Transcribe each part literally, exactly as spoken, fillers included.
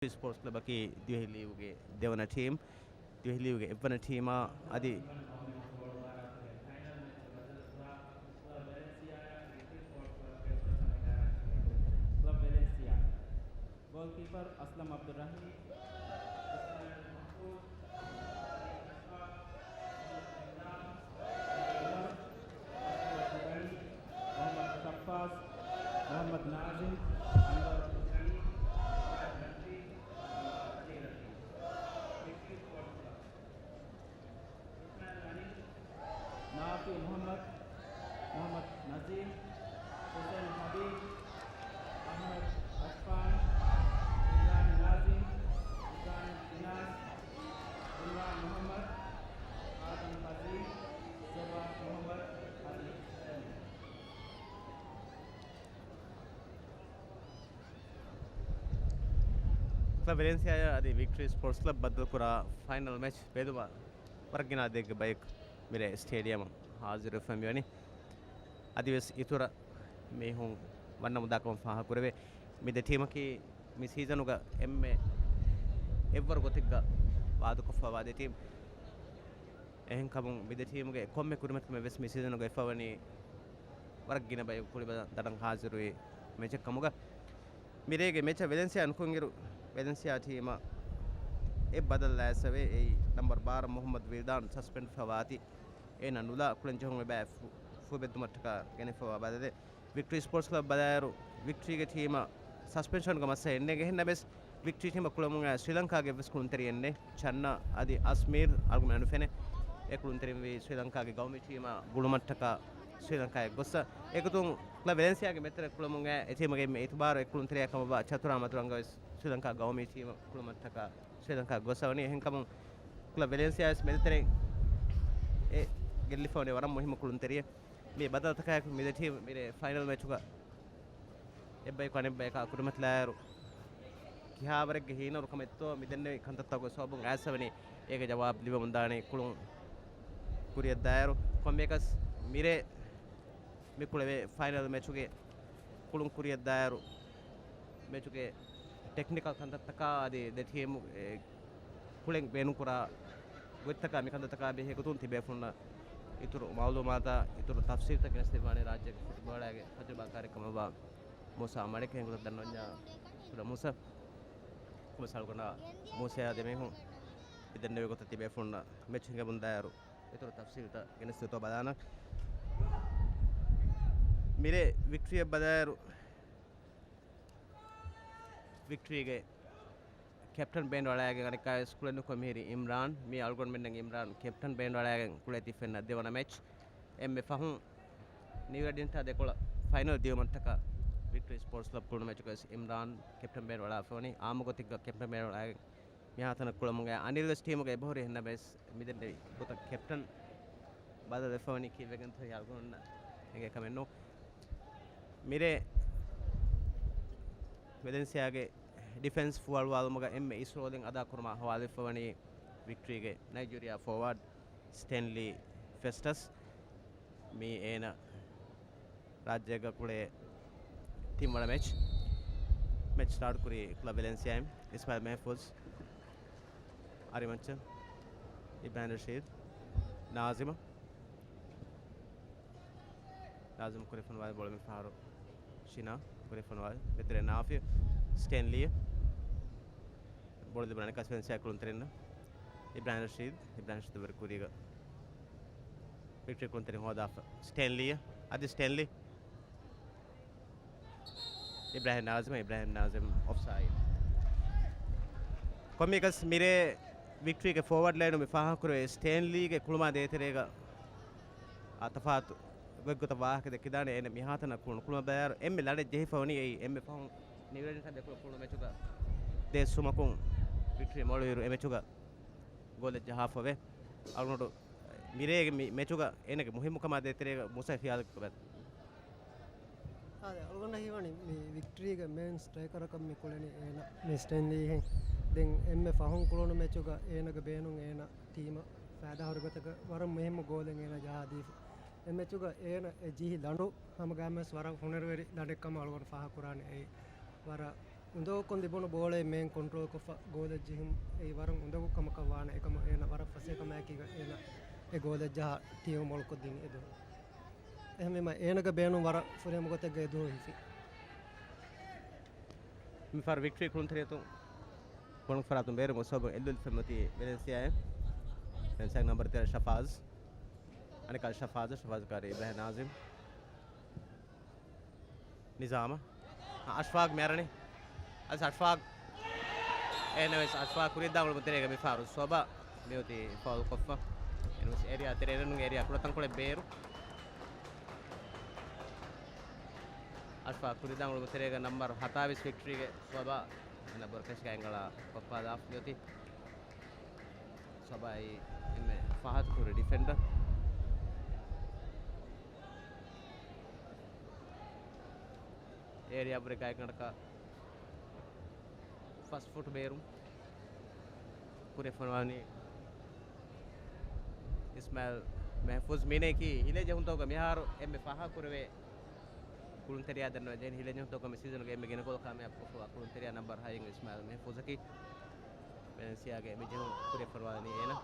ސްޕޯޓްސް ކްލަބަކީ ދިވެހި ލީގުގެ ދެވަނަ ޓީމް. ދިވެހި ލީގުގެ އެއްވަނަ ޓީމާ އަދި ކްލަބް ވެލެންސިއާ. ގޯލްކީޕަރ އަސްލަމް އަބްދުއްރަހީމް، އިސްމާއިލް މަހްފޫޒް، މުހައްމަދު ޝައްފާޒް، މުހައްމަދު ނާޒިމް، އަންވަރު ހުސައިން، އަޙްމަދު ރަޝީދް، އަލީ ރަޝީދް. ނާފި މުހައްމަދު، މުހައްމަދު ނަޒީމް، ހުސެން ހަބީބް، އަޙްމަދު އަޝްފާން، އިބްރާހިމް ނާޒިމް، އިބްރާހިމް ޝިނާޒް، އިމްރާން މުހައްމަދު، އާދަމް ފަޒީ، ޒައްރާފް މުހައްމަދު، އަލީ ސަލީމް. ކްލަބް ވެލެންސިއާއާ އަދި ވިކްޓްރީ ސްޕޯޓްސް ކްލަބް ބައްދަލުކުރާ ފައިނަލް މެޗް ބެލުމަށް ވަރަށް ގިނަ އަދަދެއްގެ ބަޔަކު މިރޭ ސްޓޭޑިއަމަށް ހާޒިރުވެފައި މިވަނީ. އަދިވެސް އިތުރަށް މީހުން ވަންނަމުންދާކަމަށް ފާހަގަކުރެވޭ. މި ދެ ޓީމަކީ މި ސީޒަނުގަ އެންމެ އެއްވަރު ގޮތެއްގަ ވާދަކޮށްފައިވާ ދެ ޓީމް. އެހެންކަމުން މި ދެ ޓީމުގެ ކޮންމެ ކުރިމަތިލުމެއް ވެސް މި ސީޒަނުގަ އެފަވަނީ ވަރަށް ގިނަ ބަޔަކު ކުޅިބަލަން ދަނޑަށް ހާޒިރުވި މެޗެއް ކަމުގަ. މިރޭގެ މެޗަށް ވެލެންސިއާ ނުކުންއިރު، ވެލެންސިއާ ޓީމަށް އެއް ބަދަލު ލާއްސަވޭ. އެއީ ނަމްބަރު ބާރަ މުހައްމަދު ވިލްދާން ސަސްޕެންޑް ފަވާތީ. އޭނަ ނުލާ ކުޅެން ޖެހުނު އެބައި ފު-، ފުއްބެއްދުމަށްޓަކާ ގެނެފަވާ ބަދަލެއް. ވިކްޓްރީ ސްޕޯޓްސް ކްލަބް ބަލާއިރު، ވިކްޓްރީގެ ޓީމަށް ސަސްޕެންޝަންގެ މައްސަލައެއް ނެގެ ހެންނަމެސް، ވިކްޓްރީ ޓީމަށް ކުޅަމުން އައި ސްރީލަންކާގެ އެއްވެސް ކުޅުންތެރިއެއް ނެތް. ޗަންނަ އަދި އަސްމީރް އަޅުގަނޑު ނުފެނޭ. އެ ކުޅުންތެރިން ވީ ސްރީލަންކާގެ ގައުމީ ޓީމާ ގުޅުމަށްޓަކާ ސްރީލަންކާއަށް ގޮއްސަ. އެގޮތުން ކްލަބް ވެލެންސިއާގެ މެޗުގަ ކުޅަމުން އައި އެ ޓީމުގެ އެންމެ އިތުބާރު އެއް ކުޅުންތެރިޔާ ކަމަށްވާ ޗަތުރާ މަތުރަންގަ ވެސް ސްރީލަންކާ ގައުމީ ޓީމަށް ކުޅުމަށްޓަކާ ސްރީލަންކާއަށް ގޮއްސަވަނީ. އެހެންކަމުން ކްލަބް ވެލެންސިއާ ވެސް މެދުތެރެއިން އެ ގެއްލިފަވަނީ ވަރަށް މުހިއްމު ކުޅުންތެރިއެއް. މި ބަދަލުތަކާއެކު މި ދެ ޓީމް މިރޭ ފައިނަލް މެޗުގަ އެއްބަޔަކު އަނެއްބަޔަކާ ކުރިމަތިލާއިރު، ކިހާވަރެއްގެ ހީނަރުކަމެއްތޯ މިދެންނެވި ކަންތައްތަކުގެ ސަބަބުން އައިސްވަނީ އޭގެ ޖަވާބު ލިބެމުންދާނީ ކުޅުން ކުރިއަށްދާއިރު. ކޮންމެއަކަސް މިރޭ މި ކުޅެވޭ ފައިނަލް މެޗުގެ ކުޅުން ކުރިއަށްދާއިރު، މެޗުގެ ޓެކްނިކަލް ކަންތައްތަކާ އަދި ދެ ޓީމު، އެ، ކުޅެން ބޭނުންކުރާ ގޮތްތަކާ މިކަންތައްތަކާ ބެހޭ ގޮތުން ތިބޭފުޅުންނަށް އިތުރު މައުލޫމާތާ އިތުރު ތަފްސީލްތައް ގެނެސްދެއްވާނެ ރާއްޖޭގެ ފުޓްބޯޅައިގެ ތަޖުރިބާކާރެއް ކަމަށްވާ މޫސާ މަނިކު. ހެންގުތަ ދަންނަވަންޏާ ކުޑަ މޫސާ. ކުބަސް އަޅުގަނޑާ މޫސާ ދެމީހުން މިދެންނެވި ގޮތަށް ތިބޭފުޅުންނަށް މެޗް ހިނގަމުންދާއިރު އިތުރު ތަފްސީލްތައް ގެނެސްދެއްވަތޯ ބަލާނަން. މިރޭ ވިކްޓްރީއަށް ބަލާއިރު، ވިކްޓްރީގެ ކެޕްޓަން ބޭނުން އަޅާގެން އަނެއްކާވެސް ކުޅެން ނުކުޅެ މިހިރީ އިމްރާން. މީ އަޅުގަނޑުމެންނަށް އިމްރާން ކެޕްޓަން ބޭނުން އަޅާގެން ކުޅޭތީ ފެންނަ ދެވަނަ މެޗް. އެންމެ ފަހުން ނިއު ރެޑިންޓާ ދެކޮޅަށް ފައިނަލް ދިޔުމަށްޓަކާ ވިކްޓްރީ ސްޕޯޓްސް ކްލަބް ކުޅުނު މެޗުގަވެސް އިމްރާން ކެޕްޓަން ބޭނުން އަޅާފަވަނީ. އާއްމު ގޮތެއްގަ ކެޕްޓަން ބޭނުން އަޅާގެން މިހާތަނަށް ކުޅަމުން އައި އަނިލްވެސް ޓީމުގަ އެބަހުރި ހެންނަމަވެސް، މިދެންނެވި ގޮތަށް ކެޕްޓަން ބަދަލުވެފަވަނީ ކީއްވެގެންތޯ އަޅުގަނޑުންނަށް އެނގޭ ކަމެއް ނޫން. މިރޭ ވެލެންސިއާގެ ޑިފެންސް ފުވައުޅުވާލުމުގަ އެންމެ އިސް ރޯލެއް އަދާކުރުމާ ހަވާލުވެފަވަނީ ވިކްޓްރީގެ ނައިޖީރިއާ ފޯވާޑް ސްޓެންލީ ފެސްޓަސް. މީ އޭނަ ރާއްޖޭގަ ކުޅޭ ތިންވަނަ މެޗް. މެޗް ސްޓާޓް ކުރީ ކްލަބް ވެލެންސިއާއިން. އިސްމާއިލް މެހްފޫޒް، އަރިމައްޗަށް އިބްރާހިމް ރަޝީދް، ނާޒިމަށް. ނާޒިމް ކުރިފޮނުވާލި ބޯޅަ މި ފަހަރު ޝިނާ ކުރިފޮނުވާލި މެދުރެ ނާފި ސްޓޭންލީ. ބޯޅަ ލިބުނު އަނެއްކާވެސް ވެލެންސިއާ ކުޅުންތެރިންނަށް. އިބްރާހިމް ރަޝީދް، އިބްރާހިމް ރަޝީދު ވެރި ކުރީގަ ވިކްޓްރީ ކުޅުންތެރިން ހޯދާފަ. ސްޓޭންލީ، އަދި ސްޓޭންލީ. އިބްރާހިމް ނާޒިމް، އިބްރާހިމް ނާޒިމް އޮފްސައިޑް. ކޮންމެއަކަސް މިރޭ ވިކްޓްރީގެ ފޯވަޑް ލައިނު މި ފާހަގަކުރެވޭ ސްޓޭންލީގެ ކުޅުމާ ދޭތެރޭގަ އާ ތަފާތު ގޮތްގޮތަށް ވާހަކަ ދެއްކިދާނެ. އޭނަ މިހާތަނަށް ކުޅުނު ކުޅުމަށް ބަލާއިރު އެންމެ ލަނޑެއް ޖެހިފަ ވަނީ އެއީ އެންމެ ފަހުން ނިއު ރެޑިންޓާ ދެކޮޅު ކުޅުނު މެޗުގަ ދޭއް ސުމަކުން ވިކްޓްރީ މޮޅުވިއިރު އެ މެޗުގަ ގޯލެއް ޖަހާފަވޭ. އަޅުގަނޑު މިރޭގެ މި މެޗުގަ އޭނަގެ މުހިއްމުކަމާ ދޭތެރޭގަ މޫސާ ޚިޔާލެއް ކޮބާތަ؟ އާދެ، އަޅުގަނޑަށް ހީވަނީ މި ވިކްޓްރީގެ މޭން ސްޓްރައިކަރަކަށް މި ކުޅެނީ އޭނަ މި ސްޓެންލީހެން. ދެން އެންމެ ފަހުން ކުޅުނު މެޗުގަ އޭނަގެ ބޭނުން އޭނަ ޓީމަށް ފައިދާހުރި ގޮތަކަށް ވަރަށް މުހިއްމު ގޯލެއް އޭނަ ޖަހާދީފަ. އެ މެޗުގަ އޭނަ އެ ޖިހި ލަނޑު ހަމަގައިމުވެސް ވަރަށް ހުނަރުވެރި ލަނޑެއްކަމަށް އަޅުގަނޑު ފާހަގަކުރާނެ. އެއީ ވަރަށް އުނދަގޫކޮށް ލިބުނު ބޯޅައެއް މޭން ކޮންޓްރޯލްކޮށްފަ ގޯލެއް ޖެހުން އެއީ ވަރަށް އުނދަގޫ ކަމަކަށް ވާނެ. އެކަމަކު އޭނަ ވަރަށް ފަސޭހަ ކަމާއެކީގަ އޭނަ އެ ގޯލެއް ޖަހާ ޓީމު މޮޅުކޮށްދިނީ އެދުވަހު. އެހެންވީމަ އޭނަގެ ބޭނުން ވަރަށް ފުރިހަމަ ގޮތެއްގަ އެދުވަހު ހިފި. މިފަހަރު ވިކްޓްރީ ކުޅުންތެރިޔަތުން ބޮނު ފަރާތުން ބޭރު މުސައްބަ އެއްލުލިފަ މަތީ ވެލެންސިއާއެއް. ވެލެންސިއާގެ ނަމްބަރު ތެރޭ ޝަފާޒް. އަނެކާ ޝަފާޒް، ޝަފާޒް ކާރި އިބްރާހިމް ނާޒިމް. ނިޒާމަށް. އަޝްފާގް މި އަރަނީ. އަދި އަޝްފާގް. އެހެންނަމަވެސް އަޝްފާގް ކުރިއަށްދާން އުޅުމުގެ ތެރޭގަ މިފަހަރު ސޮބާ މިއޮތީ ފައުލްކޮށްފަ. އެހެންނަމަވެސް އޭރިއާ ތެރޭ ނޫން އޭރިއާ ކުޑަތަންކޮޅެއް ބޭރު. އަޝްފާގް ކުރިއަށްދާން އުޅުމުގެ ތެރޭގަ ނަމްބަރު ހަތާވީސް ވިކްޓްރީގެ ސޮބާ. އޭނަ ބުރަކަށިގަ އެނގަޅާ ކޮށްފާލާފަ މިއޮތީ. ސޮބާއީ އެންމެ ފަހަތު ކުރި ޑިފެންޑަރ. އޭރިއާ ބުރެ ގާތްގަނޑަކަށް ފަސް ފުޓް ބޭރުން ކުރިއަށް ފޮނުވާލަނީ އިސްމާއިލް މެހްފޫޒް. މީނައަކީ ހިލޭ ޖެހުންތަކުގަ މިހާރު އެންމެ ފަހަ ކުރެވޭ ކުޅުންތެރިޔާ ދަންނަވަން ޖެހެނީ. ހިލޭ ޖެހުންތަކުގަ މި ސީޒަނުގެ އެންމެ ގިނަ ގޯލް ކާމިޔާބުކޮށްފައިވާ ކުޅުންތެރިޔާ ނަމްބަރު ހައެއް އިސްމާއިލް މެހްފޫޒަކީ. ވެލެންސިއާގެ މި ޖެހުން ކުރިއަށް ފޮނުވާލަނީ އޭނަ.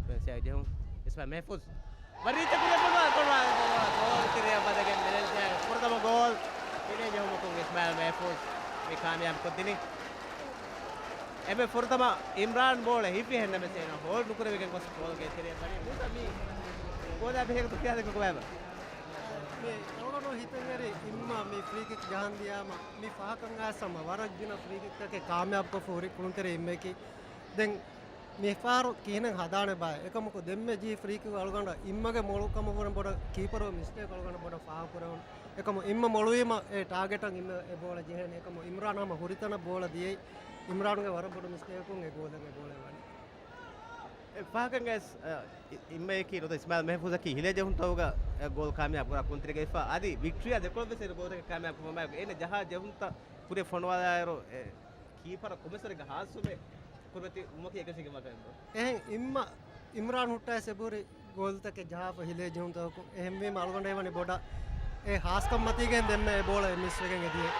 ވެލެންސިއާގެ ޖެހުން އިސްމާއިލް މެހްފޫޒް. ވަރީތަ ކުރިއަށް ފޮނުވާ، ފޮނުވާ، ފޮނުވާ، ގޯލް ތެރެއަށް ވަދެގެން ވެލެންސިއާގެ ފުރަތަމަ ގޯލް. ހިލޭ ޖެހުމަކުން އިސްމާއިލް މެހްފޫޒް މި ކާމިޔާބު ކޮށްދިނީ. އެންމެ ފުރަތަމަ އިމްރާން ބޯޅަ ހިފި އެހެންނަމަވެސް އޭނަ ހޯލްޑް ނުކުރެވިގެން ގޮސް ގޯލްގެ ތެރެއަށް ވަނީ. މޫސާ މީ ގޯލާ ބެހޭގޮތުން ކިޔާދެއްކޮ ކޮބާބަ؟ މި އަޅުގަނޑު ހިތަށްއެރި އިންމާ މި ފްރީ ކިކް ޖަހަން ދިޔާމަ މި ފަހަކަށް އައިސް ހަމަ ވަރަށް ގިނަ ފްރީ ކިކްތަކެއް ކާމިޔާބުކޮށްފަ ހުރި ކުޅުންތެރި އިންމެއަކީ. ދެން މި ފަހަރު ކިހިނެއް ހަދާނެ ބާއޭ؟ އެކަމަކު ދެންމެ ޖީ ފްރީ ކިކް އަޅުގަނޑަށް އިންމަގެ މޮޅު ކަމަށްވުރެ ބޮޑަށް ކީޕަރު މިސްޓޭކް އަޅުގަނޑަށް ބޮޑަށް ފާހަގަކުރެވުނު. އެކަމު އިންމަ މޮޅުވީމަ އެ ޓާގެޓަށް އިންމެ އެ ބޯޅަ ޖެހޭނެ. އެކަމު އިމްރާން ހަމަ ހުރިތަނަށް ބޯޅަ ދިޔައީ. އިމްރާންގެ ވަރަށް ބޮޑު މިސްޓޭކުން އެ ގޯލަށް އެ ބޯޅަ ވަނީ. އެ ފަހަކަށް އައިސް، އަ، އި-، އިންމައަކީ ނުވަތަ އިސްމާއިލް މެހްފޫޒަކީ ހިލޭ ޖެހުންތަކުގަ އެ ގޯލް ކާމިޔާބު ކުރާ ކުޅުންތެރިގަ ހިފާ. އަދި ވިކްޓްރީއާ ދެކޮޅަށްވެސް އޭނަ ގޯލްތަކެއް ކާމިޔާބު ކުރަމާއެކު އޭނަ ޖަހާ ޖެހުންތައް ކުރިއަށް ފޮނުވާލާއިރު، އެ، ކީޕަރަށް ކޮންމެސްވަރެއްގެ ހާސްވުމެއް ކުރިމަތި ވުމަކީ އެކަށީގެންވާ ކަމެއް ނޫން. އެހެން އިންމަ އިމްރާން ހުއްޓާ ސެބުރި ގޯލްތަކެއް ޖަހާފަ ހިލޭ ޖެހުންތަކު. އެހެންވީމަ އަޅުގަނޑަށް ވަނީ ބޮޑަށް އެ ހާސްކަން މަތީގެން ދެންމެ އެ ބޯޅަ މިސްވެގެން އެދިޔަ.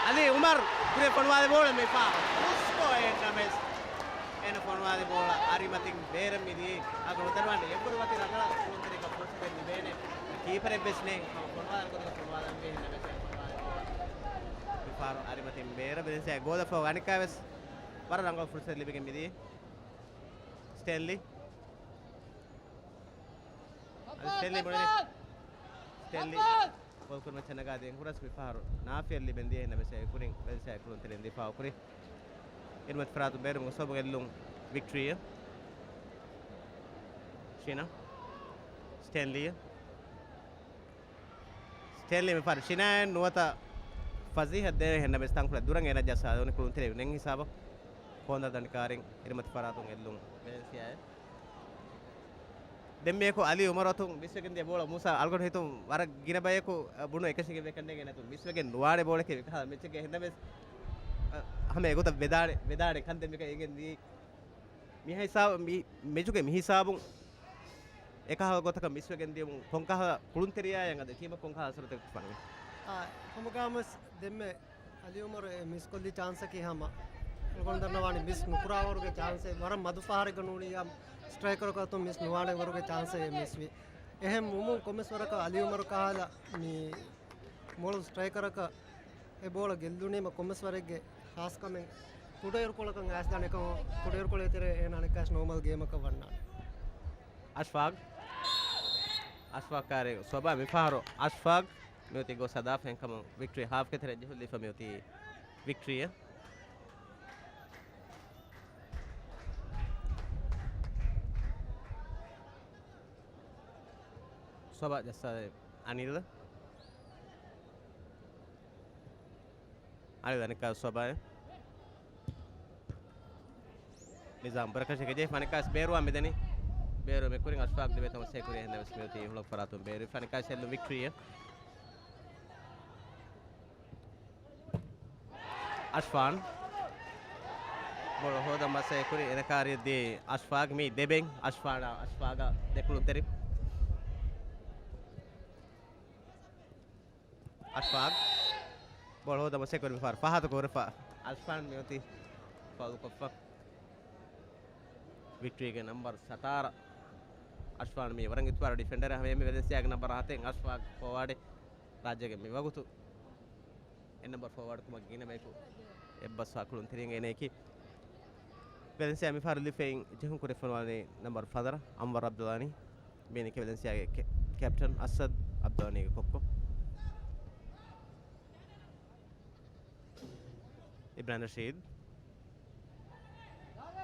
އަލީ އުމަރު ކުރިއަށް ފޮނުވާލި ބޯޅަ މި ފާ ހުސްކޮށް އެންނަމެސް އޭނަ ފޮނުވާލި ބޯޅަ އަރިމަތިން ބޭރަށް މިދިޔައީ. އަގު ނުދަންނަވާނެ އެއްވަރު ވަކި ރަނގަޅަށް ކުޅުންތެރިކަށް ފުރުސަތެއް ލިބޭނެ. ކީޕަރެއްވެސް ނެތް. ހަމަ ފޮނުވާލަން ގޮތަކަށް ފޮނުވާލަންވީ އެންނަމެސް އޭނަ ފޮނުވާލި ބޯޅަ މި ފާރު އަރިމަތިން ބޭރަށް. ވެލެންސިއާ ގޯލަށް ފަހު އަނެއްކާވެސް ވަރަށް ރަނގަޅު ފުރުސަތެއް ލިބިގެން މިދިޔައީ. ސްޓޭންލީ. އަދި ސްޓޭންލީ ބުނެލި. ސްޓޭންލީ ބޯލް ކުރިމައްޗަށް ނަގާ ދިޔަ ހުރަސް މި ފަހަރު ނާފިޔަށް ލިބެން ދިޔަ އެހެންނަމަވެސް އެ ކުރިން ވެލެންސިއާ ކުޅުންތެރިން ދިފާއު ކުރި. އިރުމަތި ފަރާތުން ބޭރު މުސައްބަ ގެއްލުން ވިކްޓްރީއަށް. ޝިނާ. ސްޓޭންލީއަށް. ސްޓޭންލީ މި ފަހަރު ޝިނާއެއް ނުވަތަ ފަޒީހަށް ދޭ އެހެންނަމަވެސް ތަންކޮޅެއް ދުރަށް އޭނަ ޖައްސާލެވުނީ ކުޅުންތެރި ނެތް ހިސާބަށް. ކޯނަރު ދަނޑި ކާރިން އިރުމަތި ފަރާތުން ގެއްލުން ވެލެންސިއާއެއް. ދެންމެއަކު އަލީ އުމަރު އަތުން މިސްވެގެން ދިޔަ ބޯޅަ މޫސާ އަޅުގަނޑު ހިތުން ވަރަށް ގިނަ ބަޔަކު، އަ، ބުނު އެކަށީގެން ވެ ކަންނޭނގެ ނަތުން މިސްވެގެން ނުވާނެ ބޯޅަކީ މިކަހަލަ މެޗެއްގެ އެހެންނަމަވެސް، އަ، ހަމަ އެގޮތަށް ވެދާނެ، ވެދާނެ ކަން ދެން މިކަން އެނގެން ދިޔައީ. މި ހިސާބު، މި މެޗުގެ މި ހިސާބުން އެކަހަލަ ގޮތަކަށް މިސްވެގެން ދިޔުމުން ކޮންކަހަލަ ކުޅުންތެރިޔާއަށް އަދި ޓީމަށް ކޮންކަހަލަ އަސަރުތަކެއް ފަންވީ؟ އާ، ހަމަގައިމުވެސް ދެންމެ އަލީ އުމަރު އެ މިސްކޮށްލި ޗާންސަކީ ހަމަ އަޅުގަނޑު ދަންނަވާނީ މިސް ނުކުރާވަރުގެ ޗާންސެއް. ވަރަށް މަދު ފަހަރެއްގަ ނޫނީ އާ ސްޓްރައިކަރަކު އަތުން މިސް ނުވާނެ ވަރުގެ ޗާންސެއް އެ މިސްވީ. އެހެން ވުމުން ކޮންމެސް ވަރަކަށް އަލީ އުމަރު ކަހަލަ މި މޮޅު ސްޓްރައިކަރަކަށް އެ ބޯޅަ ގެއްލުނީމަ ކޮންމެސް ވަރެއްގެ ހާސްކަމެއް ކުޑައިރުކޮޅަކަށް އައިސްދާނެ އެކަމަކު ކުޑައިރުކޮޅެއް ތެރޭ އޭނަ އަނެއްކާވެސް ނޯމަލް ގޭމަކަށް ވަންނާނެ. އަޝްފާގް. އަޝްފާގް ކާރި ސޮބާ މިފަހަރު އަޝްފާގް މިއޮތީ ގޯލް ހަދާފަ އެހެންކަމުން ވިކްޓްރީ ހާފްގެ ތެރެއަށް ޖެހުލީފަ މިއޮތީ ވިކްޓްރީއަށް. ސޮބާ ޖައްސާލި އަނިލް. އަނިލް އަނެއްކާ ސޮބާއެއް. ނިޒާމް ބުރަކަށިގެ ޖެހިފަ އަނެއްކާވެސް ބޭރުވާ މިދަނީ. ބޭރު މި ކުރިން އަޝްފާގް ދެބޭތަން ސޭ ކުރި އެހެންނަމަވެސް މިއޮތީ ހުޅަނގު ފަރާތުން ބޭރުވިފަ އަނެއްކާވެސް ހެއްލުން ވިކްޓްރީއަށް. އަޝްފާން. ބޯޅަ ހޯދަން މަސައްކަތް ކުރި އޭނަ ކާރިއަށް ދީ އަޝްފާގް މީ ދެބެން. އަޝްފާނާ، އަޝްފާގާ ދެކުޅުންތެރި. ފާގް. ބޯޅަ ހޯދަ މަސައްކަތް މިފަހަރު ފަހަތަކު ހުރެފަ. އަސްފާން މިއޮތީ ފައުލުކޮށްފަ. ވިކްޓްރީގެ ނަމްބަރު ސަތާރަ އަޝްފާން މީ ވަރަށް އިތުބާރު ޑިފެންޑަރ. ހަމައެހެންމެ ވެލެންސިއާގެ ނަމްބަރު ހަތެއް އަޝްފާގް ފޯވާޑެއް ރާއްޖޭގެ މި ވަގުތު އެއް ނަމްބަރު ފޯވާޑް ކުމަށް ގިނަ ބަޔަކު އެއްބަސްވާ ކުޅުންތެރިން އޭނައަކީ. ވެލެންސިއާ މިފަހަރު ލިބިފައި ޖެހުން ކުރި ފޮނުވާލީ ނަމްބަރު ފަނަރަ އަންވަރު އަބްދުލާނީ. މީނަކީ ވެލެންސިއާގެ ކެ-، ކެޕްޓަން އަސަދް އަބްދުލާނީގެ ކޮއްކޮ. އިބްރާހިމް ރަޝީދު.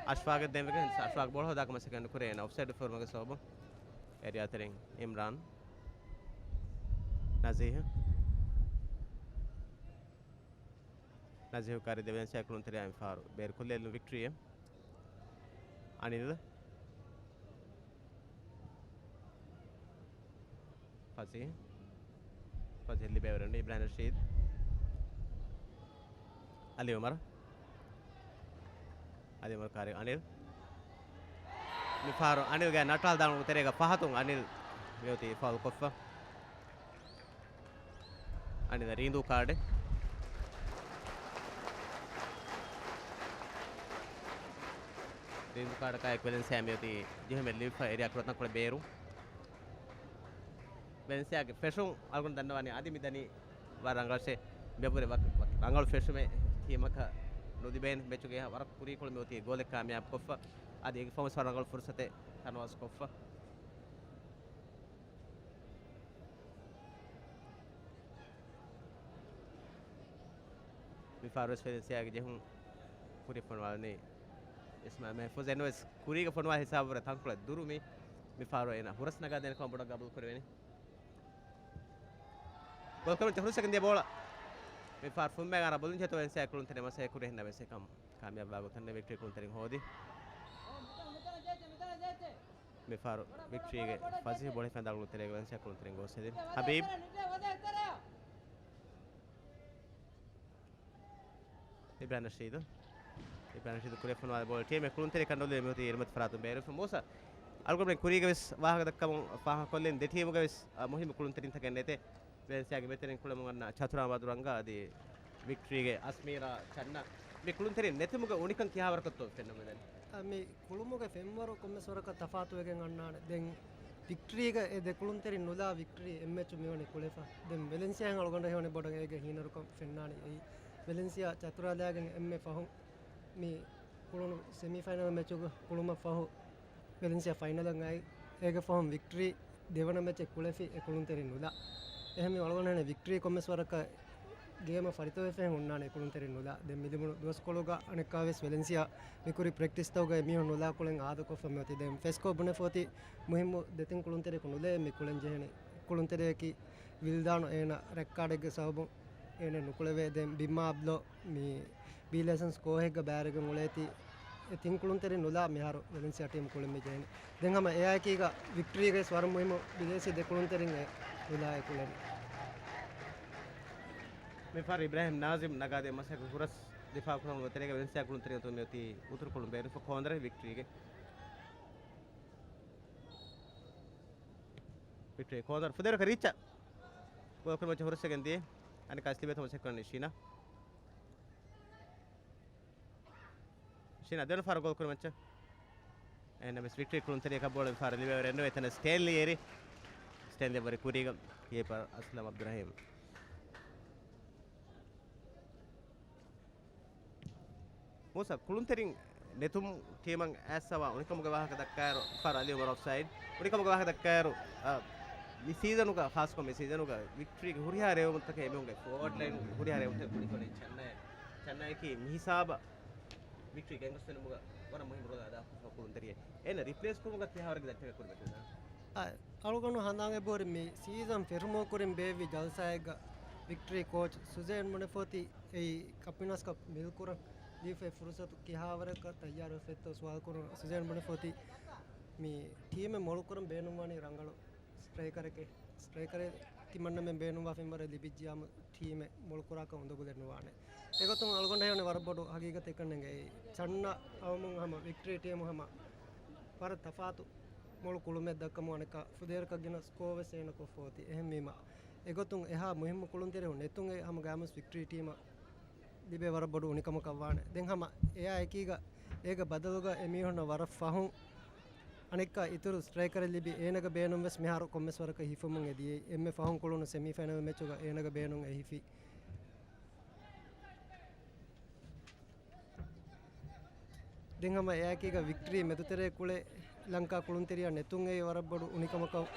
އަޝްފާގެ ދެންވެގެން އަޝްފާގް ބޯޅަ ހޯދާކަށް މަސައްކަތް ނުކުރޭ އޭނަ އޮފްސައިޑް ފޯރުމަގެ ސަބަބުން. އެރިއާ ތެރެއިން އިމްރާން. ނަޒީހް. ނަޒީހް ކާރި ދެ ވެލެންސިއާ ކުޅުންތެރިޔާ މިފަހަރު ބޭރު ކޮށްލެއްލުން ވިކްޓްރީއެއް. އަނިލް. ފަޒީ. ފަޒީ ލިބޭވަރުން އިބްރާހިމް ރަޝީދު. އަލީ އުމަރު. އަލީ އުމަރު ކާރި އަނިލް. މިފަހަރު އަނިލްގެ ނަޓާލް ދާނު ތެރޭގަ ފަހަތުން އަނިލް މިއޮތީ ފައުލް ކޮށްފަ. އަނިލަށް ރީނދޫ ކާޑެއް. ރީނދޫ ކާޑަކާއެކު ވެލެންސިއާ މިއޮތީ ޖެހުމެއް ލިބިފަ އެރިއާ ކުރަތަންކޮޅެއް ބޭރު. ވެލެންސިއާގެ ފެށުން އަޅުގަނޑު ދަންނަވާނީ އަދި މިދަނީ ވަރަށް ރަނގަޅަށޭ. މިއަށްވުރެ ވަކި، ވަކި ރަނގަޅު ފެށުމެއް ޓީމަކަށް ނުލިބޭނެ. މެޗުގެ ވަރަށް ކުރީކޮޅު މިއޮތީ ގޯލެއް ކާމިޔާބުކޮށްފަ. އަދި އޭގެ ފަހުން ވެސް ވަރަށް ރަނގަޅު ފުރުސަތެއް ތަނަވަސްކޮށްފަ. މިފަހަރުވެސް ވެލެންސިއާގެ ޖެހުން ކުރި ފޮނުވާލަނީ އިސްމާއިލް މެހްފޫޒް. އެންވެސް ކުރީގެ ފޮނުވާ ހިސާބުވުރެ ތަންކޮޅެއް ދުރު މި، މިފަހަރު އޭނަ ހުރަސް ނަގާދޭނެ ކަމަށް ބޮޑަށް ގަބޫލު ކުރެވެނީ. ގޯލްކުރުމަށް ހުރަސްއެކަން ދިޔަ ބޯޅަ. މިފަހަރު ފުންމޭގާރަށް ބޮލުން ޖެހިފަ ވެލެންސިއާ ކުޅުންތެރިން މަސައްކަތް ކުރި ހެންނަ ވެސް އެކަމް ކާމިޔާބުވާ ގޮތަށް ވިކްޓްރީ ކުޅުންތެރިން ހޯދި. މިފަހަރު ވިކްޓްރީގެ ފަޒީ ބޯޅަ ފެން ދާން ކުޅުންތެރިން ގޮސް ކުޅުންތެރިން ގޯސް ހެދިން. ހަބީބް. އިބްރާހިމް ނަޝީދު. އިބްރާހިމް ނަޝީދު ކުރިއަށް ފޮނުވާ ބޯޅަ ޓީމެއް ކުޅުންތެރި ކަނޑުލުވެ މިއޮތީ އިރުމަތި ފަރާތުން ބޭރުފަ މޫސާ. އަޅުގަނޑު ކުރީގަ ވެސް ވާހަކަ ދައްކަމުން ފާހަގަކޮށްލިން ދެ ޓީމުގަ ވެސް، އަ، މުހިއްމު ކުޅުންތެރިންތަކެއް ނެތޭ. ވެލެންސިއާގެ މެދުތެރެއިން ކުޅެމުން އަންނަ ޗަތުރާ މަދުރަނގާ އަދި ވިކްޓްރީގެ އަސްމީރާ ޗަންނާ މި ކުޅުންތެރިން ނެތުމުގެ އުނިކަން ކިހާވަރަކަށްތޯ ފެންނަމުންދަނީ؟ އަ، މި ކުޅުމުގެ ފެންވަރު ކޮންމެސް ވަރަކަށް ތަފާތުވެގެން އަންނާނެ. ދެން ވިކްޓްރީގަ އެ ދެ ކުޅުންތެރިން ނުލާ ވިކްޓްރީ އެއް މެޗު މިވަނީ ކުޅެފަ. ދެން ވެލެންސިއާއިން އަޅުގަނޑަށް ހީވަނީ ބޮޑަށް އޭގެ ހީނަރުކަން ފެންނާނީ. އެއީ ވެލެންސިއާ ޗަތުރާލާގެން އެންމެ ފަހުން މި ކުޅުނު ސެމީ ފައިނަލް މެޗުގަ ކުޅުމަށް ފަހު، ވެލެންސިއާ ފައިނަލަށް އައި، އޭގެ ފަހުން ވިކްޓްރީ ދެވަނަ މެޗެއް ކުޅެފި އެ ކުޅުންތެރިން ނުލާ. އެހެންވީމަ އަޅުގަނޑު ހީވަނީ ވިކްޓްރީ ކޮންމެސް ވަރަކަށް ގޭމަށް ފަރިތަވެފައި ހުންނާނެ ކުޅުންތެރިން ނުލާ. ދެން މި ލިބުނު ދުވަސްކޮޅުގަ އަނެއްކާވެސް ވެލެންސިއާ މިކުރި ޕްރެކްޓިސްތަކުގައި މީހުން ނުލާ ކުޅެން އާދަކޮށްފަ މިއޮތީ. ދެން ފެސްކޯ ބުނެފަ އޮތީ މުހިއްމު ދެތިން ކުޅުންތެރިޔަކު ނުލޭ މި ކުޅެން ޖެހެނީ. ކުޅުންތެރިޔަކީ ވިލްދާނު އޭނަ ރެޑް ކާޑެއްގެ ސަބަބުން އޭނަ ނުކުޅެވޭ. ދެން ބިމާ ބްލޯ މި ބީ ލައިސަންސް ކޯހެއްގަ ބައިވެރިވެގެން އުޅޭތީ އެ ތިން ކުޅުންތެރިން ނުލާ މިހާރު ވެލެންސިއާ ޓީމް ކުޅެން މި ޖެހެނީ. ދެން ހަމަ އެއާއެކީގަ ވިކްޓްރީގައި ވަރަށް މުހިއްމު ބިދޭސީ ދެ ކުޅުންތެރިން އެ ނުލާ އެ ކުޅެނީ. މިފަހަރު އިބްރާހިމް ނާޒިމް ނަގާދޭ މަސައްކަތް ހުރަސް ދިފާއު ކުރަމުން ތެރޭގަ ވެލެންސިއާ ކުޅުންތެރިން އަތުން މިއޮތީ އުތުރު ކުޅުން ބޭރުފަ ކޯނަރެއް ވިކްޓްރީގެ. ވިކްޓްރީ ކޯނަރ ފުދޭވަރަކަށް ރީއްޗަށް ގޯލް ކުރި މައްޗަށް ހުރަސްވެގެން ދިޔަ. އަނެއްކާ ސްލިޕް އެތަން މަސައްކަތް ކުރަނީ ޝީނާ. ޝީނާ ދެވަނަ ފަހަރަށް ގޯލް ކުރި މައްޗަށް. އެހެންނަމަވެސް ވިކްޓްރީ ކުޅުންތެރިޔަކަށް ބޯޅަ މިފަހަރު ލިބޭވަރެއް ނުވޭ. އެތަނަށް ސްޓޭންލީ އެރި. ސްޓޭންލީ ވަރި ކުރީގަ ކީޕަރ އަސްލަމް އަބްދުރަހީމް. މޫސާ، ކުޅުންތެރިން ނެތުމުން ޓީމަށް އައިސްފަވާ އުނިކަމުގެ ވާހަކަ ދައްކާއިރު، ފަރު އަލީ އުމަރު އޮފްސައިޑް. އުނިކަމުގެ ވާހަކަ ދައްކާއިރު، އަ، މި ސީޒަނުގަ، ޚާއްސަކޮށް މި ސީޒަނުގަ ވިކްޓްރީގެ ހުރިހާ ރޭވުމަށްތަކެއް އެމީހުންގެ ފޯވަޑް ލައިން ހުރިހާ ރޭވުމަށް ކުރިކޮށްލީ ޗަންނާއޭ. ޗަންނާއަކީ މި ހިސާބަށް ވިކްޓްރީ ގެންގޮސްދިނުމުގަ ވަރަށް މުހިއްމު ރޯލެއް އަދާކޮށްފަ ކުޅުންތެރިއެއް. އޭނަ ރިޕްލޭސް ކުރުމުގަ ކިހާވަރެއްގެ ދަތިވެ ކުރިމަތިލާ؟ އަ، އަޅުގަނޑު ހަނދާން އެބަހުރި މި ސީޒަން ފެށުމުގެ ކުރިން ބޭއްވި ޖަލްސާއެއްގަ ވިކްޓްރީ ކޯޗް ސުޒޭން ބުނެފަ އޮތީ އެއީ ކަޕިނަސްކަ މިލްކުރަން ދީފައި ފުރުސަތު ކިހާވަރަކަށް ތައްޔާރުވެފައެއްތޯ ސުވާލު ކުރުން ސުޒޭން ބުނެފަ އޮތީ މި ޓީމެއް މޮޅުކުރަން ބޭނުންވާނީ ރަނގަޅު ސްޓްރައިކަރެކޭ. ސްޓްރައިކަރެއް ތިމަންނަމެން ބޭނުންވާ ފެންވަރެއް ލިބިއްޖިޔާމު ޓީމެއް މޮޅުކުރާކަށް އުނދަގުލެއް ނުވާނެ. އެގޮތުން އަޅުގަނޑަށް ހީވަނީ ވަރަށް ބޮޑު ހަގީގަތެއް ކަންނޭނގެ. އެއީ ޗަންނަ އައުމުން ހަމަ ވިކްޓްރީ ޓީމު ހަމަ ވަރަށް ތަފާތު މޮޅު ކުޅުމެއް ދައްކަމުން އަނެއްކާ ފުދޭވަރަކަށް ގިނަ ސްކޯ ވެސް އޭނަ ކޮށްފަ އޮތީ. އެހެންވީމަ އެގޮތުން އެހާ މުހިއްމު ކުޅުންތެރިޔަކު ނެތުން އެ ހަމަ ގާމުސް ވިކްޓްރީ ޓީމަށް ލިބޭ ވަރަށް ބޮޑު އުނިކަމަކަށް ވާނެ. ދެން ހަމަ އެއާ އެކީގަ އޭގެ ބަދަލުގަ އެމީހުންނަށް ވަރަށް ފަހުން އަނެއްކާ އިތުރު ސްޓްރައިކަރެއް ލިބި އޭނަގެ ބޭނުން ވެސް މިހާރު ކޮންމެސް ވަރަކަށް ހިފުމުން އެދިޔައީ. އެންމެ ފަހުން ކުޅުނު ސެމީފައިނަލް މެޗުގަ އޭނަގެ ބޭނުން އެ ހިފީ. ދެން ހަމަ އެއާއެކީގަ ވިކްޓްރީ މެދުތެރޭ ކުޅެ ލަންކާ ކުޅުންތެރިޔާ ނެތުން އެއީ ވަރަށް ބޮޑު އުނިކަމަކަށް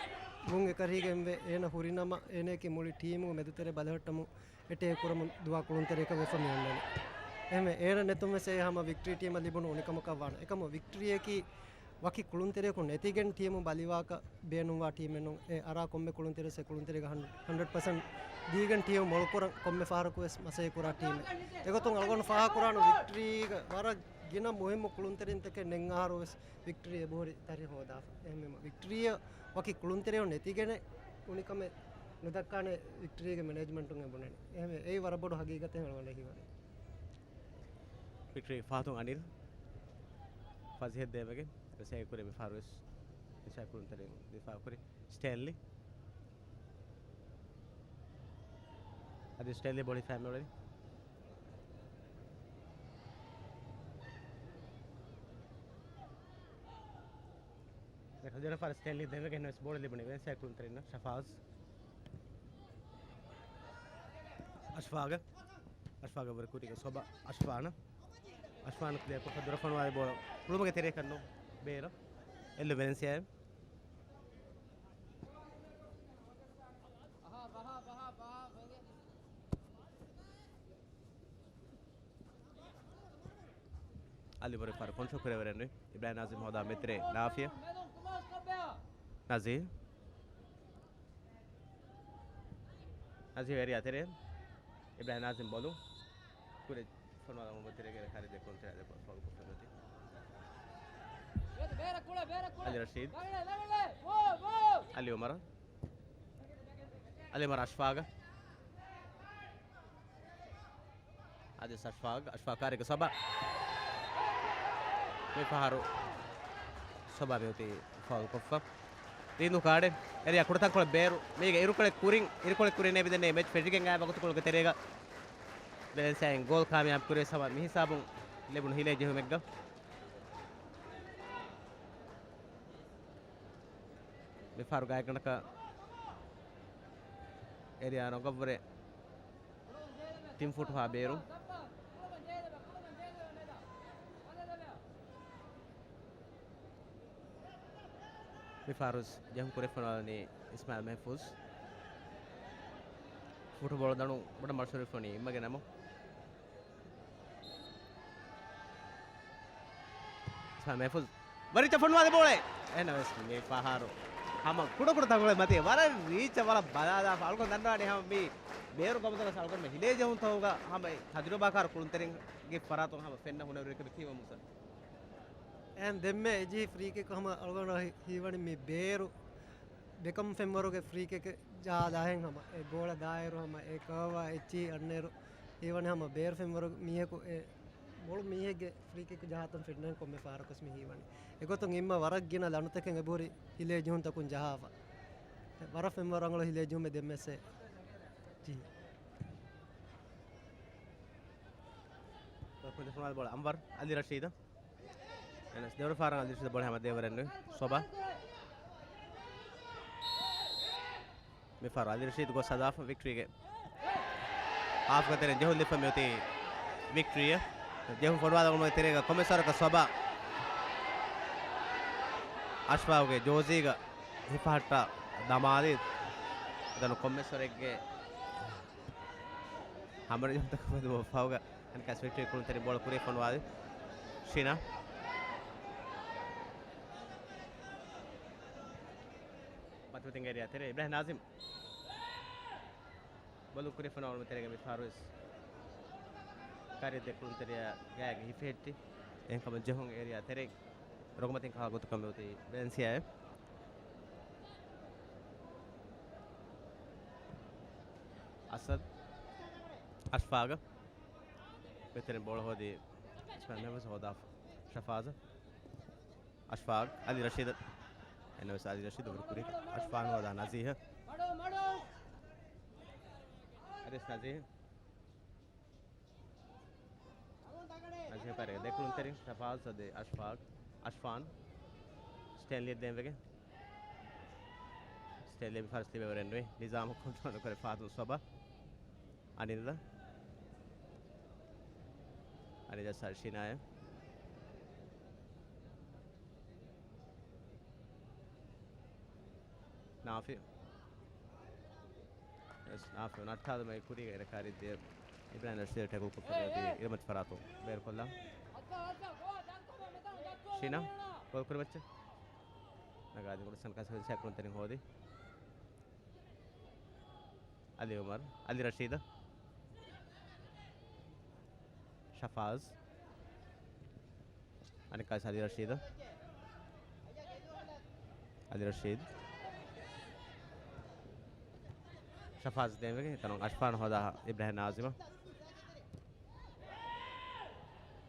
ވުން އެކަރީގެންވެ އޭނަ ހުރިނަމަ އޭނަޔަކީ މުޅި ޓީމުގެ މެދުތެރޭ ބަލަހައްޓަމުން އެޓޭކް ކުރަމުން ދުވާ ކުޅުންތެރިޔަކަށް ވެފަ މި އޮންނަނީ. އެހެންވެ އޭނަ ނެތުން ވެސް އެ ހަމަ ވިކްޓްރީ ޓީމަށް ލިބުނު އުނިކަމަކަށް ވާނެ. އެކަމު ވިކްޓްރީއަކީ ވަކި ކުޅުންތެރިޔަކު ނެތިގެން ޓީމު ބަލިވާކަށް ބޭނުންވާ ޓީމެއް ނޫން. އެ އަރާ ކޮންމެ ކުޅުންތެރިޔަސް އެ ކުޅުންތެރިޔާގެ ހަން-، ހަންޑްރެޑް ޕަސެންޓް ދީގެން ޓީމު މޮޅުކުރަން ކޮންމެ ފަހަރަކު ވެސް މަސައްކަތް ކުރާ ޓީމެއް. އެގޮތުން އަޅުގަނޑު ފާހަގަކުރާނަން ވިކްޓްރީގަ ވަރަށް ގިނަ މުހިއްމު ކުޅުންތެރިންތަކެއް ނެތް އަހަރު ވެސް ވިކްޓްރީ އެބަހުރި ތަރި ހޯދާފަ. އެހެންވީމަ ވިކްޓްރީއަށް ވަކި ކުޅުންތެރިޔަކު ނެތިގެނެއް އުނިކަމެއް ނުދައްކާނެ ވިކްޓްރީގެ މެނޭޖްމަންޓުން އެ ބުނަނީ. އެހެންވެ އެއީ ވަރަށް ބޮޑު ހަގީގަތެއް އަޅުގަނޑަށް ހީވަނީ. ވިކްޓްރީ ފަހަތުން އަނިލް ފަޒިހެއް ދޭވެގެން އެ ސޭ ކުރި މި ފަހަރު ވެސް އިންސައިޑް ކުޅުންތެރިން ދިފާ ކުރި ސްޓޭންލީ. އަދި ސްޓޭންލީ ބޯޅަ ހިފައި މިއުޅެނީ. ދެން ހަދިޔަ ފާރި ސްޓޭންލީ ދެވެގެން ވެސް ބޯޅަ ލިބުނީ ވެންސައި ކުޅުންތެރިންނަށް. ޝަފާޒް. އަޝްފާގަށް. އަޝްފާގަށް ވަރަށް ކުރީގެ ސޮބާ އަޝްފާނަށް. އަޝްފާނަށް ކްލިއަރ ކޮށްފަ ދުރަށް ފޮނުވާލި ބޯޅަ ކުޅުމުގެ ތެރެއަކަށް ނޫން ބޭރަށް. އެއްލު ވެލެންސިއާއެއް. އަލި ވަރަށް ފަރު ކޮންޓްރޯލް ކުރެވެރެއް ނުވި. އިބްރާހިމް ނާޒިމް ހޯދާ މެދުތެރޭ ނާފިޔަ. ނާޒީ. ނާޒީ އެރިއާ ތެރޭ. އިބްރާހިމް ނާޒިމް ބޯޅަ. ކުރެ ފޮނުވާލަމުން މެދުތެރޭގެ ކާރި ދެކޮން ތެރޭ ދެކޮން ފައުލް ކޮށްފަ މިއޮތީ. އަލި ރަޝީދު. އަލި އުމަރު. އަލި އުމަރު އަޝްފާގަށް. އަދި އަޝްފާގަށް، އަޝްފާގަށް ކާރިގެ ސޮބާ. މި ފަހަރު ސޮބާ މިއޮތީ ފައުލް ކޮށްފަ. ތިން ކާޑެއް. އެރިއާ ކުޑަތަންކޮޅެއް ބޭރު. މީގެ އިރުކޮޅެއް ކުރިން، އިރުކޮޅެއް ކުރިން އެބިދެންނެވި މެޗް ފެށިގެން އާ ވަގުތުކޮޅުގެ ތެރޭގަ ވެލެންސިއާއިން ގޯލް ކާމިޔާބު ކުރި ސަމަ މި ހިސާބުން ލިބުނު ހިލޭ ޖެހުމެއްގަ. މި ފަހަރު ގާތްގަނޑަކަށް އެރިއާ ރޮނގަށްވުރެ ތިން ފޫޓު ހާ ބޭރު. މި ފަހަރު ޖެހުން ކުރިއަށް ފޮނުވާލަނީ އިސްމާއިލް މެހްފޫޒް. ފުޓްބޯޅަ ދަނޑު ބޮޑަށް މަޝްހޫރުވެފަ ވަނީ އިއްމަގެ ނަމު. އިސްމާއިލް މެހްފޫޒް. ވަރިއްޗަށް ފޮނުވާލި ބޯޅަ. އެހެނަސް މި ފަހަރު ހަމަ ކުޑަކުޑަ ތަންކޮޅެއް މަތީ ވަރަށް ރީއްޗަށް ވަރަށް ބަލާލާފަ. އަޅުގަނޑު ދަންނަވަނީ ހަމަ މި ބޭރު ގަމުތަކަށް އަޅުގަނޑުމެން ހިލޭ ޖެހުންތަކުގަ ހަމަ ތަޖުރިބާކާރު ކުޅުންތެރިންގެ ފަރާތުން ހަމަ ފެންނަ ހުނަރުވެރިކަމެއް ކީއްވެ މޫސާ؟ އެހެން ދެންމެ އެޖިހި ފްރީ ކިކް ހަމަ އަޅުގަނޑަށް ހީވަނީ މި ބޭރު ބެކަމް ފެންވަރުގެ ފްރީ ކިކް ޖަހާލާ ހެން ހަމަ އެ ބޯޅަ ދާއިރު ހަމަ އެ ކާވާ އެއްޗިހި އަންނައިރު ހީވަނީ ހަމަ ބޭރު ފެންވަރު މީހަކު އެ މޮޅު މީހެއްގެ ފްރީ ކިކް ޖަހާތަން ފެންނަން ކޮންމެ ފަހަރަކުސް މި ހީވަނީ. އެގޮތުން އިއްމަ ވަރަށް ގިނަ ލަނޑުތަކެއް އެބަހުރި ހިލޭ ޖެހުންތަކުން ޖަހާފަ. ވަރަށް ފެންވަރު ރަނގަޅު ހިލޭ ޖެހުމެއް ދެންމެސް ޖެހި. ކުދިފުނާލި ބޯޅަ އަންވަރު އަލި ރަޝީދަށް. އެނަސް ދެވަނަ ފަހަރަށް އަލި ރަޝީދަށް ބޯޅަ ހަމަ ދޭވަރެން ސޮބާ. މި ފަހަރު އަލި ރަޝީދު ގޮސް ހަދާފަ ވިކްޓްރީގެ ހާފްގެ ތެރެއިން ޖެހުން ލިބިފަ މިއޮތީ ވިކްޓްރީއަށް. ޖެހުން ފޮނުވާލަމުން ތެރޭގަ ކޮންމެސް ވަރަކަށް ސޮބާ. އަޝްފާގުގެ ޖޯޒީގަ ހިފަހައްޓާ ދަމާލީ. އަދަނު ކޮންމެސް ވަރެއްގެ ހަމަރި ޖަމްތަކު މެދު ފަހުގަ އަނެކާސް ވިކްޓްރީ ކުޅުންތެރި ބޯޅަ ކުރިއަށް ފޮނުވާލި. ޝިނާ. މަތިވެތިން އެރިއާ ތެރޭ އިބްރާހިމް ނާޒިމް. ބޯޅަ ކުރިއަށް ފޮނުވާލުމުގެ ތެރޭގަ މި ފަހަރުވެސް ކާރިއަށް ދެ ކުޅުންތެރިޔާ ގާތްގަ ހިފެހެއްޓި. އެހެންކަމުން ޖެހުން އެރިއާ ތެރެއިން ރޮގުމަތިން ކަހަލަ ގޮތަކަށް މިއޮތީ ވެލެންސިއާއެއް. އަސަދް. އަޝްފާގަށް. ބެތެރެން ބޯޅަ ހޯދީ އިސްމާއިލް މެހްފޫޒް ހޯދާފަ. ޝަފާޒަށް. އަޝްފާގް. އަލި ރަޝީދަށް. އެން އެސް އަލި ރަޝީދު ކުރި. އަޝްފާގް ހޯދާ ނަޒީހަށް. ނަޒީހް. ނަޒީހް ކައިރީގަ ދެކުޅުންތެރިން ޝަފާޒް އަދި އަޝްފާގް. އަޝްފާން. ސްޓޭންލީ ދޭންވެގެން. ސްޓޭންލީ މި ފާރިސް ލިބޭވަރެއް ނުވޭ. ނިޒާމު ކޮންޓްރޯލް ކުރެ ފަހަތުން ސޮބާ. އަނިލް. އަނިލް ސަރ ޝިނާޔަށް. ނާފި. ޔެސް، ނާފި ނައްޓާލުމަށް ކުރީގަ އިރަކާރި ދޭ އިބްރާހިމް ރަޝީދަށް ޓެކުލް ކޮށްފަ މިއޮތީ އިރުމަތި ފަރާތުން ބޭރުކޮށްލާ. ޝިނާ ގޯލް ކުރިމައްޗަށް. ނަގާދި ގުޑަސް ކަންކަން ސެވެން ސެކުން ތެރިން ހޯދި. އަލީ އުމަރު، އަލީ ރަޝީދު. ޝަފާޒް. އަނެއްކާވެސް އަލީ ރަޝީދު. އަލީ ރަޝީދު. ޝަފާޒް ދޭންވެގެން އެތަނުން އަޝްފާން ހޯދާ އިބްރާހިމް ނާޒިމަށް.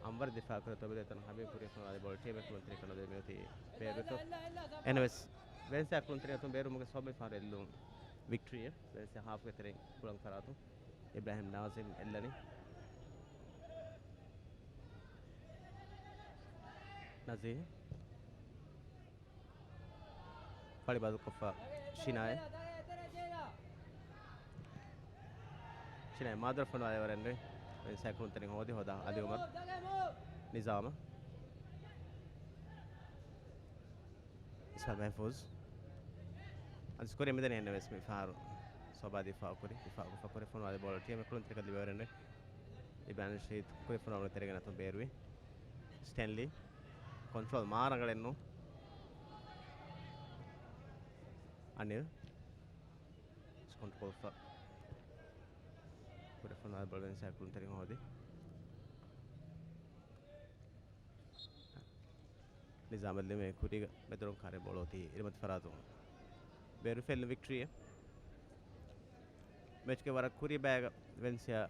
އަންވަރު ދިފާއު ކުރި ތޮބިލެ ތަން ހަބީބް ކުރިއަށް ފޮނުވާލި ބޯޅަ ޓީމެއް ކުޅުންތެރިކަން ނުދެވި މިއޮތީ ބޭރުވެފަ. އެހެނަސް ވެލެންސިއާ ކުޅުންތެރިން އަތުން ބޭރުވުމުގެ ސަބަބުން ފަހަރު އެއްލުން ވިކްޓްރީއެއް. ވެލެންސިއާ ހާފްގެ ތެރެއިން ކުޅަން ފަރާތުން އިބްރާހިމް ނާޒިމް އެއްލަނީ. ނަޒީހް. ފަޅި ބަދަލުކޮށްފަ ޝިނާއެ. ޝިނާއެ މާދުރަ ފޮނުވާލެވަރެއްނުވެ. ސައިކުޅުން ތެރެއިން ހޯދި ހޯދާ އަލީ އުމަރު. ނިޒާމަ. އިސްމާއިލް މަހްފޫޒް. އަދި ސްކޯރެއް މިދަނީ އެންނެވެސް މި ފަހަރު ސޮބާ ދިފާއު ކުރި. ދިފާއު ކޮށްފަ ކުރި ފޮނުވާލި ބޯޅަ ޓީމެއް ކުޅުންތެރިކަން ލިބޭވަރެއްނުވެ. އިބްރާހިމް ރަޝީދު ކުރި ފޮނުވާލުމުގެ ތެރޭގަ އަތުން ބޭރުވި. ސްޓޭންލީ. ކޮންޓްރޯލް މާ ރަނގަޅެއްނު. އަނިލް. ކޮންޓްރޯލް ކޮށްފަ. ކުރި ފޮނުވާލި ބޯޅަ ވެލެންސިއާ ކުޅުންތެރިން ހޯދި. ނިޒާމަށް ލިބޭ ކުރީގަ މެދުރޮން ކާރި ބޯޅަ އޮތީ އިރުމަތި ފަރާތުން ބޭރު ފެއްލުން ވިކްޓްރީއެއް. މެޗްގެ ވަރަށް ކުރީ ބައިގަ ވެލެންސިއާ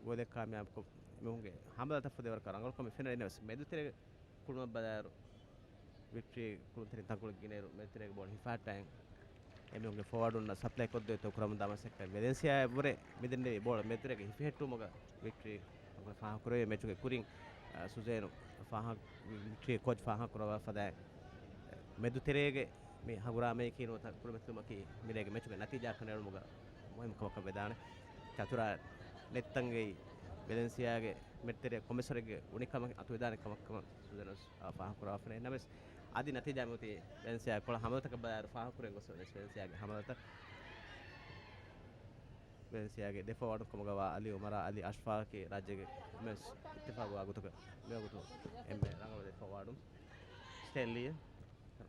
ގޯލެއް ކާމިޔާބުކޮށް، މީހުންގެ ހަމަލަތައް ފުދޭ ވަރަކަށް ރަނގަޅުކަމެއް ފެނެ. އެހެނަސް މެދުތެރޭގެ ކުޅުމަށް ބަލާއިރު، ވިކްޓްރީ ކުޅުންތެރިން ތަންކޮޅެއް ގިނައިރު، މެދުތެރޭގެ ބޯޅަ ހިފާއްޓާއިން އެމީހުންގެ ފޯވާޑުންނަށް ސަޕްލައި ކޮށްދެވޭތޯ ކުރަމުން ދާ މަސައްކަތް ވެލެންސިއާއަށްވުރެ މިދެންނެވި ބޯޅަ މެދުތެރޭގަ ހިފިހެއްޓުމުގަ ވިކްޓްރީ ތަންކޮޅެއް ފާހަގަކުރެވޭ. މެޗުގެ ކުރިން، އަ، ސުޒޭނު ފާހަގަ، ވިކްޓްރީ ކޯޗް ފާހަގަކުރައްވާފަ ދާއިރު މެދުތެރޭގެ މި ހަނގުރާމައަކީ ނުވަތަ ކުރިމަތިލުމަކީ މިރޭގެ މެޗުގެ ނަތީޖާ ކަނޑައެޅުމުގަ މުހިންމު ކަމަކަށް ވެދާނެ. ޗަތުރާ ނެތްތަންގައި ވެލެންސިއާގެ މެދުތެރޭ ކޮމެސަރެއްގެ އުނިކަމަށް އަތުވެދާނެ ކަމަށް ކަމަށް ސުޒޭނު ވެސް ފާހަގަކުރައްވާފަ އިންނަވެސް، އަދި ނަތީޖާ މިއޮތީ ވެލެންސިއާ ކޮޅަށް ހަމަލަތަކަށް ބަލާއިރު ފާހަގަކުރެން ގޮސް ވެލެންސިއާގެ ހަމަލަތައް. ވެލެންސިއާގެ ދެ ފޯވާޑު ކަމުގަވާ އަލީ އުމަރާ އަލީ އަޝްފާގެ ރާއްޖޭގެ މެސް އިއްތިފާގު ވާގޮތުގަ މިވަގުތު އެންމެ ރަނގަޅު ދެ ފޯވާޑު. ސްޓޭންލީ،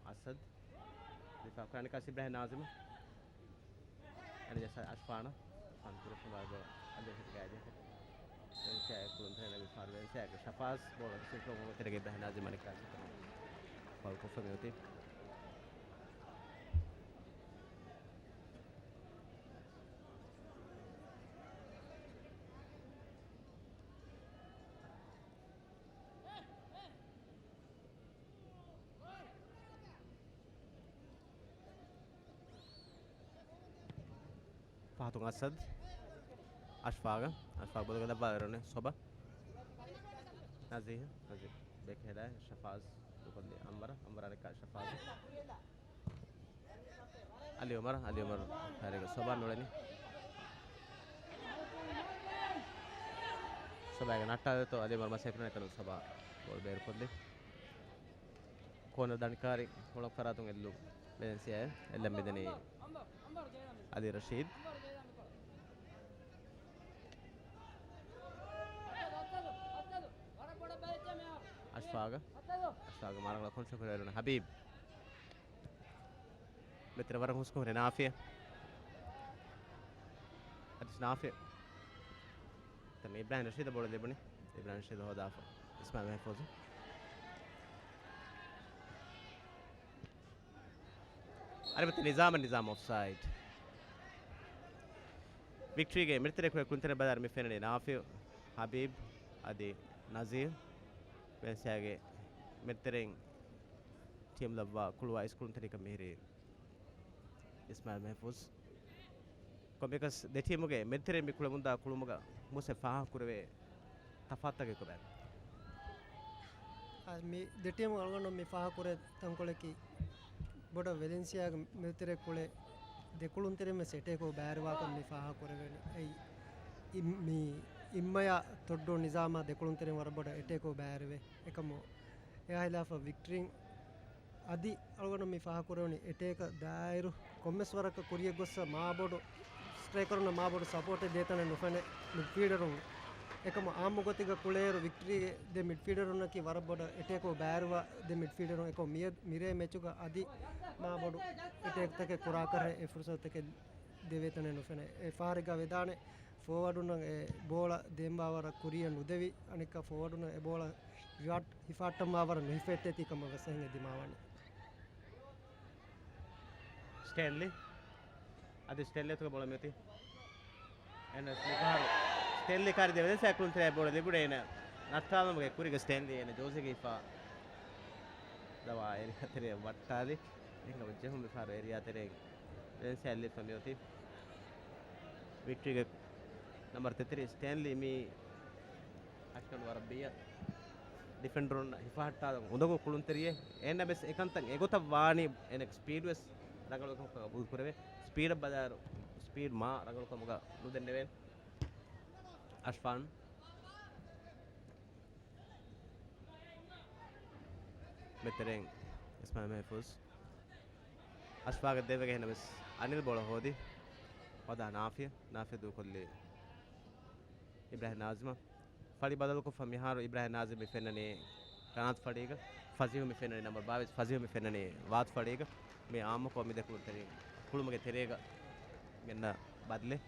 އަސަދް، ދިފާ ކުރާނެ ކާސި އިބްރާހިމް ނާޒިމް. އަނިލް އަޝްފާން، އަޝްފާން ކުރިފަން ވާ ގޯލް އަލި ހެދިގާ އެދި. ވެލެންސިއާގެ ކުޅުންތެރިން ވިފާރު ވެލެންސިއާގެ ޝަފާޒް ބޯޅަ ރިސީވް ކުރުމުގެ ތެރޭގަ އިބްރާހިމް ނާޒިމް އަނެއްކާ ފައުލް ކޮށްފަ މިއޮތީ. ފަހަތުން އަސަދް. އަޝްފާގަ. އަޝްފާގް ބޮލުގަ ލައްވާލި ރަނެ ސޮބަ. ނަޒީހް. ނަޒީހް. ބެކް ހެދާ. ޝަފާޒް. ދުކޮށްލި އަންވަރަ. އަންވަރާ ނިކާ ޝަފާޒް. އަލި އުމަރު. އަލި އުމަރު. ކާރިގަ ސޮބާ ނުޅެނީ. ސޮބާގެ ނައްޓާލިތޯ އަލި އުމަރު މަސައްކަތް ކުރަނީ ތަނު ސޮބާ ބޯޅަ ބޭރުކޮށްލި. ކޯނަރ ދަނޑިކާރި ހުޅަނގު ފަރާތުން އެއްލުން ވެލެންސިއާއެއް. އެއްލަން މިދަނީ އަލީ ރަޝީދު. އަޝްފާގަ. އަޝްފާގަ މާރަނގަޅަށް ކޮންޓްރޯލް ކުރެވި ހަބީބް. މެދުތެރެ ވަރަށް ހުސްކޮށް ހުރި ނާފިޔަ. އަދި ނާފިޔަ. ތަން އިބްރާހިމް ރަޝީދަށް ބޯޅަ ލިބުނީ. އިބްރާހިމް ރަޝީދު ހޯދާފަ. އިސްމާއިލް މަހްފޫޒު. އަރިބަތި ނިޒާމަށް ނިޒާމް އޮފްސައިޑް. ވިކްޓްރީގެ މިދަނީ ކުޅުންތެރިން ބަލާއިރު މި ފެންނަނީ ނާފިޔު، ހަބީބް އަދި ނަޒީރް. ވެލެންސިއާގެ މިދަނީ ޓީމް ލައްވާ ކުޅުވާ އިސް ކުޅުންތެރިކަން މިހިރީ އިސްމާއިލް މަހްފޫޒު. ކޮންމެއަކަސް ދެ ޓީމުގެ މެދުތެރެއިން މި ކުޅެމުންދާ ކުޅުމުގަ މުސް އެ ފާހަގަކުރެވޭ ތަފާތުތަކެއް ކޮބާ؟ އާ، މި ދެ ޓީމު އަޅުގަނޑު މި ފާހަގަކުރޭ ތަންކޮޅަކީ، ބޮޑަށް ވެލެންސިއާގެ މެދުތެރެ ކުޅޭ ދެ ކުޅުންތެރިން ވެސް އެޓޭކު ބައިވެރިވާކަން މި ފާހަގަކުރެވޭނެ. އެއީ، އި-، މި އިއްމަޔާ ތޮއްޑޫ ނިޒާމާ ދެ ކުޅުންތެރިން ވަރަށް ބޮޑަށް އެޓޭކު ބައިވެރިވޭ. އެކަމު އެއާ ހިލާފަށް ވިކްޓްރީން އަދި އަޅުގަނޑު މި ފާހަގަކުރެވުނީ އެޓޭކަށް ދާއިރު ކޮންމެސް ވަރަކަށް ކުރިއަށް ގޮއްސަ މާބޮޑު ސްޓްރައިކަރުންނަށް މާބޮޑު ސަޕޯޓެއް ދޭތަނެއް ނުފެނޭ މިޑްފީލްޑަރުން. އެކަމު އާއްމު ގޮތެއްގަ ކުޅޭއިރު ވިކްޓްރީގެ ދެ މިޑްފީލްޑަރުންނަކީ ވަރަށް ބޮޑަށް އެޓޭކު ބައިވެރިވާ ދެ މިޑްފީލްޑަރުން. އެކަމު މިއަދު މިރޭ މެޗުގަ އަދި މާބޮޑު އެޓޭކްތަކެއް ކުރާކަށް އެ ފުރުސަތުތަކެއް ދެވޭތަނެއް ނުފެނޭ. އެ ފަހަރެއްގަ ވެދާނެ ފޯވާޑުންނަށް އެ ބޯޅަ ދޭންވާވަރަށް ކުރިއަށް ނުދެވި، އަނެއްކާ ފޯވާޑުންނަށް އެ ބޯޅަ ހިފާ-، ހިފާއްޓަންވާވަރަށް ނުހިފެއްޓޭތީ ކަމަށް ވެސް އެހެން އެދިމާވަނީ. ސްޓޭންލީ. އަދި ސްޓޭންލީ އަތުގަ ބޯޅަ މިއޮތީ. އެން އެސް މިފަހަރު ސްޓޭންލީ ކާރި ދެ ވެލެންސާ ކުޅުންތެރިއާ ބޯޅަ ލިބުނީ އޭނަ ނައްޓާލުމުގެ ކުރީގަ ސްޓޭންލީ އޭނަ ޖޯސީގަ ހިފާ ދަވާ އޭރިއާ ތެރެއަށް ވައްޓާލި. އެހެން ޖެހުން މިފަހަރު އޭރިއާ ތެރެއިން ވެލެންސިއާ ލިބިފަ މިއޮތީ. ވިކްޓްރީގެ ނަމްބަރު ތެތިރީސް ސްޓޭންލީ މީ އަކިކަން ވަރަށް ބިޔަ ޑިފެންޑަރުންނަށް ހިފަހައްޓާލަން އުނދަގޫ ކުޅުންތެރިއެއް. އޭނަ ވެސް އެކަންތައް އެގޮތަށް ވާނީ އޭނަގެ ސްޕީޑް ވެސް ރަނގަޅު ކަމަކަށް ގަބޫލު ކުރެވޭ. ސްޕީޑަށް ބަލާއިރު ސްޕީޑް މާ ރަނގަޅު ކަމުގަ ނުދެންނެވޭނެ. އަޝްފާން. މެދުތެރެއިން އިސްމާއިލް މެހްފޫޒް. އަޝްފާގެ ދެވެގެ ހެނަ ވެސް އަނިލް ބޯޅަ ހޯދި. ހޯދާ ނާފިޔަ. ނާފިޔަ ދޫކޮށްލީ އިބްރާހިމް ނާޒިމަށް. ފަޅި ބަދަލުކޮށްފަ މިހާރު އިބްރާހިމް ނާޒިމް މި ފެންނަނީ ކަނާތު ފަޅީގަ. ފަޒީހު މި ފެންނަނީ ނަމްބަރު ބާވީސް. ފަޒީހު މި ފެންނަނީ ވާތު ފަޅީގަ. މި އާއްމުކޮށް މި ދެ ކުޅުންތެރިން ކުޅުމުގެ ތެރޭގަ ގެންނަ ބަދަލެއް.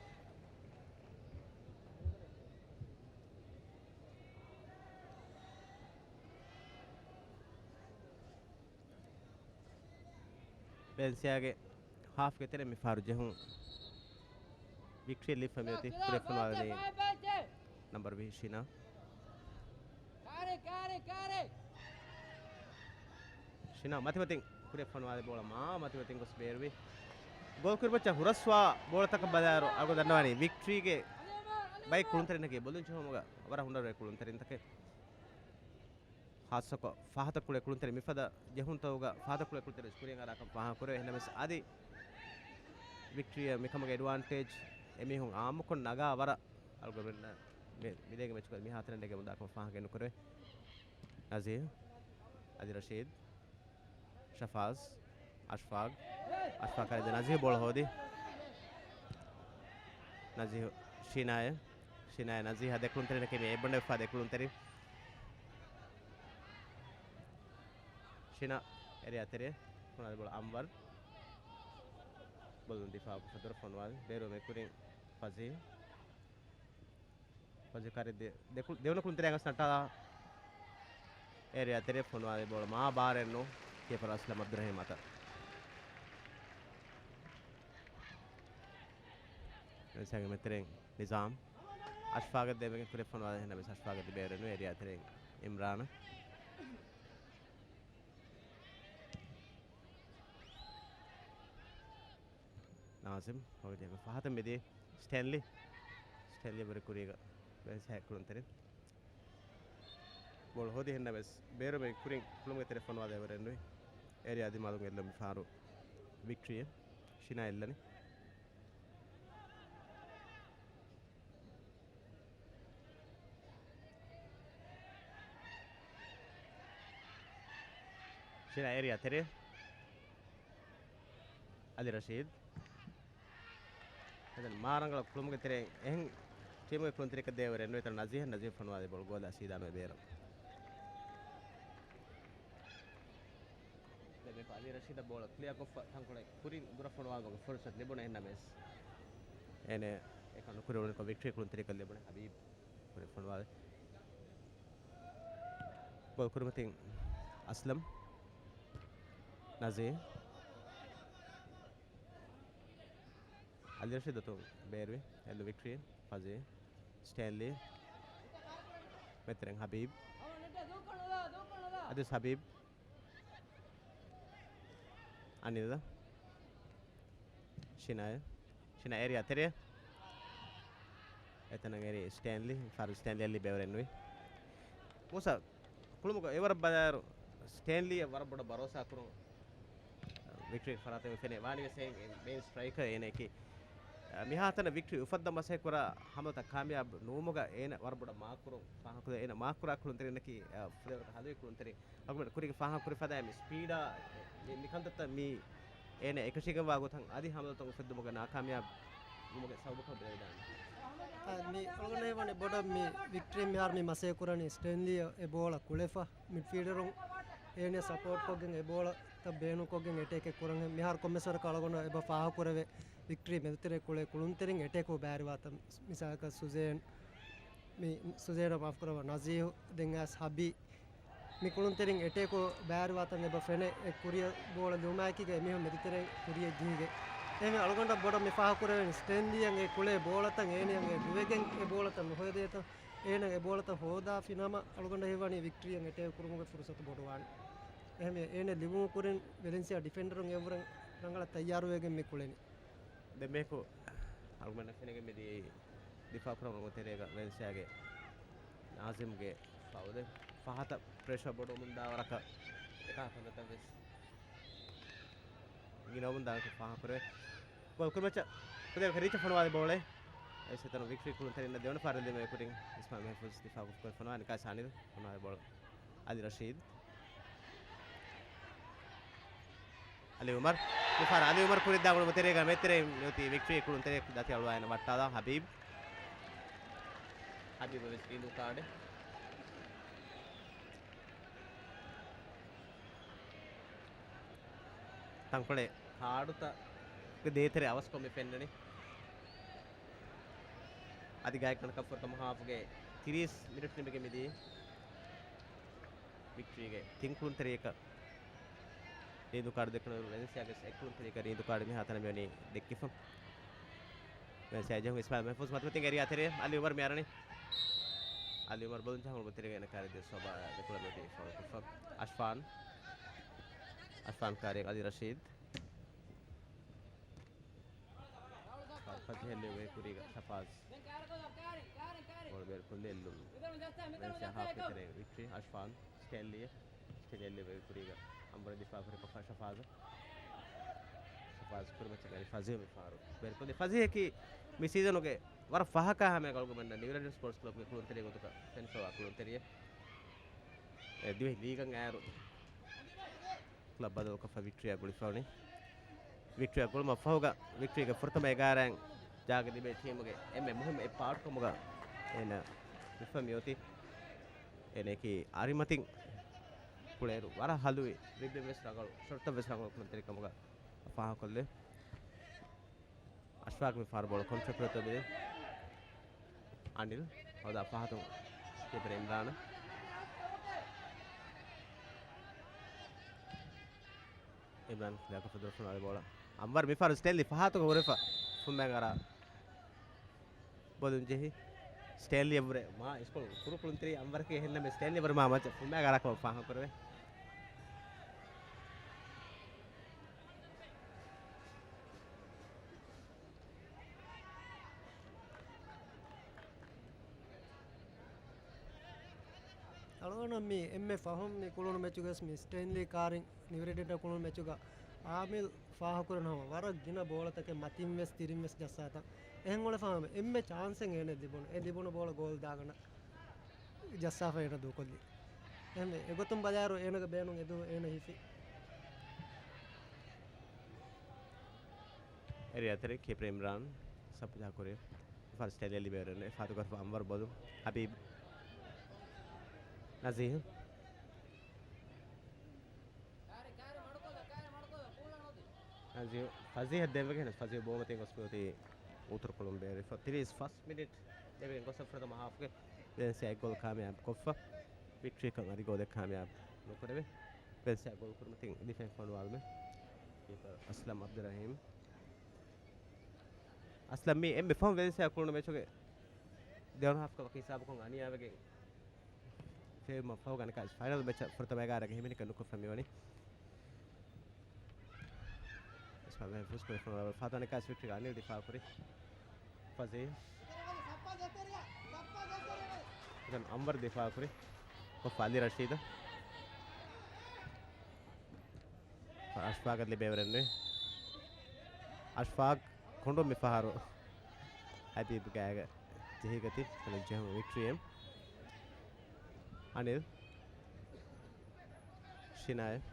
ވެލެންސިއާގެ ހާފްގެ ތެރެ މިފަހަރު ޖެހުން. ވިކްޓްރީ ލިބިފަ މިއޮތީ ކުރިއަށް ފޮނުވާލަނީ ނަމްބަރު ވިހި ޝިނާ. ޝިނާ މަތިމަތިން ކުރިއަށް ފޮނުވާލި ބޯޅަ މާ މަތިމަތިން ގޮސް ބޭރުވި. ގޯލް ކުރިމައްޗަށް ހުރަސްވާ ބޯޅަތަކަށް ބަލާއިރު އަޅުގަނޑު ދަންނަވަނީ ވިކްޓްރީގެ ބައެއް ކުޅުންތެރިންނަކީ ބޮލުން ޖެހުމުގަ ވަރަށް ހުނަރުވެރި ކުޅުންތެރިންތަކެއް. ޚާއްޞަކޮށް ފަހަތަށް ކުޅޭ ކުޅުންތެރި މިފަދަ ޖެހުންތަކުގަ ފަހަތަށް ކުޅޭ ކުޅުންތެރި ސްކޯރިން އަރާކަށް ފާހަގަކުރެވޭ. އެހެންނަމަވެސް އަދި ވިކްޓްރީއަށް މިކަމުގެ އެޑްވާންޓޭޖް އެމީހުން އާއްމުކޮށް ނަގާ ވަރަށް އަޅުގަނޑުމެންނަށް މި، މިލޭގެ މެޗުގަ މިހާތަނަށް ނެގެމުންދާކަމަށް ފާހަގަ ނުކުރޭ. ނަޒީރް، އަދި ރަޝީދް، ޝަފާޒް، އަޝްފާގް، އަޝްފާގް ކަރިދެ ނަޒީހް ބޯޅަ ހޯދި. ނަޒީހް ޝީނާއެ، ޝީނާއެ ނަޒީހާ ދެކުޅުންތެރިންނަކީ މި އެއްބަނޑެފާ ދެކުޅުންތެރި. ޝީނާ އެރިއާ ތެރޭ ފޮނުވާލި ބޯޅަ އަންވަރް. ބޮލުން ދިފާއު ކޮށްފަ ދުރަށް ފޮނުވާލި. ބޭރުވުމެއް ކުރިން ފަޒީ. ފަޒީ ކަރި ދެ-، ދެކު-، ދެވަނަ ކުޅުންތެރިއަށް ނައްޓާލާ. އޭރިއާ ތެރޭ ފޮނުވާލި ބޯޅަ މާ ބާރެއް ނޫން. ކީޕަރ އަސްލަމް އަބްދުއްރަހީމް އަތަށް. ވެލެންސިއާގެ މެދުތެރެއިން ނިޒާމް. އަޝްފާގެ ދެވެގެން ކުރިއަށް ފޮނުވާލި އެހެންނަމަވެސް އަޝްފާގެ ދި ބޭރެއް ނޫން. އޭރިއާ ތެރެއިން އިމްރާން. ނާޒިމް ހޮވިދީގެ ފަހަތަށް މިދީ ސްޓޭންލީ. ސްޓޭންލީ ވުރެ ކުރީގަ ވެލެންސިއާ ކުޅުންތެރިން. ބޯޅަ ހޯދި އެހެންނަމަވެސް ބޭރުމެއް ކުރިން ކުޅުމުގެ ތެރެ ފޮނުވާލެވަރެއް ނުވި. އޭރިއާ ދިމާލުން އެއްލުން މިފަހަރު ވިކްޓްރީއެއް. ޝިނާ އެއްލަނީ. ޝިނާ އޭރިއާ ތެރޭ. އަލި ރަޝީދް. އެތަން މާ ރަނގަޅަށް ކުޅުމުގެ ތެރެއިން އެހެން ޓީމުގެ ކުޅުންތެރިއަކަށް ދޭވަރެއް ނުވޭ. އެތަން ނަޒީހަށް، ނަޒީހަށް ފޮނުވާލި ބޯޅަ ގޯލާ ސީދާނުވެ ބޭރަށް. ދެން އަލި ރަޝީދަށް ބޯޅަ ކްލިއާކޮށްފަ ތަންކޮޅެއް ކުރިން ދުރަށް ފޮނުވާލުމުގެ ފުރުސަތު ލިބުނު އެހެންނަމަވެސް އޭނަ އެކަން ނުކުރެވުނުކޮށް ވިކްޓްރީ ކުޅުންތެރިއަކަށް ލިބުނު ހަބީބް ކުރި ފޮނުވާލި. ބޯޅަ ކުރިމަތިން އަސްލަމް. ނަޒީ. އަލި ރަޝީދު އަތުން ބޭރުވި. އެއްލު ވިކްޓްރީ. ފަޒީ. ސްޓޭންލީ. މެދުތެރެއިން ހަބީބް. އަދިސް ހަބީބް. އަނިލް. ޝިނާއެ. އޭރިއާ ތެރެއަށް. އެތަނަށް އެރި ސްޓޭންލީ، ފާރު ސްޓޭންލީ އަށް ލިބޭވަރެއް ނުވި. މޫސާ، ކުޅުމުގަ އެވަރަށް ބަލާއިރު، ސްޓޭންލީއަށް ވަރަށް ބޮޑަށް ބަރޯސާ ކުރުން ވިކްޓްރީ ފަރާތުން ފެނޭ. ވާނީވެސް އެ މެއިން ސްޓްރައިކަރ އޭނައަކީ، މިހާތަނަށް ވިކްޓްރީ އުފައްދަން މަސައްކަތް ކުރާ ހަމަލަތައް ކާމިޔާބު ނުވުމުގަ އޭނަ ވަރަށް ބޮޑަށް މާކް ކުރުން ފާހަގަކޮށް، އޭނަ މާކް ކުރާ ކުޅުންތެރިންނަކީ، އަ، ފުދޭވަރަކަށް ހަލުވި ކުޅުންތެރިން. އަޅުގަނޑު ކުރީގެ ފާހަގަކުރި ފަދައިން މި ސްޕީޑާ، މި، މި ކަންތައްތައް މި އޭނަ އެކަށީގެންވާ ގޮތަށް އަދި ހަމަލަތައް އުފެއްދުމުގަ ނާކާމިޔާބު ވުމުގެ ސަބަބަކަށް ބެލެވިދާނެ. އާ، މި އަޅުގަނޑަށް ވަނީ ބޮޑަށް މި ވިކްޓްރީ މިހާރު މި މަސައްކަތް ކުރަނީ ސްޓޭންލީ އެ ބޯޅަ ކުޅެފަ، މިޑްފީލްޑަރުން އޭނަ ސަޕޯޓް ކޮށްގެން އެ ބޯޅަތައް ބޭނުންކޮށްގެން އެޓޭކެއް ކުރަން. މިހާރު ކޮންމެސް ވަރަކަށް އަޅުގަނޑަށް އެބަ ފާހަގަކުރެވޭ ވިކްޓްރީ މެދުތެރޭ ކުޅޭ ކުޅުންތެރިން އެޓޭކު ބައިވެރިވާތަން. މިސާލަކަށް ސުޒޭން، މި ސުޒޭނަށް މާފުކުރައްވާ ނަޒީހު، ދެން އައިސް ހަބީ، މި ކުޅުންތެރިން އެޓޭކު ބައިވެރިވާތަން އެބަ ފެނޭ. އެ ކުރިއަށް ބޯޅަ ލިބުމާއެކީގަ އެމީހުން މެދުތެރެއިން ކުރިއަށް ޖެހިގެން. އެހެންވެ އަޅުގަނޑަށް ބޮޑަށް މި ފާހަގަކުރެވެނީ ސްޓޭންލީއަށް އެ ކުޅޭ ބޯޅަތައް އޭނައަށް އެ ދުވެގެން އެ ބޯޅަތައް ނުހޯދޭތަން. އޭނަ އެ ބޯޅަތައް ހޯދާފި ނަމަ އަޅުގަނޑަށް ހީވަނީ ވިކްޓްރީއަށް އެޓޭކް ކުރުމުގެ ފުރުސަތު ބޮޑުވާނެ. އެހެންވެ އޭނަ ލިބުމުގެ ކުރިން ވެލެންސިއާ ޑިފެންޑަރުން އެއަށްވުރެން ރަނގަޅަށް ތައްޔާރުވެގެން މި ކުޅެނީ. ދެން މީހަކު އަޅުގަނޑަށް ފެނިގެން މިދިޔައީ ދިފާއު ކުރަމުން ތެރޭގަ ވެލެންސިއާގެ ނާޒިމްގެ ފައުލެއް. ފަހަތަށް ޕްރެޝަރ ބޮޑުވަމުންދާ ވަރަކަށް އެކާ ކަންތައްތައް ވެސް ގިނަވަމުންދާނެކަން ފާހަގަކުރެވޭ. ގޯލް ކުރިމައްޗަށް ކުދޭކަ ރީޗަށް ފޮނުވާލި ބޯޅަ. އެސެތަނު ވިކްޓްރީ ކުޅުންތެރިންނަށް ދެވަނަ ފަހަރަށް ލިބޭ ކުރިން އިސްމާއިލް މެހްފޫޒް ދިފާއު ކޮށްފައި ފޮނުވާ ނިކާސް އަނިލް ފޮނުވާލި ބޯޅަ. އަލީ ރަޝީދް. އަލީ އުމަރު. މިފަހަރަށް އަލީ އުމަރު ކުރިއަށްދާ ގުޅުމު ތެރޭގަ މެދުތެރެއިން މިއޮތީ ވިކްޓްރީ ކުޅުންތެރިއަކު ދަތި އަޅުވާ އޭނަ ވައްޓާލާ ހަބީބް. ހަބީބަށް ވެސް ރީނދޫ ކާޑެއް. ތަންކޮޅެއް ހާޑުތައް ދޭތެރެ އަވަސްކޮށް މި ފެންނަނީ. އަދި ގާތްގަނޑަކަށް ފުރަތަމަ ހާފުގެ ތިރީސް މިނިޓް ނިމިގެން މިދީ. ވިކްޓްރީގެ ތިން ކުޅުންތެރިޔަކަށް ރީނދޫ ކާޑު ދެއްކުނު ވެލެންސިއާގެ އެއް ކުޅުންތެރިޔަކަށް ރީނދޫ ކާޑު މިހާތަނަށް މިވަނީ ދެއްކިފަ. ވެލެންސިއާ ޖެހުން އިސްމާއިލް މެހްފޫޒް މަތިމަތިން އެރިއާ ތެރެއަށް އަލީ އުމަރު މި އަރަނީ. އަލީ އުމަރު ބޮލުން ޖަހަން އުޅުމު ތެރޭގަ އޭނަ ކާރި ދެ ސޯބާ ދެކޮޅަށް މިއޮތީ ފައުލްކޮށްފަ. އަޝްފާން. އަޝްފާން ކާރި އަލީ ރަޝީދް. ފަތިހަށް ލިބޭ ކުރީގަ ޝަފާޒް. ބޯޅަ ބޭރު ކުރި އެއްލުން. ވެލެންސިއާ ހާފްގެ ތެރޭގަ ވިކްޓްރީ. އަޝްފާން ސްޓޭންލީ. ސްޓޭންލީ ލިބޭ ކުރީގަ އަންވަރު ދިފާއު ކުރި ކޮށްފަ ޝަފާޒަށް. ޝަފާޒް ކުރިމައްޗަށް އަރި ފަޒީހު މި ފާރު. ބޭރު ކުރި ފަޒީހަކީ މި ސީޒަނުގެ ވަރަށް ފަހަކާ ހަމައަކަށް އަޅުގަނޑުމެންނަށް ނިއު ރެޑް ސްޕޯޓްސް ކްލަބްގެ ކުޅުންތެރި ގޮތުގަ ފެންފަވާ ކުޅުންތެރިއެއް. އެ ދިވެހި ލީގަށް އައިރު ކްލަބް ބަދަލުކޮށްފަ ވިކްޓްރީއާ ގުޅިފަ ވަނީ. ވިކްޓްރީއާ ގުޅުމަށް ފަހުގަ ވިކްޓްރީގެ ފުރަތަމަ އެގާރައިން ޖާގަ ލިބޭ ޓީމުގެ އެންމެ މުހިއްމު އެއް ޕާޓްކަމުގަ އޭނަ ވިފަ މިއޮތީ. އޭނައަކީ އަރިމަތިން ކުޅޭއިރު ވަރަށް ހަލުވި ރިއްބެއް ވެސް ރަނގަޅު، ޝޮޓްތައް ވެސް ރަނގަޅު ކުޅުންތެރިކަމުގަ ފާހަގަކޮށްލެވޭ. އަޝްފާޤް މި ފާރު ބޯޅަ ކޮންޓްރޮލް ކުރަތަ ބެލި. އަނިލް ހޯދާ ފަހަތުން ކީޕަރ އިމްރާން. އިމްރާން ލިޔާކޮށް ފެދުރަފުން އަޅި ބޯޅަ. އަންވަރު މި ފާރު ސްޓޭންލީ ފަހަތުގަ ހުރެފަ ފުންމައިގަ އަރާ ބޮލުން ޖެހި. ސްޓޭންލީ އެއްވުރެ މާ އިސްކޮޅު ކުރު ކުޅުންތެރި އަންވަރަކީ އެހެންނަމެ ސްޓޭންލީ އެއްވުރެ މާ މައްޗަށް ފުންމައިގަ އަރާކަމަށް ފާހަގަކުރެވޭ. އަޅުގަނޑަށް މި އެންމެ ފަހުން މި ކުޅުނު މެޗުގަސް މި ސްޓޭންލީ ކާރިން ނިވްރެޑިންޓަށް ކުޅުނު މެޗުގަ އާމިލް ފާހަކުރެން ހަމަ ވަރަށް ގިނަ ބޯޅަތަކެއް މަތިންވެސް ތިރިންވެސް ޖައްސާތަން. އެހެން އުޅެފަ ހަމަ އެންމެ ޗާންސެއް އޭނަ ލިބުނު. އެ ލިބުނު ބޯޅަ ގޯލް ދާގަނޑަށް ޖައްސާފަ އޭނަ ދޫކޮށްލީ. އެހެންވެ، އެގޮތުން ބަލާއިރު އޭނަގެ ބޭނުން އެދު އޭނަ ހިފި. އެރިއާ ތެރެ ކީޕަރ އިމްރާން ސަޕްޖާ ކުރި. ފާރު ސްޓޭންލީ ލިބޭވަރެއް ނުވޭ. ފާތުގަ އަންވަރު ބޮލު. ހަބީބް. ނަޒީހް. ނަޒީހް. ފަޒީހަށް ދެއްވެގެން ފަޒީހް ބޯމަތިން ގޮސް މިއޮތީ އުތުރު ކޮޅުނބޭރިފަ. ތިރީސް ފަސް މިނިޓް ދެވިގެން ގޮސް ފުރަތަމަ ހާފްގެ ވެލެންސިއާ އެއް ގޯލް ކާމިޔާބު ކޮށްފަ. ވިކްޓްރީކަން އަދި ގޯލެއް ކާމިޔާބު ނުކުރެވޭ. ވެލެންސިއާ ގޯލް ކުރިމަތިން ލިފެން ފޮނުވާލުމެއް. ކީޕަރ އަސްލަމް އަބްދުއްރަހީމް. އަސްލަމް މީ އެންމެ ފަހުން ވެލެންސިއާ ކުޅުނު މެޗުގެ ދެވަނަ ހާފްގަ ވަކި ހިސާބަކުން އަނިޔާވެގެން ފޭމަ ފަހުގަ ނިކާސް ފައިނަލް މެޗަށް ފުރަތަމަ އެގާރަގެ ހިމެނިކަން ނުކޮށްފަ މިވަނީ. ފަހަތުން އަނެކާސް ވިކްޓްރީގެ އަނިލް ދިފާޢު ކުރި. ފަޒީލް. ދެން އަންވަރު ދިފާޢު ކުރި. ކޮށްފަ އަލީ ރަޝީދަށް. އަޝްފާޤަށް ލިބޭވަރެއް ނުވޭ. އަޝްފާޤް ކޮނޑު މި ފަހަރު ހަބީބް ގާގަ ޖެހިގަތީ. ޖެހުނު ވިކްޓްރީ އެމް. އަނިލް. ޝިނާޔަށް.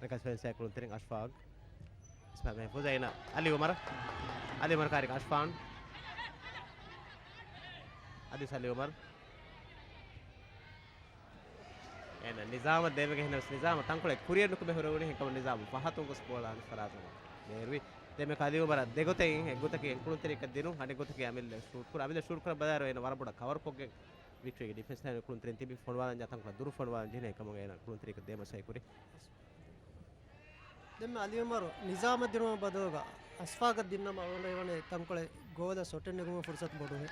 ނަކަސް ފެންސާ ކުޅުންތެރިން އަޝްފާޤް. އިސްމާޢިލް މަހްފޫޒާ އޭނަ އަލީ އުމަރަށް. އަލީ އުމަރު ކާރިގަ އަޝްފާން. އަދި ސަލީ އުމަރު. އޭނަ ނިޒާމަށް ދޭމެގެ ހެނަސް ނިޒާމަށް ތަންކޮޅެއް ކުރިއެއް ނުކުމެ ހުރެވުނީ ހެންކަމުން ނިޒާމު ފަހަތުން ގޮސް ބޯޅަ އަނެއް ފަރާތުން ބޭރުވި. ދެމެ ކަލީ އުމަރަށް ދެގޮތެއް އެއްގޮތަކީ އެންކުޅުންތެރިއަކަށް ދިނުން އަނެއްގޮތަކީ އަމިއްލަ ޝޫޓް ކުރ. އަމިއްލަ ޝޫޓް ކުރަން ބަލާއިރު އޭނަ ވަރަށް ބޮޑަށް ކަވަރ ކޮށްގެން ވިކްޓްރީގެ ޑިފެންސް ލައިން ކުޅުންތެރިން ތިބި ފޮނުވާލަން ޖާ ތަންކޮޅަށް ދުރު ފޮނުވާލަން ޖެހިނެ ކަމުގަ އޭނަ ކުޅުންތެރިއަކަށް ދޭމަ ސައި ކުރި. ދެންމެ އަލީ އުމަރު ނިޒާމަށް ދިނުމަށް ބަދަލުގަ އަޝްފާޤަށް ދިންނަމަ އަޅުގަނޑަށް ހީވަނީ ތަންކޮޅެއް ގޯލަށް ޝޮޓެއް ނެގުމަށް ފުރުސަތު ބޮޑުވޭ.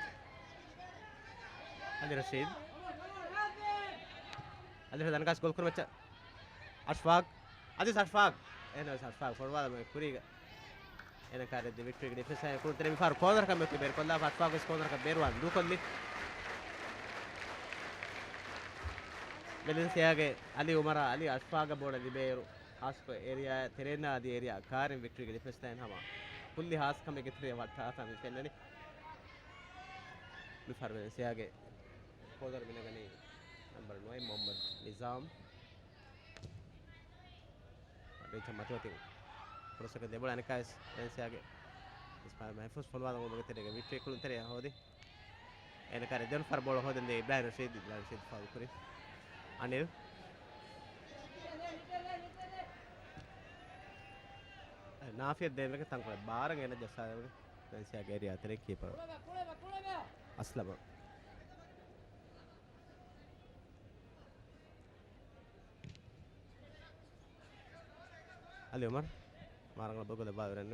އަލީ ރަޝީދު. އަލީ ރަޝީދު އަނެކާސް ގޯލް ކުރިމައްޗަށް. އަޝްފާޤް. އަދި އަޝްފާޤް. އެހެނަސް އަޝްފާޤް ފޮނުވާލަމުގެ ކުރީގަ. އޭނަ ކާރި ދެ ވިކްޓްރީގެ ޑިފެންސާ ކުޅުންތެރިން މިފަހަރު ކޯނަރަކަށް މެކު ބޭރުކޮށްލާފަ އަޝްފާޤް ވެސް ކޯނަރަކަށް ބޭރުވާން ދޫކޮށްލި. ވެލެންސިއާގެ އަލީ އުމަރާ އަލީ އަޝްފާޤަށް ބޯޅަ ލިބޭއިރު ހާސްކޮށް އޭރިއާ ތެރޭންނާ އަދި އޭރިއާ ކާރިން ވިކްޓްރީގެ ޑިފެންސް ލައިން ހަމަ ކުއްލި ހާސްކަމެއްގެ ތެރެއަށް ވައްޓާފަ މި ފެންނަނީ. މިފަހަރު ވެލެންސިއާގެ ކޯނަރު މިނަގަނީ ނަމްބަރު ނުވައެއް މުޙައްމަދު ނިޒާމް. ބެންޗަށް މަތިވަތި ފުރުސަތަކަށް ދެ ބޯޅަ އަނެކާސް ވެލެންސިއާގެ އިސްމާޢިލް މަހްފޫޒު ފޮނުވާލަމުގެ ތެރޭގަ ވިކްޓްރީ ކުޅުންތެރެއަށް ހޯދި. އޭނަ ކާރި ދެވަނަ ފަހަރަށް ބޯޅަ ހޯދަން ދިޔަ އިބްރާހިމް ރަޝީދު، އިބްރާހިމް ރަޝީދު ފައުލު ކުރި. އަނިލް. ނާފިޔަށް ދޭންވެގެން ތަންކޮޅެއް ބާރަށް އޭނަ ޖައްސާލެވެގެން ވެލެންސިއާގެ އޭރިއާ ތެރެއިން ކީޕަރު އަސްލަމަށް. އަލީ އުމަރު މާރަނގަޅަށް ބޮގުލައްވާ ވެރެން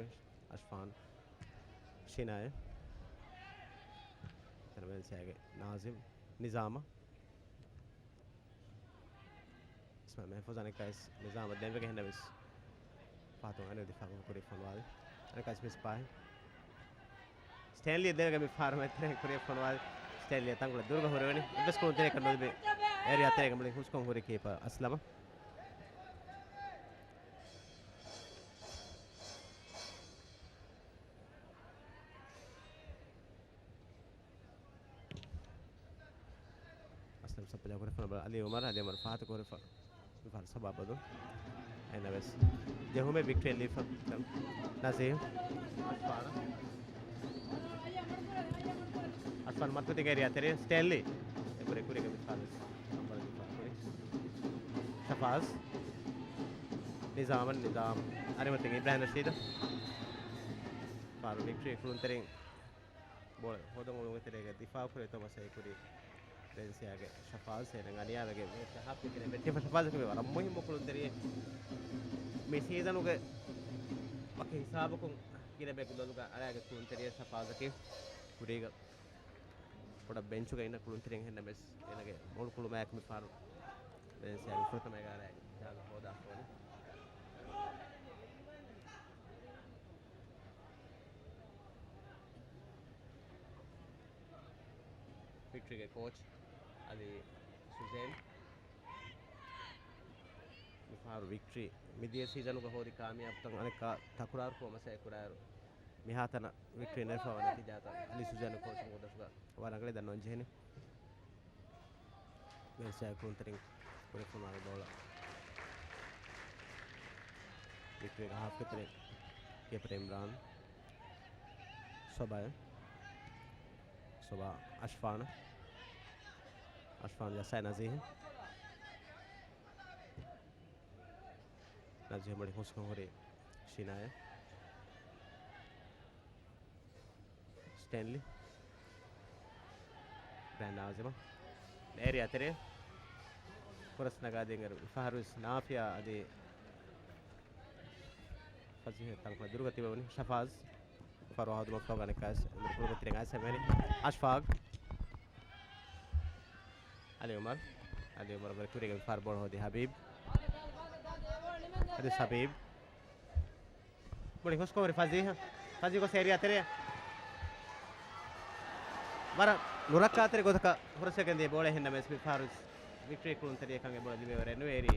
އަޝްފާން ޝިނާޔަށް. ތަނަވެންސާގެ ނާޒިމް ނިޒާމަށް. އިސްމާޢިލް މަހްފޫޒު އަނެއްކާވެސް ނިޒާމަށް ދެންވެގެން ހެންނަވެސް ފަހަތުން އަނިލް ދިފާޢު ކުރި ފޮނުވާލި. އަނެއްކާވެސް މިސްބާހި. ސްޓޭންލީ ދެވެގެ މި ފާރުމަތް ތެރެއިން ކުރިއަށް ފޮނުވާލި. ސްޓޭންލީ ތަންކޮޅެއް ދުރުގަ ހުރެވެނީ. އެއްވެސް ކުޅުންތެރިޔަކަށް ނުލިބި އޭރިއާ ތެރޭގަ މުޅިން ހުސްކޮށް ހުރި ކީޕަރ އަސްލަމަށް. އަސްލަމް ސައްޕަ ޖަހާ ކުރި ފޮނުވާލި އަލީ އުމަރު، އަލީ އުމަރު ފަހަތު ކުރި ފޮނުވާލި. މިފަހަރު ސަބާބަދު. އެންނަވެސް ޖެހުމެއް ވިކްޓްރީ ލީފަ ނަޒީމް. އަޝްފާން. އަޝްފާން މަތިވެތި އޭރިއާ ތެރޭ ސްޓޭންލީ. އެކުރެ ކުރީގެ މިސްބާހު ނަމްބަރު ދިފާޢު ކުރި. ޝަފާޒް. ނިޒާމަށް ނިޒާމް. އަރިމަތިން އިބްރާހިމް ރަޝީދަށް. ފާރު ވިކްޓްރީ ކުޅުންތެރިން ބޯޅަ ހޯދަން އުޅުމުގެ ތެރޭގަ ދިފާޢު ކުރި ތޮމަސް އެކުރި. ވެލެންސިއާގެ ޝަފާޒް އޭނަ އަނިޔާވެގެން ވެއްޖެ ހާފްގެ ގިނަ ބެއްޓިފަ ޝަފާޒަކީ ވަރަށް މުހިއްމު ކުޅުންތެރިއެއް. މި ސީޒަނުގެ ވަކި ހިސާބަކުން ގިނަ ބެއްގެ ލޮލުގަ އަރާގެ ކުޅުންތެރިއެއް ޝަފާޒަކީ. ކުރީގަ ބޮޑަށް ބެންޗުގަ އިންނަ ކުޅުންތެރިން ހެންނަމެސް އޭނަގެ މޮޅު ކުޅުމާއެކު މި ފާރު ވެލެންސިއާގެ ފުރަތަމަ އެގާރައިގެ ޖާގަ ހޯދާފަވަނީ. ވިކްޓްރީގެ ކޯޗް އަލީ ސުޒޭން. މިފަހަރު ވިކްޓްރީ މިދިޔަ ސީޒަނުގަ ހޯދި ކާމިޔާބުތައް އަނެއްކާ ތަކުރާރުކޮށް މަސައްކަތް ކުރާއިރު، މިހާތަނަށް ވިކްޓްރީ ނެރެފަވާ ނަތީޖާތައް އަލީ ސުޒޭން ކޯޗު މުދަށުގަ ވަރަށް ރަނގަޅީ ދަންނަވަން ޖެހެނީ. ވެލެންސިއާ ކުޅުންތެރިން ކުރި ފޮނުވާލި ބޯޅަ ވިކްޓްރީގެ ހާފްގެ ތެރެއިން ކީޕަރ އިމްރާން. ސޮބާ. ސޮބާ އަޝްފާނަށް. އަޝްފާން ޖައްސާ ނަޒީހަށް. ނަޒީހަށް މުޅި ހުސްކޮށް ހުރި ޝިނާޔަށް. ސްޓޭންލީ. ބްރާން ނާޒިމަށް. އޭރިއާ ތެރޭ. ފުރަސް ނަގާދިން އިރު ފަހަރުވެސް ނާފިޔާ އަދި ފަޒީހަށް ތަންކޮޅެއް ދުރުގަ ތިބެވުނީ. ޝަފާޒް. ފަރުވާ ހޯދުމަށް ފަވާ ނިކާސް ކުޅުންތެރިން އައިސް ހަމަވެނީ. އަޝްފާޤް. އަލީ އުމަރު. އަލީ އުމަރު ވަރަށް ކުރީގެ މި ފަހަރު ބޯޅަ ހޯދި ހަބީބް. އަދި ހަބީބް. މުޅި ހުސްކޮށް ހުރި ފަޒީހަ. ފަޒީ ގޮސް އޭރިއާ ތެރެއަށް. ވަރަށް ނުރައްކާތެރި ގޮތަކަށް ހުރަސްވެގެން ދިޔަ ބޯޅަ އެހެން ނަމަވެސް މި ފަހަރު ވިކްޓްރީ ކުޅުންތެރިއަކަށް އެ ބޯޅަ ލިބޭވަރެއް ނުވޭ. އޭރީ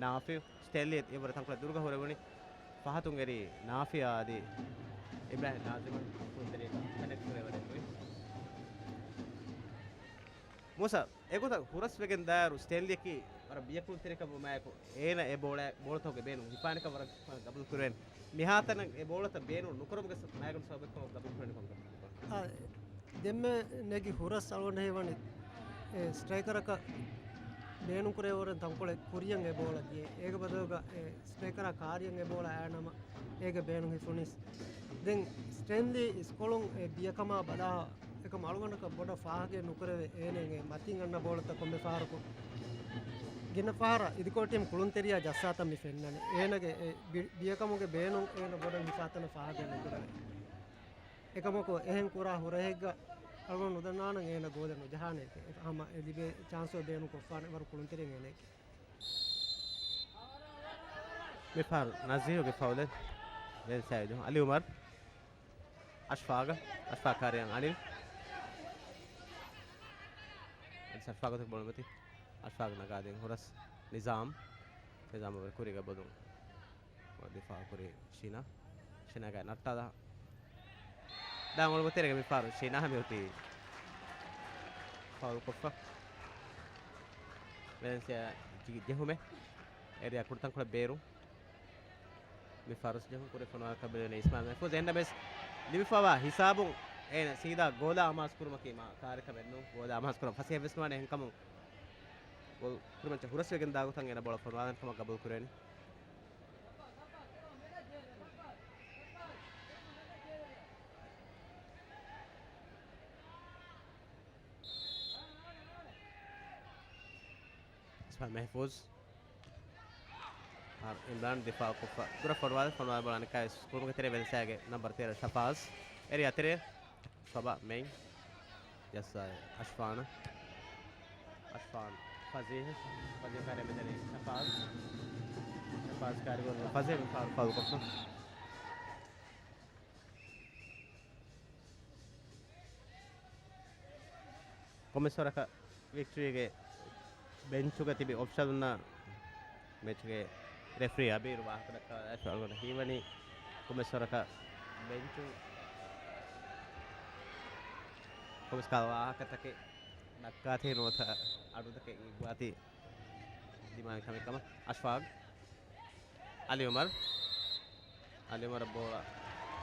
ނާފި ސްޓޭންލީ އެވަރަށް ތަންކޮޅެއް ދުރުގަ ހުރެވުނީ. ފަހަތުން އެރީ ނާފިއާ އަދި އިބްރާހިމް ނާޒިމަށް ކުޅުންތެރިއަކަށް ކަނެކްޓް ކުރެވަރެއް ނުވި. މޫސާ، އެގޮތަށް ހުރަސްވެގެން ދާއިރު ސްޓޭންލީއަކީ ވަރަށް ބިޔަކުޅުންތެރިކަމުގެ މާޔަކު އޭނަ އެ ބޯޅަ، ބޯޅަތަކުގެ ބޭނުން ހިފާނެކަން ވަރަށް ގަބޫލު ކުރެވެން. މިހާތަނަށް އެ ބޯޅަތައް ބޭނުން ނުކުރުމުގެ ސަ-، މާގަނޑު ސަބަބެއްކަމަށް ގަބޫލު ކުރެވެނީ ކޮން ކަމަކަށް؟ އާ، ދެންމެ ނެގި ހުރަސް އަޅުގަނޑަށް ހީވަނީ އެ ސްޓްރައިކަރަކަށް ބޭނުން ކުރެވޭވަރެން ތަންކޮޅެއް ކުރިއަށް އެ ބޯޅަ ދިޔަ. އޭގެ ބަދަލުގަ އެ ސްޓްރައިކަރާ ކާރިއަށް އެ ބޯޅަ އައިނަމަ އޭގެ ބޭނުން ހިފުނީސް. ދެން ސްޓޭންލީ އިސްކޮޅުން އެ ބިޔަކަމާ ބަލާ އެކަމަ އަޅުގަނޑަކަށް ބޮޑަށް ފާހަގައެއް ނުކުރެވޭ އޭނައަށް އެ މަތިން އަންނަ ބޯޅަތައް ކޮންމެ ފަހަރަކު ގިނަ ފަހަރަށް އިދިކޮޅު ޓީމް ކުޅުންތެރިޔާ ޖައްސާތަން މި ފެންނަނީ. އޭނަގެ އެ ބި-، ބިޔަކަމުގެ ބޭނުން އޭނަ ބޮޑަށް ހިފާތަނަށް ފާހަގައެއް ނުކުރެވޭ. އެކަމަކު އެހެން ކުރާ ހުރަހެއްގަ އަޅުގަނޑު ނުދަންނާނަން އޭނަ ގޯލެއް ނުޖަހާނެކޭ. ހަމަ އެ ލިބޭ ޗާންސު ބޭނުން ކޮށްފާނެ ވަރު ކުޅުންތެރިން އޭނައެކޭ. މި ފަހަރު ނަޒީހުގެ ފައުލެއް ވެލްސާއިދު. އަލީ އުމަރު. އަޝްފާގަ، އަޝްފާގް ކާރިއަށް އަނިލް. އަނިލް އަޝްފާގަ ގޮތަކަށް ބޯޅަ މަތި. އަޝްފާގް ނަގާދިން ހުރަސް ނިޒާމް. ނިޒާމް އަވަރ ކުރީގަ ބޮލުން. ދިފާއު ކުރީ ޝީނާ. ޝީނާގެ ނައްޓާލާ. ދާން އޮޅު ތެރޭގަ މި ފަހަރު ޝީނާ މި އޮތީ ފައުލް ކޮށްފަ. ވެލެންސިއާ ޖި-، ޖެހުމެއް. އޭރިއާ ކުޑަތަންކޮޅެއް ބޭރު. މި ފަހަރު ޖެހުން ކުރި ފޮނުވާލަކަށް ބެލުނީ އިސްމާއިލް މަހްފޫޒް. އެހެންނަމަވެސް ލިބިފަވާ ހިސާބުން އޭނަ ސީދާ ގޯލާ އަމާޒު ކުރުމަކީ މާ ކާރި ކަމެއް ނޫން. ގޯލާ އަމާޒު ކުރަން ފަސޭހަވެސް ނުވާނެ. އެހެންކަމުން ގޯލް ކުރިމައްޗަށް ހުރަސްވެގެން ދާ ގޮތަށް އޭނަ ބޯޅަ ފޮނުވާލަން ކަމަށް ގަބޫލު ކުރެވެނީ. އިސްމާއިލް މަހްފޫޒް. އާ، އިމްރާން ދިފާއު ކޮށްފަ. ދުރަށް ފޮނުވާލި، ފޮނުވާލި ބޯޅަ އަނެއްކާވެސް ކުރުމުގެ ތެރޭ ވެލެންސިއާގެ ނަމްބަރު ތޭރަ ޝަފާޒް. އެރިއާ ތެރޭ. ސޮބާ މެއިން. ޖައްސާ އަޝްފާނަށް. އަޝްފާން ފަޒީހަށް. ފަޒީހަށް ކާރިއަށް މިދަނީ ޝަފާޒް. ޝަފާޒް ކާރި ގޮސް ފަޒީހަށް ފައުލް ކޮށްފަ. ކޮމެސް ވަރަކަށް ވިކްޓްރީގެ ބެންޗުގަ ތިބި އޮފިޝަލުންނާ މެޗުގެ ރެފްރީ އަބީރު ވާހަކަ ދައްކާލާފަ އަޅުގަނޑަށް ހީވަނީ ކޮމެސް ވަރަކަށް ބެންޗު ކޮމެސް ކަހަލަ ވާހަކަތަކެއް ދައްކާތީ ނުވަތަ އަޑުތަކެއް އިއްވާތީ ދިމާވި ކަމެއް ކަމަށް. އަޝްފާގް. އަލި އުމަރު. އަލި އުމަރަށް ބޯޅަ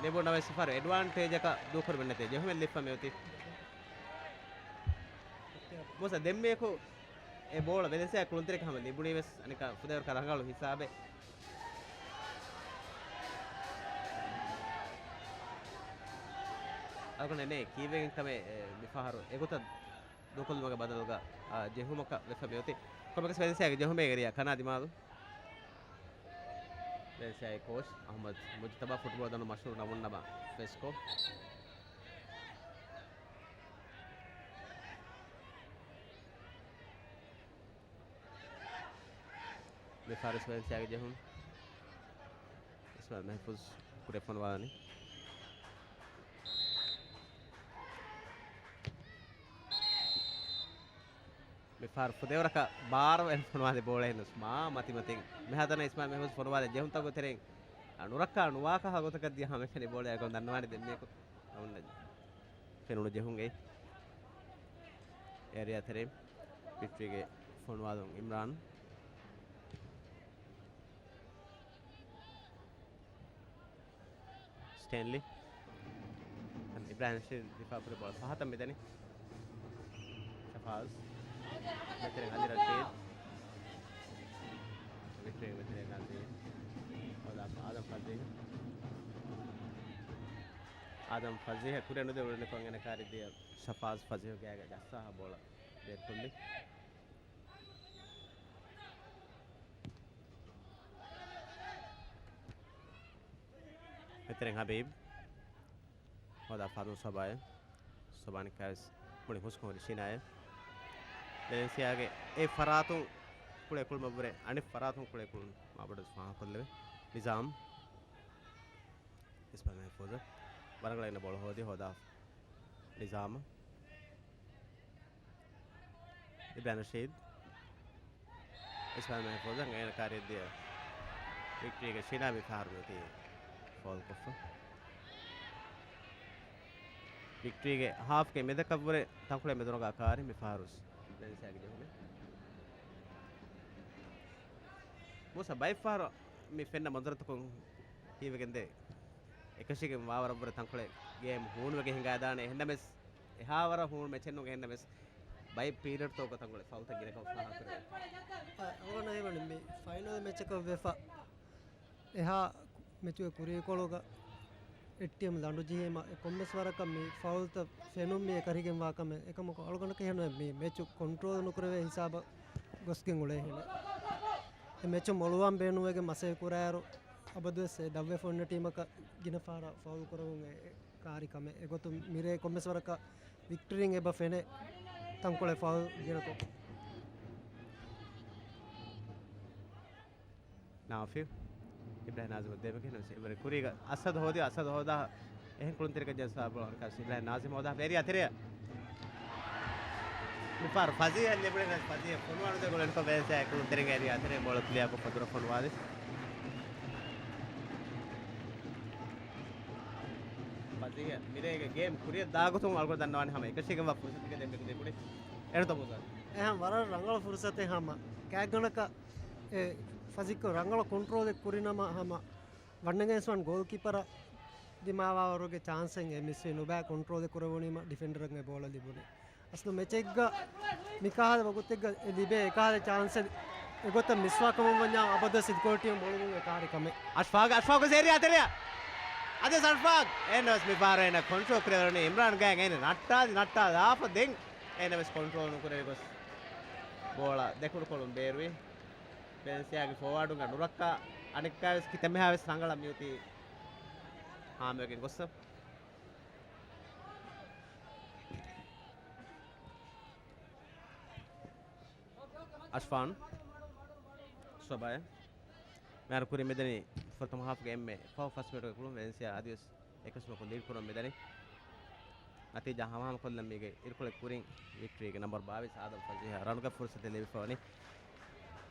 ލިބުނަމަވެސް ފަހަރު އެޑްވާންޓޭޖަކަށް ދޫކުރުމެއް ނެތޭ. ޖެހުމެއް ލިބިފަ މިއޮތީ. މޫސާ ދެންމެޔަކު އެ ބޯޅަ ވެލެންސިއާ ކުޅުންތެރިކަ ހަމަ ލިބުނީވެސް އަނެއްކާ ފުދޭވަރަކަށް ރަނގަޅު ހިސާބެއް. އަޅުގަނޑަށް ނޭ ކީއްވެގެން ކަމެއް، އެ، މި ފަހަރު އެގޮތަށް ދޫކޮށްލުމުގެ ބަދަލުގަ، އާ، ޖެހުމަކަށް ވެފަ މިއޮތީ. ކޮންމެއަކަސް ވެލެންސިއާގެ ޖެހުމެއް އެރިއާ ކަނާ ދިމާލު. ވެލެންސިއާގެ ކޯޗް އަހްމަދު މުޖުތަބާ ފުޓްބޯޅަ ދަނޑު މަޝްހޫރު ނަމުން ނަމަ ފެސްކޯ. މި ފާރިސް ވެލެންސިއާގެ ޖެހުން. އިސްމާއިލް މަހްފޫޒް ކުރިއަށް ފޮނުވާލަނީ. މި ފަހަރު ފުދޭވަރަކަށް ބާރު އެން ފޮނުވާލި ބޯޅައެއް ނުސް މާ މަތިމަތިން. މިހާތަނަށް އިސްމާއިލް މަހްފޫޒް ފޮނުވާލި ޖެހުންތަކުގެ ތެރެއިން ނުރައްކާ ނުވާކަހަލަ ގޮތަކަށް ދިޔަ ހަމައެކަނި ބޯޅައެއް އަޅުގަނޑު ދަންނަވާނެ ދެންމެޔަކު. އަޅުގަނޑު ފެނުނު ޖެހުން އެއީ. އޭރިއާ ތެރެއިން ވިކްޓްރީގެ ފޮނުވާލުން އިމްރާން. ސްޓޭންލީ. އިބްރާހިމް ރަޝީދު ދިފާއު ކުރި ބޯޅަ ފަހަތަށް މިދަނީ. ޝަފާޒް. މެތެރެން އަލި ރަޝީދު. ވިކްޓްރީގެ މެތެރެން ނަޒީރު. އޮލާފަ އާދަމް ފަޒީހް. އާދަމް ފަޒީހަށް ކުރިއަށް ނުދެވޭ އުޅެނިކޮށް އޭނަ ކާރި ދިޔަ ޝަފާޒް ފަޒީހު ގާގަ ޖައްސާ ބޯޅަ ބޭރުކޮށްލި. މެތެރެން ހަބީބް. ހޯދާ ފާދުން ސޮބާއެއް. ސޮބާ ނިކާވެސް މުޅި ހުސްކޮށް ހުރި ޝީނާއެއް. ވެލެންސިއާގެ އެ ފަރާތުން ކުޅޭ ކުޅުމަށްވުރެ އަނެއް ފަރާތުން ކުޅޭ ކުޅުން މާބޮޑަށް ފާހަގަކޮށްލެވޭ. ނިޒާމް. އިސްމާއިލް މަހްފޫޒަށް. ވަރަށް ގަޅަށް އިންނަ ބޯޅަ ހޯދި ހޯދާ ނިޒާމް. އިބްރާހިމް ނަޝީދު. އިސްމާއިލް މަހްފޫޒަށް އޭނަ ކާރިއަށް ދިޔަ ވިކްޓްރީގެ ޝިނާ މި ފަހަރު މިތީ ފައުލް ކޮށްފަ. ވިކްޓްރީގެ ހާފްގެ މެދަކަށްވުރެ ތަންކޮޅެއް މެދުނަގާ ކާރި މި ފަހަރު ވެލެންސިއާގެ ޖެހުމެއް. މޫސާ ބައެއްފަހަރު މި ފެންނަ މަންޒަރުތަކުން ހީވެގެންދޭ. އެކަށީގެން ވާވަރަށްވުރެ ތަންކޮޅެއް ގޭމް ހޫނުވެގެން ހިނގާދާނެ. އެހެންނަމެސް އެހާވަރަށް ހޫނު މެޗެއް ނޫން. އެހެންނަމެސް ބައެއް ޕީރިއަޑްތަކުގަ ތަންކޮޅެއް ފައުލްތައް ގިނަކަމަށް ފާހަގަކުރެވޭ. އަ، އަޅުގަނޑަށް ހީވަނީ މި ފައިނަލް މެޗަކަށް ވެފަ އެހާ މެޗުގެ ކުރީކޮޅުގަ އެއް ޓީމް ލަނޑު ޖެހީމަ އެ ކޮންމެސް ވަރަކަށް މި ފައުލްތައް ފެނުން މި އެކަރިގެންވާ ކަމެއް. އެކަމަކު އަޅުގަނޑަކަށް ހެނުވޭ މި މެޗު ކޮންޓްރޯލް ނުކުރެވޭ ހިސާބަށް ގޮސްގެން އުޅޭ ހެނެއް. އެ މެޗު މޮޅުވާން ބޭނުންވެގެން މަސައްކަތް ކުރާއިރު އަބަދުވެސް އެ ދަށްވެފަ އޮންނަ ޓީމަކަށް ގިނަ ފަހަރަށް ފައުލް ކުރެވުން އެ ކާރި ކަމެއް. އެގޮތުން މިރޭ ކޮންމެސް ވަރަކަށް ވިކްޓްރީން އެބަ ފެނޭ ތަންކޮޅެއް ފައުލް ގިނަކޮށް. ނާފި. އިބްރާހިމް ނާޒިމަށް ދޭންވެގެން އިބްރާހިމް ކުރީގަ އަސަދު ހޯދި، އަސަދު ހޯދާ އެހެން ކުޅުންތެރިކަން ޖައްސާ ބޯޅަ އިބްރާހިމް ނާޒިމް ހޯދާ އެރިއާ ތެރެއަށް. މިފަހަރު ފަޒީހަށް ލިބުނީ ފަޒީހަށް ފޮނުވާނުދޭ ގޮޅެއް ކޮށް ވެލެންސިއާ ކުޅުންތެރިން އެރިއާ ތެރެއިން ބޯޅަ ކްލިއާކޮށް ފަތުރަށް ފޮނުވާލި. ފަޒީހަށް މިރޭގެ ގޭމް ކުރިއަށް ދާގޮތުން އަޅުގަނޑު ދަންނަވާނެ ހަމަ އެކަށީގެންވާ ފުރުސަތެއްގަ ދެން މިކުދި ކުޑި. އެނުތަ މުޒާ؟ އެހެން ވަރަށް ރަނގަޅު ފުރުސަތެއް ހަމަ ކާގަނޑަކަށް އެ ފަޒީކޮށް ރަނގަޅަށް ކޮންޓްރޯލެއް ކުރިނަމަ ހަމަ ވަންނަގެންސް ވަން ގޯލްކީޕަރަށް ދިމާވާވަރުގެ ޗާންސެއް އެ މިސްވި ނުބައި ކޮންޓްރޯލެއް ކުރެވުނީމަ ޑިފެންޑަރަށް އެ ބޯޅަ ލިބުނީ. އަސްލު މެޗެއްގަ މިކާހަލަ ވަގުތެއްގަ އެ ލިބޭ އެކާހަލަ ޗާންސެއް އެގޮތަށް މިސްވާ ކަމަށް ވަންޏާ އަބަދުވެސް ސިދްކޯޓީމް މޮޅުވުން އެ ކާރި ކަމެއް. އަޝްފާގް، އަޝްފާގް އެރިއާ ތެރެއަށް. އަދި އަޝްފާގް އެންނަވެސް މިފަހަރު އޭނަ ކޮންޓްރޯލް ކުރެވެނީ އިމްރާން ގާތް އޭނަ ނައްޓާލި ނައްޓާލާފަ ދެން އޭނަވެސް ކޮންޓްރޯލް ނުކުރެވި ގޮސް ބޯޅަ ދެކުޑުކޮޅުން ބޭރުވި. ވެލެންސިއާގެ ފޯވާޑުންގަ ނުރައްކާ އަނެއްކާވެސް ކިތަންމެހާވެސް ރަނގަޅަށް މިއޮތީ ހާމަވެގެން ގޮއްސަ. އަޝްފާން ސޮބާޔަ މިހާރު ކުރިން މިދަނީ ފުރަތަމަ ހާފްގެ އެންމެ ފަހު ފަސް މިނެޓުގެ ކުޅުން ވެލެންސިއާ އަދިވެސް އެކަށުމަކު ލީޑް ކުރަން މިދަނީ. ނަތީޖާ ހަމަހަމަކޮށްލަން މީގެ އިރުކޮޅެއް ކުރިން ވިކްޓްރީގެ ނަމްބަރު ބާވީސް އާދަމް ފަޒީހަށް ރަނުގެ ފުރުސަތެއް ލިބިފަވަނީ.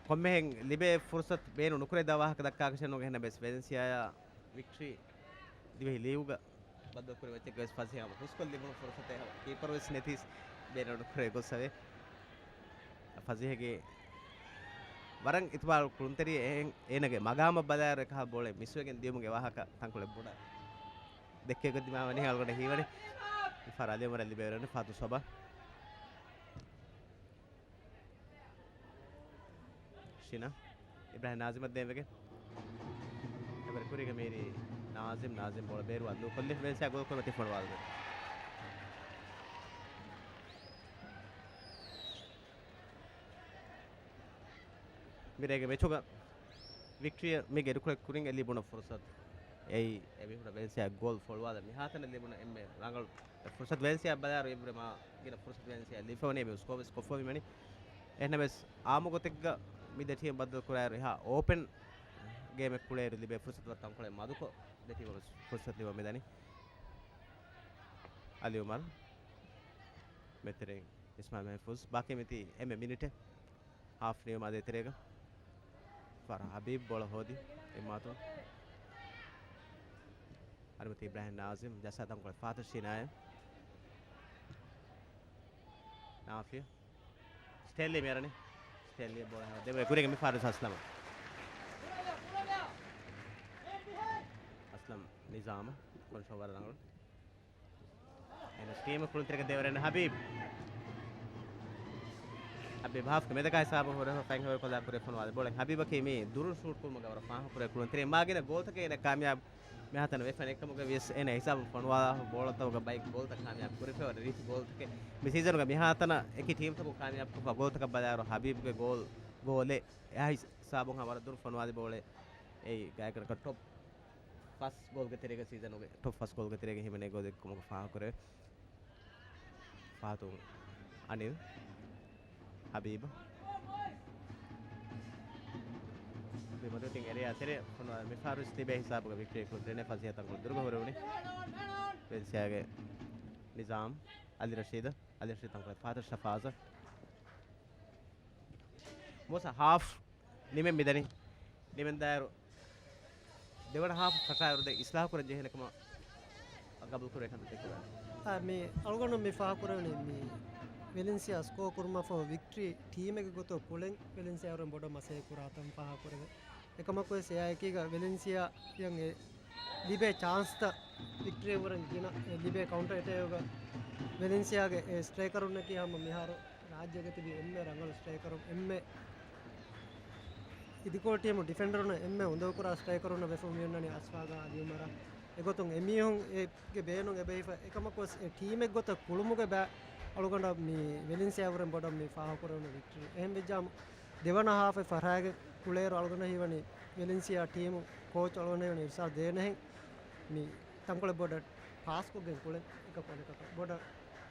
ކޮންމެހެން ލިބޭ ފުރުސަތު ބޭނުން ނުކުރެވިދާ ވާހަކަ ދައްކާކަށެއް ނޫން އެހެންނަމަވެސް ވެލެންސިއާއާ ވިކްޓްރީ ދިވެހި ލީގުގަ ބައްދަލުކުރި މެޗެއްގަވެސް ފަޒީހަށް ހުސްކޮށް ލިބުނު ފުރުސަތެއް ކީޕަރުވެސް ނެތީސް ބޭނުން ނުކުރެވި ގޮއްސަވޭ. ފަޒީހަގެ ވަރަށް އިތުބާރު ކުޅުންތެރިއެއް އެހެން އޭނަގެ މަގާމަށް ބަލާއިރު އެކަހަލަ ބޯޅައެއް މިސްވެގެން ދިޔުމުގެ ވާހަކަ ތަންކޮޅެއް ބުނަ ދެއްކޭ ގޮތް ދިމާވަނީ އަޅުގަނޑަށް ހީވަނީ. މިފަހަރު އަލިއުމަރަށް ލިބެވެރިވަނީ ފާތު ސޮބާ. ޝިނާ. އިބްރާހިމް ނާޒިމަށް ދޭންވެގެން. އެވަރު ކުރީގަ މީރީ ނާޒިމް، ނާޒިމް ބޯޅަ ބޭރުވާ ދޫކޮށްލި ވެލެންސިއާ ގޯލް ކުރިމަތި ފޮނުވާލުމެއް. މިރޭގެ މެޗުގަ ވިކްޓްރީއަށް މީގެ އިރުކޮޅެއް ކުރިން އެ ލިބުނު ފުރުސަތު. އެއީ އެމީހުންނަށް ވެލެންސިއާ ގޯލް ފޮނުވާލަން މިހާތަނަށް ލިބުނު އެންމެ ރަނގަޅު ފުރުސަތު. ވެލެންސިއާ ބަލާއިރު އެއްވުރެ މާ ގިނަ ފުރުސަތު ވެލެންސިއާ ލިބިފަވަނީ އެމީހުން ސްކޯރވެސް ކޮށްފަވީމަނީ. އެހެންނަމަވެސް އާއްމު ގޮތެއްގަ މި ދެ ޓީމް ބައްދަލު ކުރާއިރު އެހާ އޯޕަން ގޭމެއް ކުޅޭއިރު ލިބޭ ފުރުސަތު ވަރަށް ތަންކޮޅެއް މަދުކޮށް ދެ ޓީމަށް ވެސް ފުރުސަތު ލިބަން މިދަނީ. އަލީ އުމަރު މެތެރެއިން އިސްމާއިލް މަހްފޫޒް ބާކީ މިތީ އެންމެ މިނިޓެއް. ހާފް ނިމުމާ ދޭތެރޭގަ ފަރް ހަބީބް ބޯޅަ ހޯދި އެއްމާތުން. އަރިމަތި އިބްރާހިމް ނާޒިމް ޖައްސާ ތަންކޮޅެއް ފާތު ޝިނާއެ. ނާފިޔަ. ސްޓޭންލީ މިއަރަނީ. ސްޓޭންލީ ބޯޅަ ދެވޭ ކުރީގެ މި ފާރިސް އަސްލަމަށް. އަސްލަމް ނިޒާމަށް ކޮންށޯ ވަރަށް ރަނގަޅު. އެން އެސް ޓީމަށް ކުޅުންތެރިކަން ދޭވަރެއް ހަބީބް. ހަބީބް ހާފްގެ މެދަކާ ހިސާބުން ހުރެފަ ފަތްހަވަރު ކޮލާ ކުރެ ފޮނުވާލި ބޯޅަ. ހަބީބަކީ މި ދުރުން ޝޫޓް ކުރުމުގަ ވަރަށް ފާހަގަ ކުރެ ކުޅުންތެރި. މާގިނަ ގޯލްތަކެއް އޭނަ ކާމިޔާބު މިހާތަނަށް ވެފަ ނެއްކަމުގަ ވިޔަސް އޭނަ ހިސާބުން ފޮނުވާލާ ބޯޅަތަކުގަ ބައެއް ގޯލްތައް ކާމިޔާބު ކުރެފަ ވަރަށް ރީތި ގޯލްތަކެއް. މި ސީޒަނުގަ މިހާތަނަށް އެކި ޓީމްތަކުން ކާމިޔާބު ކޮށްފަ ގޯލްތަކަށް ބަލާއިރު ހަބީބްގެ ގޯލް ގޯލެއް އެހާ ހިސާބުން ހަ ވަރަށް ދުރުން ފޮނުވާލި ބޯޅަ އެއީ ގާތްގަނޑަކަށް ޓޮޕް ފަސް ގޯލްގެ ތެރޭގަ ސީޒަނުގެ ޓޮޕް ފަސް ގޯލްގެ ތެރޭގަ ހިމެނޭ ގޯލެއް ކަމުގަ ފާހަގަކުރެވޭ. ފާތު އަނިލް. ހަބީބު. މި މޮދުތިން އެރިޔާ ތެރެ ފޮނުވާ މިފަހަރު ސްލިބޭ ހިސާބުގަ ވިކްޓްރީ ކުޅުންތެރިން ފަސޭހަތަންކޮޅު ދުރުގަ ހުރެވުނީ. ވެލެންސިއާގެ ނިޒާމް، އަލި ރަޝީދު، އަލި ރަޝީދު ތަންކޮޅެއް ފަހަތަށް ޝަފާޒު. މޫސަ ހާފް ނިމެން މިދަނީ. ނިމެންދާއިރު ދެވަނަ ހާފް ފަށާއިރު ދެން އިސްލާހު ކުރަން ޖެހޭނެ ކަމަށް ގަބޫލު ކުރެވޭ ކަންތައް ދެއްކެވާނެ. އާ، މި އަޅުގަނޑު މި ފާހަގަކުރެވެނީ މި ވެލެންސިއާ ސްކޯ ކުރުމަށްފަހު ވިކްޓްރީ ޓީމެއްގެ ގޮތުގަ ކުޅެން ވެލެންސިއާ އަށް ވަރަށް ބޮޑަށް މަސައްކަތް ކުރާތަން ފާހަގަކުރެވޭ. އެކަމަކުވެސް އެއާއެކީގަ ވެލެންސިއާއަށް އެ ލިބޭ ޗާންސްތައް ވިކްޓްރީއަށް ވަރަށް ގިނަ، އެ ލިބޭ ކައުންޓަރ އެޓޭކްގަ ވެލެންސިއާގެ އެ ސްޓްރައިކަރުންނަކީ ހަމަ މިހާރު ރާއްޖޭގަ ތިބި އެންމެ ރަނގަޅު ސްޓްރައިކަރުން، އެންމެ އިދިކޮޅު ޓީމު ޑިފެންޑަރުން އެންމެ އުނދަގޫކުރާ ސްޓްރައިކަރުންނަށް ވެފަ މިއޮންނަނީ އަސްފާގާ އަލީ އުމަރާ. އެގޮތުން އެމީހުން އެ ގެ ބޭނުން އެބަހިފަ، އެކަމަކުވެސް އެ ޓީމެއްގޮތަށް ކުޅުމުގެ ބައި އަޅުގަނޑަށް މި ވެލެންސިއާ އަށްވުރެން ބޮޑަށް މި ފާހަގަކުރެވުނު ވިކްޓްރީ. އެހެން ވެއްޖާމު ދެވަނަ ހާފެއް ފަށާގެން ކުޅޭއިރު އަޅުގަނޑަށް ހީވަނީ ވެލެންސިއާ ޓީމު ކޯޗު އަޅުގަނޑަށް ހީވަނީ އިރްޝާދު ދޭނެހެން މި ތަންކޮޅެއް ބޮޑަށް ޕާސްކޮށްގެން ކުޅެން އެކަކު އަނެކަކަށް ބޮޑަށް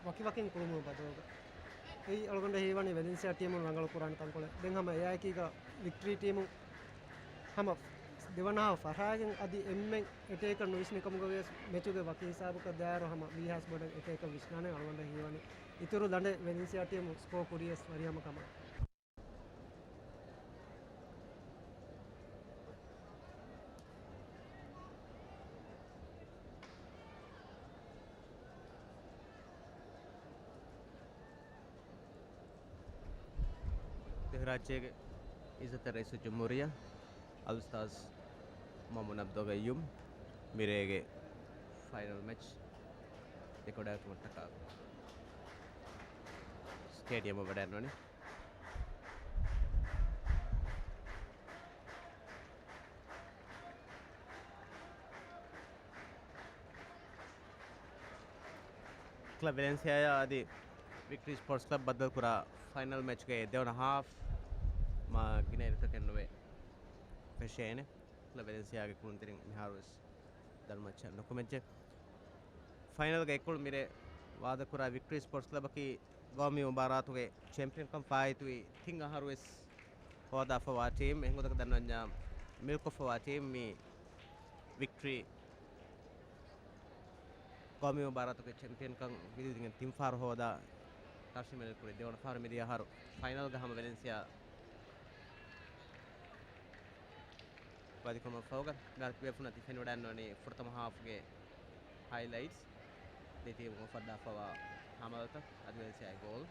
ވަކިވަކިން ކުޅުމުގެ ބަދަލުގަ. އެއީ އަޅުގަނޑަށް ހީވަނީ ވެލެންސިއާ ޓީމުން ރަނގަޅު ކުރާނެ ތަންކޮޅެއް. ދެން ހަމަ އެއާއެކީގަ ވިކްޓްރީ ޓީމު ހަމަ ދެވަނަ ހާފް ފަށާގެން އަދި އެންމެން އެޓޭކަށް ނުވިސްނި ކަމުގަ ވިޔަސް މެޗުގެ ވަކި ހިސާބަކަށް ދާއިރު ހަމަ ވީހާވެސް ބޮޑަށް އެޓޭކަށް ވިސްނާނެ އަޅުގަނޑަށް ހީވަނީ. އިތުރު ލަނޑެއް ވެލެންސިއާ ޓީމު ސްކޯ ކުރިޔަސް ވަރިހަމަ ކަމަށް. ދިވެހިރާއްޖޭގެ އިއްޒަތްތެރި ރައީސުލްޖުމްހޫރިއްޔާ އަލްއުސްތާޛު މައުމޫން އަބްދުލް ގައްޔޫމް މިރޭގެ ފައިނަލް މެޗް ދެކޮޑަކުމަށްޓަކާ ސްޓޭޑިއަމަށް ވަޑައިގަންނަވަނީ. ކްލަބް ވެލެންސިއާއާ އަދި ވިކްޓްރީ ސްޕޯޓްސް ކްލަބް ބައްދަލުކުރާ ފައިނަލް މެޗްގެ ދެވަނަ ހާފް މާ ގިނަ އިރުތަކެއް ނުވެ ފެށޭނެ. ކްލަބް ވެލެންސިއާގެ ކުޅުންތެރިން މިހާރުވެސް ދަރުމައްޗަށް ނުކުމެއްޖެ. ފައިނަލްގެ އެއްކޮޅު މިރޭ ވާދަކުރާ ވިކްޓްރީ ސްޕޯޓްސް ކްލަބަކީ ގައުމީ މުބާރާތުގެ ޗެމްޕިއަންކަން ފާއިތުވި ތިން އަހަރުވެސް ހޯދާފަވާ ޓީމް. އެހެން ގޮތަކަށް ދަންނަވަންޏާ މިލްކޮށްފަވާ ޓީމް މި ވިކްޓްރީ ގައުމީ މުބާރާތުގެ ޗެމްޕިއަންކަން ވިދިދިގެން ތިން ފަހަރު ހޯދާ ޓަރފް މެލް ކުރި ދެވަނަ ފަހަރު މިދިޔަ އަހަރު ފައިނަލްގަ ހަމަ ވެލެންސިއާ ވަދިކުރުމަށްފަހުގަ މިހާރު ކިބޭފުޅުންނަށް ތި ފެނިވަޑައިގަންނަވަނީ ފުރަތަމަ ހާފްގެ ހައިލައިޓްސް. ދެ ޓީމުން އުފައްދާފަވާ ހަމަލަތައް އަދި ވެލެންސިއާގެ ގޯލް.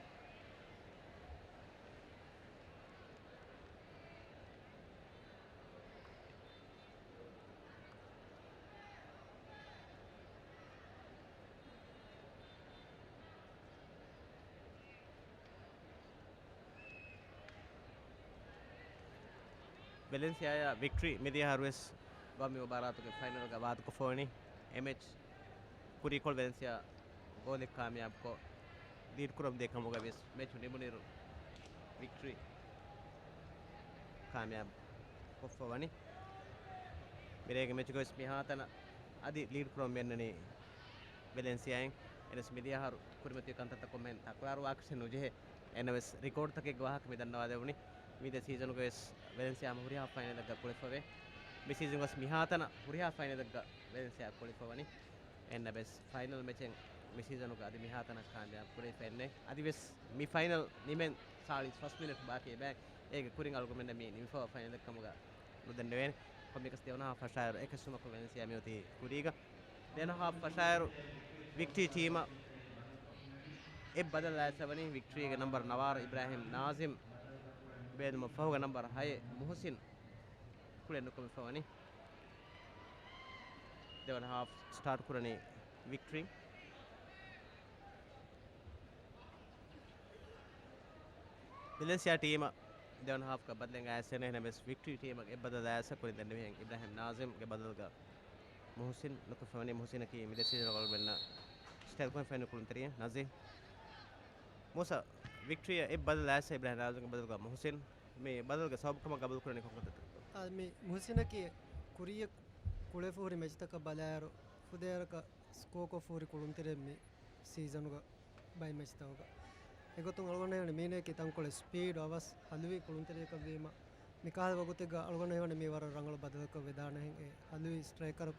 ވެލެންސިއާއާ ވިކްޓްރީ މިދިޔަ އަހަރުވެސް ގައުމީ މުބާރާތުގެ ފައިނަލްގަ ވާދަކޮށްފަވަނީ. އެ މެޗް ކުރީކޮޅު ވެލެންސިއާ ގޯލެއް ކާމިޔާބުކޮށް، ލީޑް ކުރަމުންދިޔަ ކަމުގަ ވިޔަސް މެޗު ނިމުނުއިރު ވިކްޓްރީ ކާމިޔާބު ކޮށްފަވަނީ. މިރޭގެ މެޗުގަވެސް މިހާތަނަށް އަދި ލީޑް ކުރަމުން މިއަންނަނީ ވެލެންސިއާއިން. އެނަސް މިދިޔަ އަހަރު ކުރިމަތިވި ކަންތައްތައް ކޮންމެހެން ތަކުރާރު ވާކަށެއް ނުޖެހޭ. އެނަވެސް ރިކޯޑްތަކެއްގެ ވާހަކަ މި ދަންނަވާދެވުނީ. މިދެ ސީޒަނުގަވެސް ވެލެންސިއާ ހަމަ ހުރިހާ ފައިނަލެއްގަ ކުޅެފަވޭ. މި ސީޒަންގަވެސް މިހާތަނަށް ހުރިހާ ފައިނަލެއްގަ ވެލެންސިއާ ކުޅެފަވަނީ. އެންނަ ބެސްޓް ފައިނަލް މެޗެއް މި ސީޒަނުގަ އަދި މިހާތަނަށް ކާމިޔާބު ކުރެވިފައެއްނެ. އަދިވެސް މި ފައިނަލް ނިމެން ސާޅީސް ފަސް މިނެޓް ބާކީ އެބައި. އޭގެ ކުރިން އަޅުގަނޑުމެންނަށް މި ނިމިފަވާ ފައިނަލެއް ކަމުގަ ނުދެންނެވޭނެ. ކޮންމެއަކަސް ދެވަނަ ހާފް ފަށާއިރު އެކެއްސުމަކު ވެލެންސިއާ މިއޮތީ ކުރީގަ. ދެވަނަ ހާފް ފަށާއިރު ވިކްޓްރީ ޓީމަށް އެއް ބަދަލު އައިސްފަވަނީ. ވިކްޓްރީގެ ނަމްބަރު ނަވާރަ އިބްރާހިމް ނާޒިމް ބޭނުމަށްފަހުގަ ނަމްބަރު ހައެއް މުހުސިން ކުޅެން ނުކުމެފަވަނީ. ދެވަނަ ހާފް ސްޓާޓް ކުރަނީ ވިކްޓްރީ. ވެލެންސިއާ ޓީމަށް ދެވަނަ ހާފްގަ ބަދަލެއް އައިސްފައި ނަމަވެސް ވިކްޓްރީ ޓީމަށް އެއް ބަދަލު އައިސްފަ ކުރިން ދެންނެވިހެން އިބްރާހިމް ނާޒިމްގެ ބަދަލުގަ މުހުސިން ނުކުމެފަވަނީ. މުހުސިނަކީ މިދެ ސީޒަނުގަ އަޅުގަނޑުމެންނަށް ސްޓައިލް ކުރިން ފެންނަ ކުޅުންތެރިޔާ ނަޒީ. މޫސާ، ވިކްޓްރީއަށް އެއް ބަދަލު އައިސްފަ އިބްރާހިމް ނާޒިމްގެ ބަދަލުގަ މުހުސިން. މި ބަދަލުގެ ސަބަބު ކަމަށް ގަބޫލު ކުރަނީ ކޮން ކަންތައްތަކެއްތޯ؟ އާ، މި މުހުސިނަކީ ކުރިއަށް ކުޅެފަ ހުރި މެޗްތަކަށް ބަލާއިރު ފުދޭވަރަކަށް ސްކޯކޮށްފަ ހުރި ކުޅުންތެރިއެއް މި ސީޒަނުގަ ބައެއް މެޗްތަކުގަ. އެގޮތުން އަޅުގަނޑަށް މީނައަކީ ތަންކޮޅެއް ސްޕީޑް އަވަސް ހަލުވި ކުޅުންތެރިއަކަށް ވީމަ، މިކަހަލަ ވަގުތެއްގަ އަޅުގަނޑަށް ހީވަނީ މީ ވަރަށް ރަނގަޅު ބަދަލަކަށް ވެދާނެހެން. އެ ހަލުވި ސްޓްރައިކަރު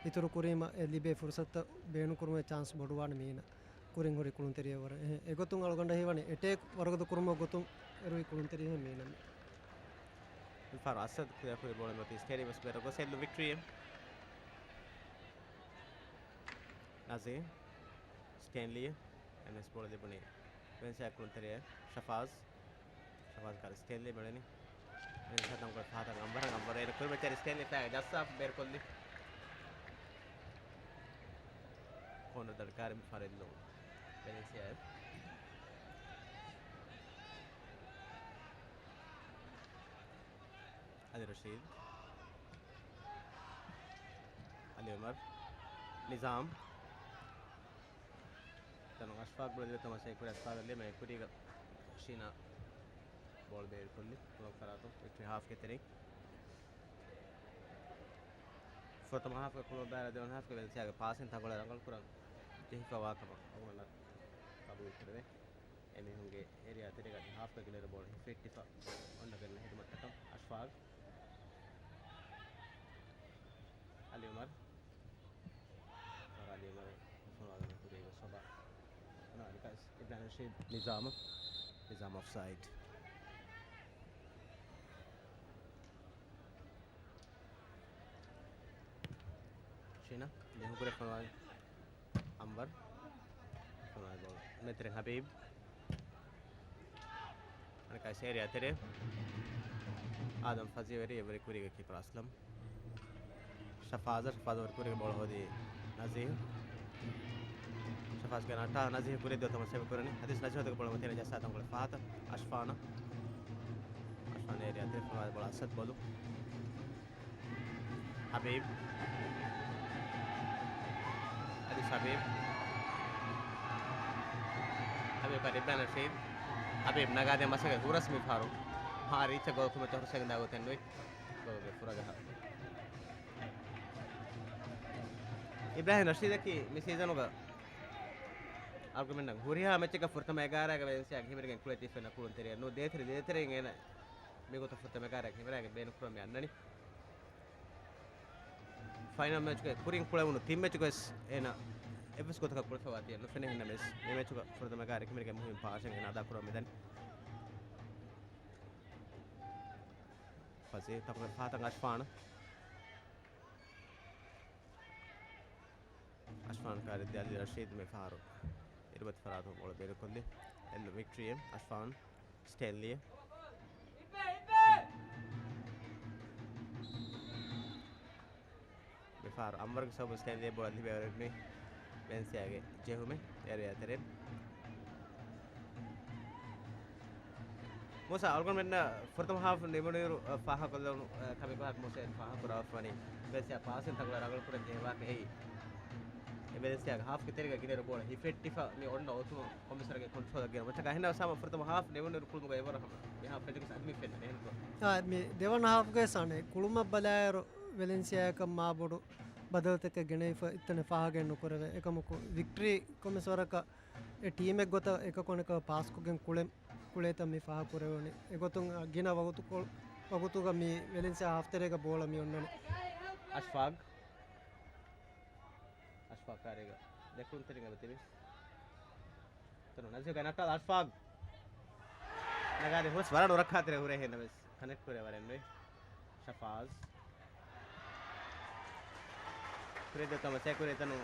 އިތުރު ކުރީމަ އެ ލިބޭ ފުރުސަތުތައް ބޭނުންކުރުމުގެ ޗާންސް ބޮޑުވާނެ މީނަ. ކުރިން ހުރި ކުޅުންތެރިއެއް ވަރަށް. އެ، އެގޮތުން އަޅުގަނޑަށް ހީވަނީ އެޓޭކް ވަރުގަދަ ކުރުމުގެ ގޮތުން އެރުވި ކުޅުންތެރިއެއް މީނަ. މިފަހަރު އަސަދް ކުރިއަށް ހުރި ބޯޅަ މަތީ ސްޓޭޑިއަމް ސްކޮއަރަށް ގޮސް އެއްލު ވިކްޓްރީއެއް. ނަޒީ ސްޓޭންލީ އެމްއެސް ބޯޅަ ލިބުނީ ވެލެންސިއާ ކުޅުންތެރިއެއް. ޝަފާޒް. ޝަފާޒް ކާރި ސްޓޭންލީ މެޅެނީ. ވެލެންސިއާ ތަންކޮޅެއް ފަހަތަށް އަންވަރަށް އަންވަރަށް އޭރު ކުރިމައްޗަށް ސްޓޭންލީ ފައިގަ ޖައްސާފަ ބޭރުކޮށްލި. ކޯނަރ ދަޑިކާރި މިފަހަރު އެއްލުން ވެލެންސިއާ. އަލީ ރަޝީދު. އަލީ އުމަރު. ނިޒާމް. ތަނު އަޝްފާގް ބުޅަ ލިބޭ ތަމާ ސައި ކުރި އަޝްފާގް ލިބޭ ކުރީގަ ޝީނާ ބޯޅަ ބޭރުކޮށްލި ކުޅަ ފަރާތުން ވިކްޓްރީ ހާފްގެ ތެރެއިން. ފުރަތަމަ ހާފްގެ ކުޅަ ބައި ދެވަނަ ހާފްގެ ވެލެންސިއާގެ ޕާސިން ތަންކޮޅެއް ރަނގަޅުކުރަން ޖެހިފަ ވާކަމަށް އަޅުގަނޑަށް ޤަބޫލުކުރެވޭ. އެމީހުންގެ އޭރިއާ ތެރޭގަ ހާފްގެ ގިނައިރު ބޯޅަ ހިފެއްޓިފަ އޮންނަ ގަންނަ ހިދުމަތްތަކަށް. އަޝްފާގް. އަލީ އުމަރު. އަލީ އުމަރު ފޮނުވާލުމުގެ ކުރީގަ ސޮބާ. އަނާ ނިކާސް އިބްރާހިމް ރަޝީދު ނިޒާމަށް. ނިޒާމް އޮފްސައިޑް. ޝީނާ ޖެހުން ކުރި ފޮނުވާލި. އަންވަރު. ފޮނުވާލި ބޯޅަ މެތިރެން ހަބީބް. އަނެކާ ސޭރި އަތެރޭ. އާދަމް ފަޒީ ވެރި އެވެރި ކުރީގަ ކީޕަރ އަސްލަމް. ޝަފާޒަށް، ޝަފާޒަށް ވެރި ކުރީގަ ބޯޅަ ހޯދީ ނަޒީހް. ޝަފާޒްގެ ނައްޓާ ނަޒީހް ކުރި ދިޔަ ތަމަ ސޭވް ކުރަނީ. އަދިސް ނަޒީހްގެ ބޯޅަ މަތިން ޖައްސާ ތަންކޮޅެއް ފަހަތަށް އަޝްފާނަށް. އަޝްފާން އޭރިއާ ތެރެ ފޮނުވާލި ބޯޅަ އަސަދް ބޮލު. ހަބީބް. އަދިސް ހަބީބް. ހަބީބް ކާރި އިބްރާހިމް ރަޝީދު. ހަބީބް ނަގާދޭ މަސައްކަތް ހުރަސް މިފަހަރު. ހާ ރީޗަށް ގޯލް ކުރުމަށް ހުރަސް ގެންދާ ގޮތެއް ނުވި. ގޯލްގެ ފުރަގަހަށް. އިބްރާހިމް ރަޝީދަކީ މި ސީޒަނުގަ އަޅުގަނޑުމެންނަށް ހުރިހާ މެޗެއްގަ ފުރަތަމަ އެގާރައިގަ ވެލެންސިއާގެ ހިމެނިގެން ކުޅެދީފައި ކުޅުންތެރިއެއް ނޫން. ދޭތެރެ ދޭތެރެއިން އޭނަ މިގޮތަށް ފުރަތަމަ އެގާރައިގަ ހިމެނިގެން ބޭނުންކުރަން މި އަންނަނީ. ފައިނަލް މެޗުގެ ކުރިން ކުޅެވުނު ތިން މެޗުގަވެސް އޭނަ އެއްވެސް ގޮތަކަށް ކުޅެފަވާތީ ނުފެނޭ. ހެންނަމެސް މި މެޗުގަ ފުރަތަމަ އެގާރަ ހިމެނިގެން މުހިންމު ޕާޝަން އޭނަ އަދާކުރަން މިދަނީ. ފަޒީ ތަކުގެ ފަހަތަށް އަޝްފާން. އަޝްފާން ކާރި ދިޔަ އަލީ ރަޝީދު މި ފަހަރު އިރުބަތި ފަރާތުން ބޯޅަ ބޭރުކޮށްލި. އެއްލު ވިކްޓްރީ އަޝްފާން. ސްޓޭންލީ. މިފަހަރު އަންވަރުގެ ސަބަބުން ސްޓޭންލީ ބޯޅަ ލިބޭވަރެއް ނުވި. ވެލެންސިއާގެ ޖެހުމެއް އޭރިއާ ތެރެއިން. މޫސާ، އަޅުގަނޑުމެންނަށް ފުރަތަމަ ހާފް ނިމުނުއިރު، އަ، ފާހަގަކޮށްލެވުނު، އަ، ކަމެއް ވާހަކަ މޫސާ އެ ފާހަގަކުރައްވާފަވަނީ. ވެލެންސިއާ ޕާސިން ތަންކޮޅެއް ރަނގަޅުކުރަން ޖެހި ވާހަކަ އެއީ. އެ ވެލެންސިއާގެ ހާފްގެ ތެރޭގަ ގިނައިރު ބޯޅަ ހިފެއްޓިފަ މި އޮންނަ އޮތުމަށް ކޮންމެސް ވަރަކަށް ކޮންޓްރޯލަށް ގެނައުމަށްޓަކާ ހެންނަ ސާމަ ފުރަތަމަ ހާފް ނިމުނުއިރު ކުޅުމުގަ އެވަރަށް ހަމަ މި ހާފް ފެށިގެން އަދި މި ފެންނަނީ އެހެންތޯ؟ އާ، މި ދެވަނަ ހާފްގައި ސާނެ ކުޅުމަށް ބަލާއިރު ވެލެންސިއާއަކަށް މާބޮޑު ބަދަލުތަކެއް ގެނައިފަ އިތުރަށް ފާހަގައެއް ނުކުރެވޭ. އެކަމަކު ވިކްޓްރީ ކޮންމެސް ވަރަކަށް އެ ޓީމެއް ގޮތަށް އެކަކު އަނެކަކަށް ޕާސްކޮށްގެން ކުޅެ، ކުޅޭތަން މި ފާހަގަކުރެވުނީ. އެގޮތުން ގިނަ ވަގުތުކޮ-، ވަގުތުގަ މި ވެލެންސިއާ ހާފް ތެރޭގަ ބޯޅަ މި އޮންނަނީ. އަޝްފާގް. އަޝްފާގް ކާރީގަ ދެކުޅުންތެރިން އެބަތިބި. ތަނު ނަޒީހްގެ ނައްޓާލާ އަޝްފާގް. ނަގާދޭ ހުރަސް ވަރަށް ނުރައްކާތެރި ހުރޭ ހެންނަމެސް ކަނެކްޓް ކުރެވޭ ވަރެއް ނުވި. ޝަފާޒް. ކުރިއަށް ދިޔަ ތަމަ ސޭވް ކުރީ ތަނު.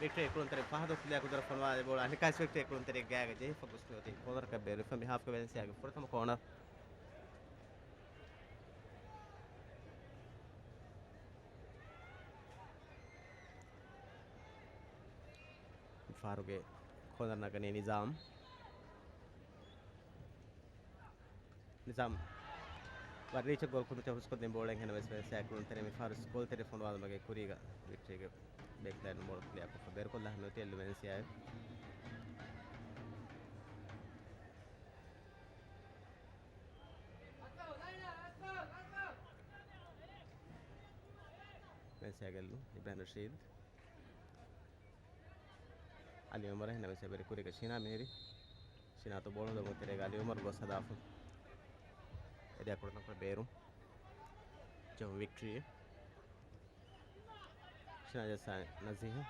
ވިކްޓްރީ ކުޅުންތެރިން ފަހަތުން ކުލިއަށް ކުދިން ފޮނުވާލި ބޯޅަ އަނެކާސް ވިކްޓްރީ ކުޅުންތެރިން ގާގަ ޖެހިފަ ގޮސް މިއޮތީ ކޯނަރަކަށް ބޭރުވެފަ މި ހާފްގަ ވެލެންސިއާގެ ފުރަތަމަ ކޯނަރ. މިފަހަރުގެ ކޯނަރ ނަގަނީ ނިޒާމް. ނިޒާމް ވަރަށް ރީޗަށް ގޯލް ކުރުމަށް ހުސްކޮށްދިން ބޯޅައެއް ހެންނަމެސް ވެލެންސިއާ ކުޅުންތެރިން މިފަހަރު ގޯލްތެރި ފޮނުވާލުމުގެ ކުރީގަ ވިކްޓްރީގެ ބެކްލައިން ބޯޅަ ކްލިއާ ކޮށްފަ ބޭރުކޮށްލާ ހަމަ އޮތީ އެއްލު ވެލެންސިއާއެއް. ވެލެންސިއާގެ އެއްލު އިބްރާހިމް ރަޝީދު. އަލީ އުމަރު ހެންނަމެސް އެވެރި ކުރީގަ ޝީނާ މޭރި. ޝިނާ އަތު ބޯޅަ ހޯދުމުގެ ތެރޭގަ އަލީ އުމަރު ގޮސް ހަދާފަ. އެރިއާ ކުޅަތަންކޮޅު ބޭރު. ޖެހުން ވިކްޓްރީ. ޝިނާ ޖައްސާ ނަޒީހް.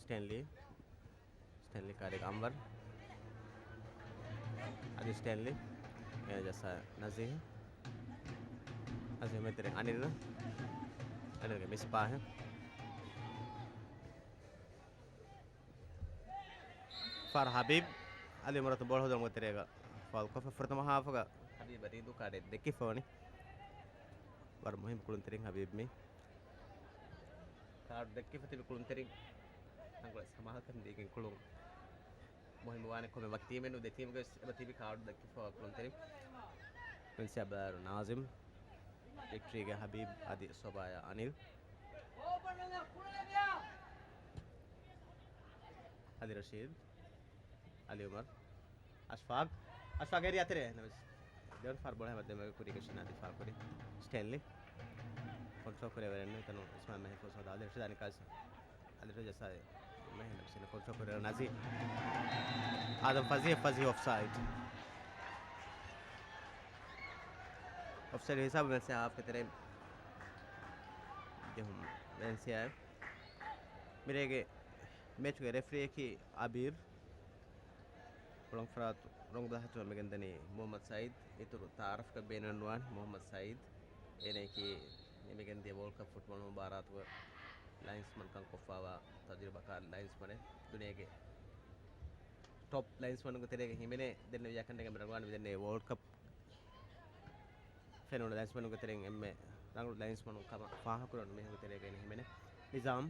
ސްޓޭންލީ. ސްޓޭންލީ ކާރިގަ އަންވަރު. އަދި ސްޓޭންލީ. އޭނަ ޖައްސާ ނަޒީހް. ނަޒީހް މެދުތެރެއިން އަނިލް. އަނިލްގެ މިސްބާހް. ފާރު ހަބީބް. އަލީ އުމަރު އަތު ބޯޅަ ހޯދުމުގެ ތެރޭގަ ފައުލް ކޮށްފަ ފުރަތަމަ ހާފުގަ ހަބީބަށް ރީދޫ ކާޑެއް ދެއްކިފަ ވަނީ. ވަރަށް މުހިއްމު ކުޅުންތެރިން ހަބީބް މީ. ކާޑު ދެއްކިފަ ތިބި ކުޅުންތެރިން ތަންކޮޅެއް ސަމާލުކަން ދީގެން ކުޅުން މުހިއްމުވާނެ. ކޮންމެ ވަކި ޓީމެއް ނޫން، ދެ ޓީމުގެ ވެސް އެބަ ތިބި ކާޑު ދެއްކިފަ ކުޅުންތެރިން. ވެންސިއާ ބައިވަރު ނާޒިމް، ވިކްޓްރީގެ ހަބީބް އަދި ސޮބާޔާ އަނިލް. އަލި ރަޝީދު، އަލި އުމަރު، އަޝްފާގް، އަޝްފާގް އެރިއާ ތެރޭ ނަމަވެސް ދެވަނަ ފާރު ބޯޅަ ހަމަ ދެމެގެ ކުރީގަ ޝިނާ ދިފާ ކުރި. ސްޓޭންލީ ކޮންޓްރޯލް ކުރެވެރެއް ނުވި ތަނު އިސްމާއިލް މެހެފޯސް ހޯދާ އަލި ރަޝީދު އަނިކާސް އަލި ރަޝީދު ޖައްސާ މެހެން ނަމަވެސް ކޮންޓްރޯލް ކުރެވެރެއް ނަޒީ. އާދަމް ފަޒީ، ފަޒީ އޮފްސައިޑް. އޮފްސައިޑް ހިސާބު ވެންސިއާ ހާފްގެ ތެރެއިން ޖެހުން ވެންސިއާ. މިރޭގެ މެޗުގެ ރެފްރީއަކީ އަބީރް. ކުޅަންފަރާތު ރޮނގު ދަހަތު ނިމިގެންދަނީ މުހައްމަދު ސައީދު. އިތުރު ތައާރަފްގަ ބޭނުންވާން މުހައްމަދު ސައީދު. އޭނައަކީ ނިމިގެންދިޔަ ވޯލްޑް ކަޕް ފުޓްބޯޅަ މުބާރާތުގަ ލައިންސްމަންކަން ކޮށްފައިވާ ތަޖުރިބާކާރު ލައިންސްމަނެއް. ދުނިޔޭގެ ޓޮޕް ލައިންސްމަނުންގެ ތެރޭގަ ހިމެނޭ. ދެންނެވިޔާ ކަންނޭނގެ މި ރަނގަޅަށް މިދެންނެވި ވޯލްޑް ކަޕް ފެނުނު ލައިންސްމަނުންގެ ތެރެއިން އެންމެ ރަނގަޅު ލައިންސްމަނުން ކަމަށް ފާހަގަކުރެވުނު މީހުންގެ ތެރޭގައި ހިމެނޭ. ނިޒާމް.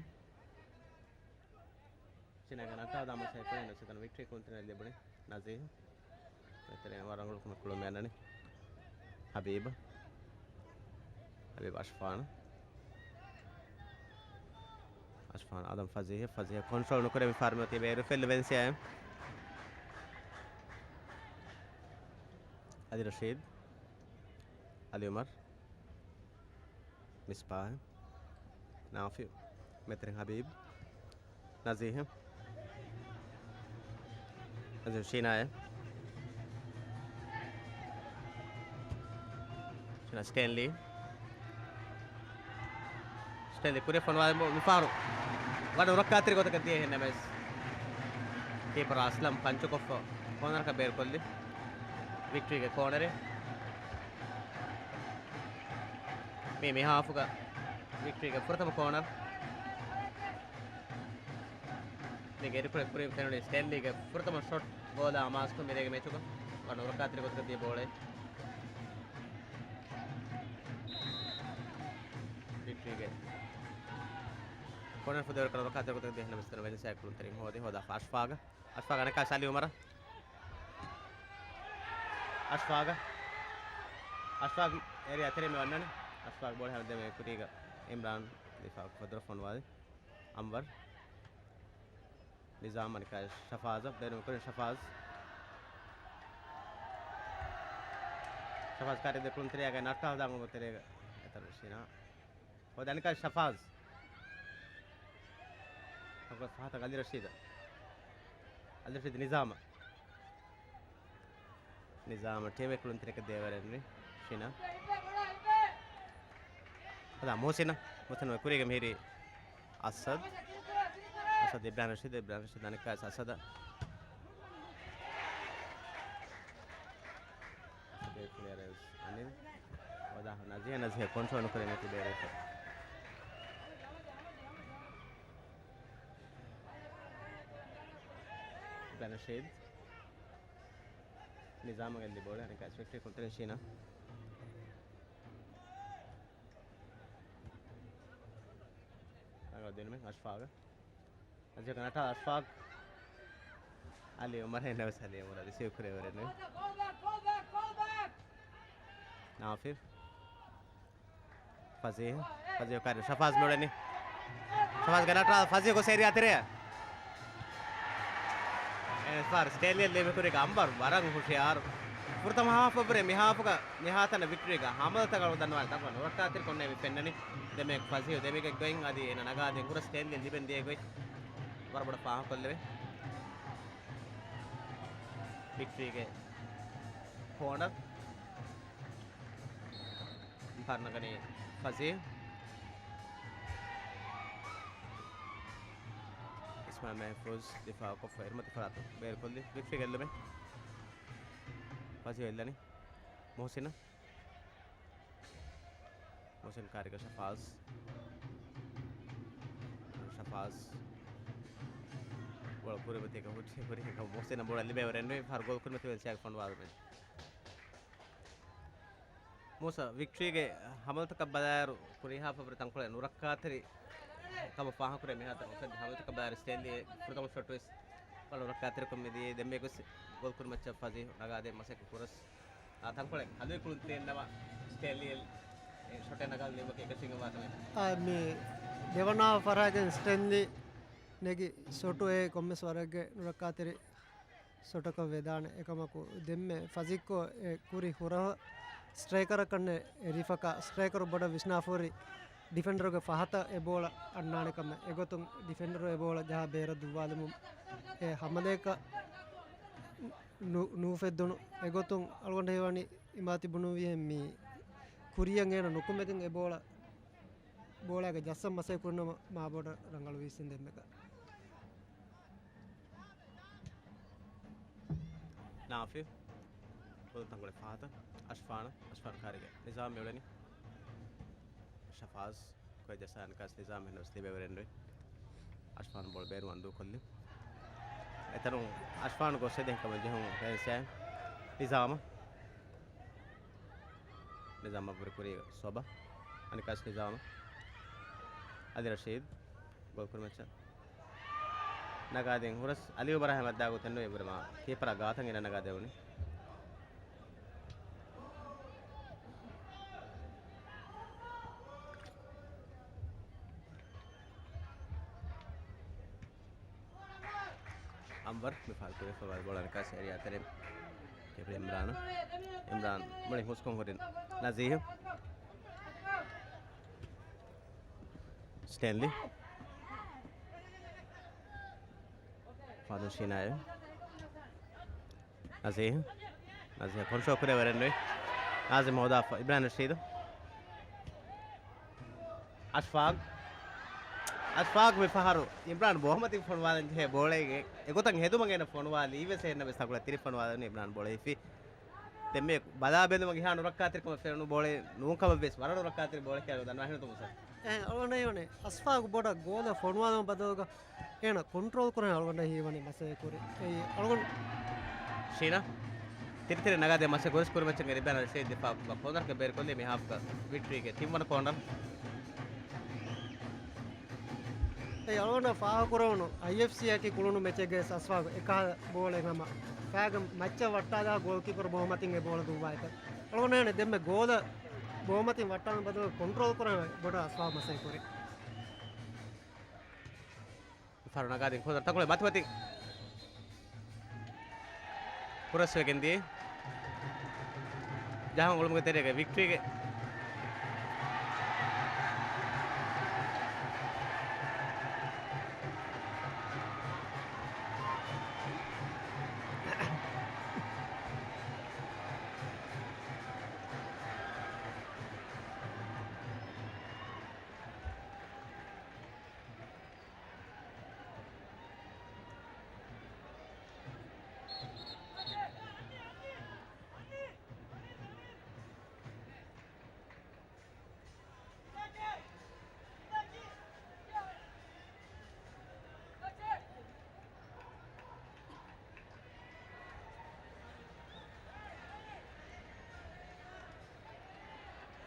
ޝިނާގެ ނައްޓާލާ ދާމަސް ހައިކޮށް ނަސް ތަނު ވިކްޓްރީ ކުޅުންތެރިން ލިބުނީ ނަޒީހް. މެދުތެރެއިން ވަރަށް ރަނގަޅު ކުޅުމެއް އަންނަނީ. ހަބީބް. ހަބީބް އަޝްފާން. އަޝްފާން އާދަމް ފަޒީހް. ފަޒީހް ކޮންޓްރޯލް ނުކުރޭ މި ފާރު މިއޮތީ ބޭރު ފެއްލު ވެންސިއާ. އަލި ރަޝީދު. އަލި އުމަރު. މިސްބާހް، ނާފި، މެދުތެރެއިން ހަބީބް، ނަޒީހް، ނަޒީހް ޝީނާއެ، ޝީނާ ސްޓޭންލީ، ސްޓޭންލީ ކުރިއަށް ފޮނުވާލަމުން މިފަހަރު ވަރަށް ނުރައްކާތެރި ގޮތަކަށް ދިޔަ އެހެން ނަމަވެސް ކީޕަރ އަސްލަމް ކަންޗުކޮށްފަ ކޯނަރަކަށް ބޭރުކޮށްލި. ވިކްޓްރީގެ ކޯނަރެއް. މީ މި ހާފުގަ ވިކްޓްރީގެ ފުރަތަމަ ކޯނަރ. މީގެ އެރިކުޅެ ކުރިން ފެނުނީ ސްޓޭންލީގެ ފުރަތަމަ ޝޮޓް ގޯލާ އަމާޒުކޮށް މިރޭގެ މެޗުގަ ވަރަށް ނުރައްކާތެރި ގޮތަކަށް ދިޔަ ބޯޅައެއް. ވިކްޓްރީގެ ކޯނަރ ފުދޭވަރަކަށް ނުރައްކާތެރި ގޮތަކަށް ދިޔަ އެހެން ނަމަވެސް ވެނިސްއާ ކުޅުންތެރިން ހޯދި ހޯދާފަ އަޝްފާގަށް. އަޝްފާގަށް އަނެއްކާ އަލި އުމަރަށް. އަޝްފާގަށް. އަޝްފާގް އެރިއާ ތެރެ މި ވަންނަނީ. އަޝްފާގް ބޯޅަ ހަމަ ދެމެ ކުރީގަ އިމްރާން ދިފާ ކުފަދުރަ ފޮނުވާލި. އަންވަރު. ނިޒާމް އަނެއްކާ ޝަފާޒަށް ބޭރު ކުރިން ޝަފާޒް. ޝަފާޒް ކާރި ދެ ކުޅުންތެރިޔާގަ ނައްޓާލާ ދާން އުމު ތެރޭގަ އެތަނު ޝީނާ. ހޯދަނިކާ ޝަފާޒް. ހަގު ފަހަތަށް އަލި ރަޝީދަށް. އަލި ރަޝީދު ނިޒާމަށް. ނިޒާމަށް ޓީމެއް ކުޅުންތެރިކަށް ދޭވަރެއް ނުވި. ޝީނާ. ހަދާ މުހުސިނަށް. މުހުސިން ކުރީގެ މިހިރީ އަސަދު. އަސަދު އިބްރާހިމް ރަޝީދު. އިބްރާހިމް ރަޝީދު އަނެއްކާ އަސަދަށް. ކްލިއަރެންސް އަނިލް. ވަދާ ނަޒީހަށް، ނަޒީހަށް ކޮންޓްރޯލް ނުކުރެވޭ މެޗު ބޭރުވެފަ. އިބްރާހިމް ރަޝީދު. ނިޒާމަށް ގެއްލި ބޯޅަ އަނެއްކާ ވިކްޓްރީ ކުޅުންތެރިން ޝީނާ. ރަނގަޅު ދިނުމެއް އަޝްފާގަށް. އަޒީޒް ނައްޓާލާ އަޝްފާގް. އަލީ އުމަރު އެހެން ނަމަވެސް އަލީ އުމަރު ރިސީވް ކުރެވި ވަރެއް ނުވި. ނާފިޒް. ފަޒީހް. ފަޒީހް ކާރި ޝަފާޒް މިއުޅެނީ. ޝަފާޒް ގެނައްޓާ ފަޒީހް ގޮސް އެރިއާ ތެރެއަށް. އެ ފާރު ސްޓޭންލީއަށް ލިބި ކުރީގަ އަންވަރު ވަރަށް ހުޝިޔާރު. ފުރަތަމަ ހާފަށްވުރެ މި ހާފުގަ މިހާތަނަށް ވިކްޓްރީގަ ހަމަލަތަކަށް ދަންނަވާނެ ތަންކޮޅެއް ނުރައްކާތެރިކޮށް ނޭނގެ ފެންނަނީ. ދެމެ ފަޒީހް ދެމެގެ ގޮތް އަދި އޭނަ ނަގާދޭން ހުރަސް ސްޓޭންލީ ލިބެން ދިޔަ ގޮތް ވަރަށް ބޮޑަށް ފާހަގަކޮށްލެވޭ. ވިކްޓްރީގެ ކޯނަރ. ފާރު ނަގަނީ ފަޒީ. އިސްމާއިލް މެހްފޫޒް ދިފާއުކޮށްފަ އިރުމަތި ފަރާތުން ބޭރުކޮށްލި. ވިކްޓްރީ ގެއްލުމެއް. ފަޒީ އެއްލަނީ މުހުސިނަށް. މުހުސިން ކާރިގަ ޝަފާޒް. ޝަފާޒް ބޯޅަ ކުރިމަތީގަ ހުއްޓި ހުރި ހިނގަ މުހުސިނަށް ބޯޅަ ލިބޭވަރެއް ނުވި. ފަހަރު ގޯލް ކުރިމަތިވެ އެލްސީއާގެ ފޮނުވާލުމެއް. މޫސަ، ވިކްޓްރީގެ ހަމަލުތަކަށް ބަލާއިރު ކުރީހާ ފަބްރި ތަންކޮޅެއް ނުރައްކާތެރި ކަމަށް ފާހަގަކުރޭ މިހާތަނަށް އޮފްސައިޑް ހަމަލުތަކަށް ބަލާއިރު ސްޓޭންލީ ފުރަތަމަ ޝޮޓުވެސް ބަލަ ނުރައްކާތެރިކޮށް މިދިޔަ ދެންމެ ގޮސް ގޯލް ކުރިމައްޗަށް ފަޒީ ނަގާދޭ މަސައްކަތް ކުރަސް. އާ، ތަންކޮޅެއް ހަލުވި ކުޅުން ތިން ނަމަ ސްޓޭންލީ ޝޮޓެއް ނަގާލުން ނިމުމަކީ އެކަށީގެންވާ ކަމެއް. އާ، މި ދެވަނަ ފަރާގެން ސްޓޭންލީ ނެގި ޝޮޓު އެ ކޮންމެސް ވަރަށްގެ ނުރައްކާތެރި ޝޮޓަކަށް ވެދާނެ. އެކަމަކު ދެންމެ ފަޒީއަކު އެ ކުރި ހުރަހަ ސްޓްރައިކަރަކަށް އެ ރިފަކާ ސްޓްރައިކަރު ބޮޑަށް ވިސްނާފަހުރި ޑިފެންޑަރުގެ ފަހަތަށް އެ ބޯޅަ އަންނާނެ ކަމަށް. އެގޮތުން ޑިފެންޑަރު އެ ބޯޅަ ޖަހާ ބޭރަށް ދުއްވާލުމުން އެ ހަމަލައަކަށް ނު-، ނޫފެއްދުނު. އެގޮތުން އަޅުގަނޑަށް ހީވަނީ އިމާތި ބުނުއްވިހެން މި ކުރިއަށް އޭނަ ނުކުމެގެން އެ ބޯޅަ، ބޯޅައިގެ ޖައްސަން މަސައްކަތް ކުރިނަމަ މާބޮޑަށް ރަނގަޅުވީސް ދެންމެކަށް. ނާފި ބޯޅަ ތަންކޮޅެއް ފަހަތަށް އަޝްފާނަށް، އަޝްފާން ކާރިގަ ނިޒާމް މިއުޅެނީ. ޝަފާޒް ކޮއެ ޖައްސާ އަނެކާސް ނިޒާމް އެހެނަސް ލިބޭވަރެއް ނުވި. އަޝްފާން ބޯޅަ ބޭރުވާން ދޫކޮށްލި. އެތަނުން އަޝްފާން ގޮސް އެދެން ކަމަށް ޖެހުނު ފެންސް ނިޒާމަށް. ނިޒާމް އަށްވުރެ ކުރީގަ ސޮބަ. އަނެކާސް ނިޒާމަށް. އަލި ރަޝީދު. ގޯލް ކުރިމައްޗަށް ނަގާދިން ހުރަސް އަލީ އިބްރާހިމް އަށް ދާގޮތެއް ނުވެ އިބްރަމާ ކީޕަރާ ގާތަށް ގެނަ ނަގާދެވުނީ. އަންވަރު މި ފާލް ކުރެފަވާ ބޯޅަ ނިކާސް އެރިއާ ތެރެއިން ކެޕްޓަން އިމްރާން. އިމްރާން މުޅި ހުސްކޮށް ހުރި ނަޒީހް. ސްޓޭންލީ. ފާދުން ޝީނާއެވެ. ނަޒީހް. ނަޒީހް ކޮންޓްރޯލް ކުރެވެރެއް ނުވި. ނާޒިމް ހޯދާފަ. އިބްރާހިމް ރަޝީދު. އަޝްފާގް. އަޝްފާގް މި ފަހަރު އިމްރާން ބޯމަތިން ފޮނުވާލަން ޖެހޭ ބޯޅައެއް އެގޮތަށް ހެދުމަށް އޭނަ ފޮނުވާލީ ވެސް އެހެންނަމަވެސް ތަންކޮޅެއް ތިރި ފޮނުވާލަނީ އިމްރާން ބޯޅަ ހިފި. ދެންމެ ބަލާ ބެލުމަށް އެހާ ނުރައްކާތެރިކަމެއް ފެނުނު ބޯޅަ ނޫން ކަމަށް ވެސް ވަރަށް ނުރައްކާތެރި ބޯޅަ ކިޔާ ދަންވާހެން ތުމުސަ. އެ، އަޅުގަނޑަށް ހީވަނީ އަޝްފާގު ބޮޑަށް ގޯލަށް ފޮނުވާލުމަށް ބަދަލުގަ އޭނަ ކޮންޓްރޯލް ކުރަން އަޅުގަނޑަށް ހީވަނީ މަސައްކަތް ކުރި. އެއީ އަޅުގަނޑު. ޝީނާ ތިރި ތިރި ނަގާދޭ މަސައްކަތް ކުރި މެޗުގެ ރިބޭން ރަޝީދު ދިފާއު ކޮންނަރގެ ބޭރުކޮށްލީ މި ހާފްގަ ވިކްޓްރީގެ ތިންވަނަ ކޯނަރު. އެ އަޅުގަނޑަށް ފާހަގަކުރެވުނު އައިއެފްސީއަކީ ކުޅުނު މެޗެއްގެ އަސްފާގު އެކަހަލަ ބޯޅެއް ހަމަ ފައިގަ މައްޗަށް ވައްޓާލާ ގޯލްކީޕަރު ބޯމަތިން އެ ބޯޅަ ދުއްވާއެކަށް. އަޅުގަނޑަށް ދެންމެ ގޯލަށް ބޯމަތިން ވައްޓާލުމަށް ބަދަލު ކޮންޓްރޯލް ކުރަން ބޮޑަށް އަސްފާގު މަސައްކަތް ކުރި. ފަރު ނަގާދިން ކޯނަރު ތަންކޮޅެއް މަތިމަތި ކުރަސްވެގެން ދިޔަ. ޖަހަން އުޅުމުގެ ތެރޭގަ ވިކްޓްރީގެ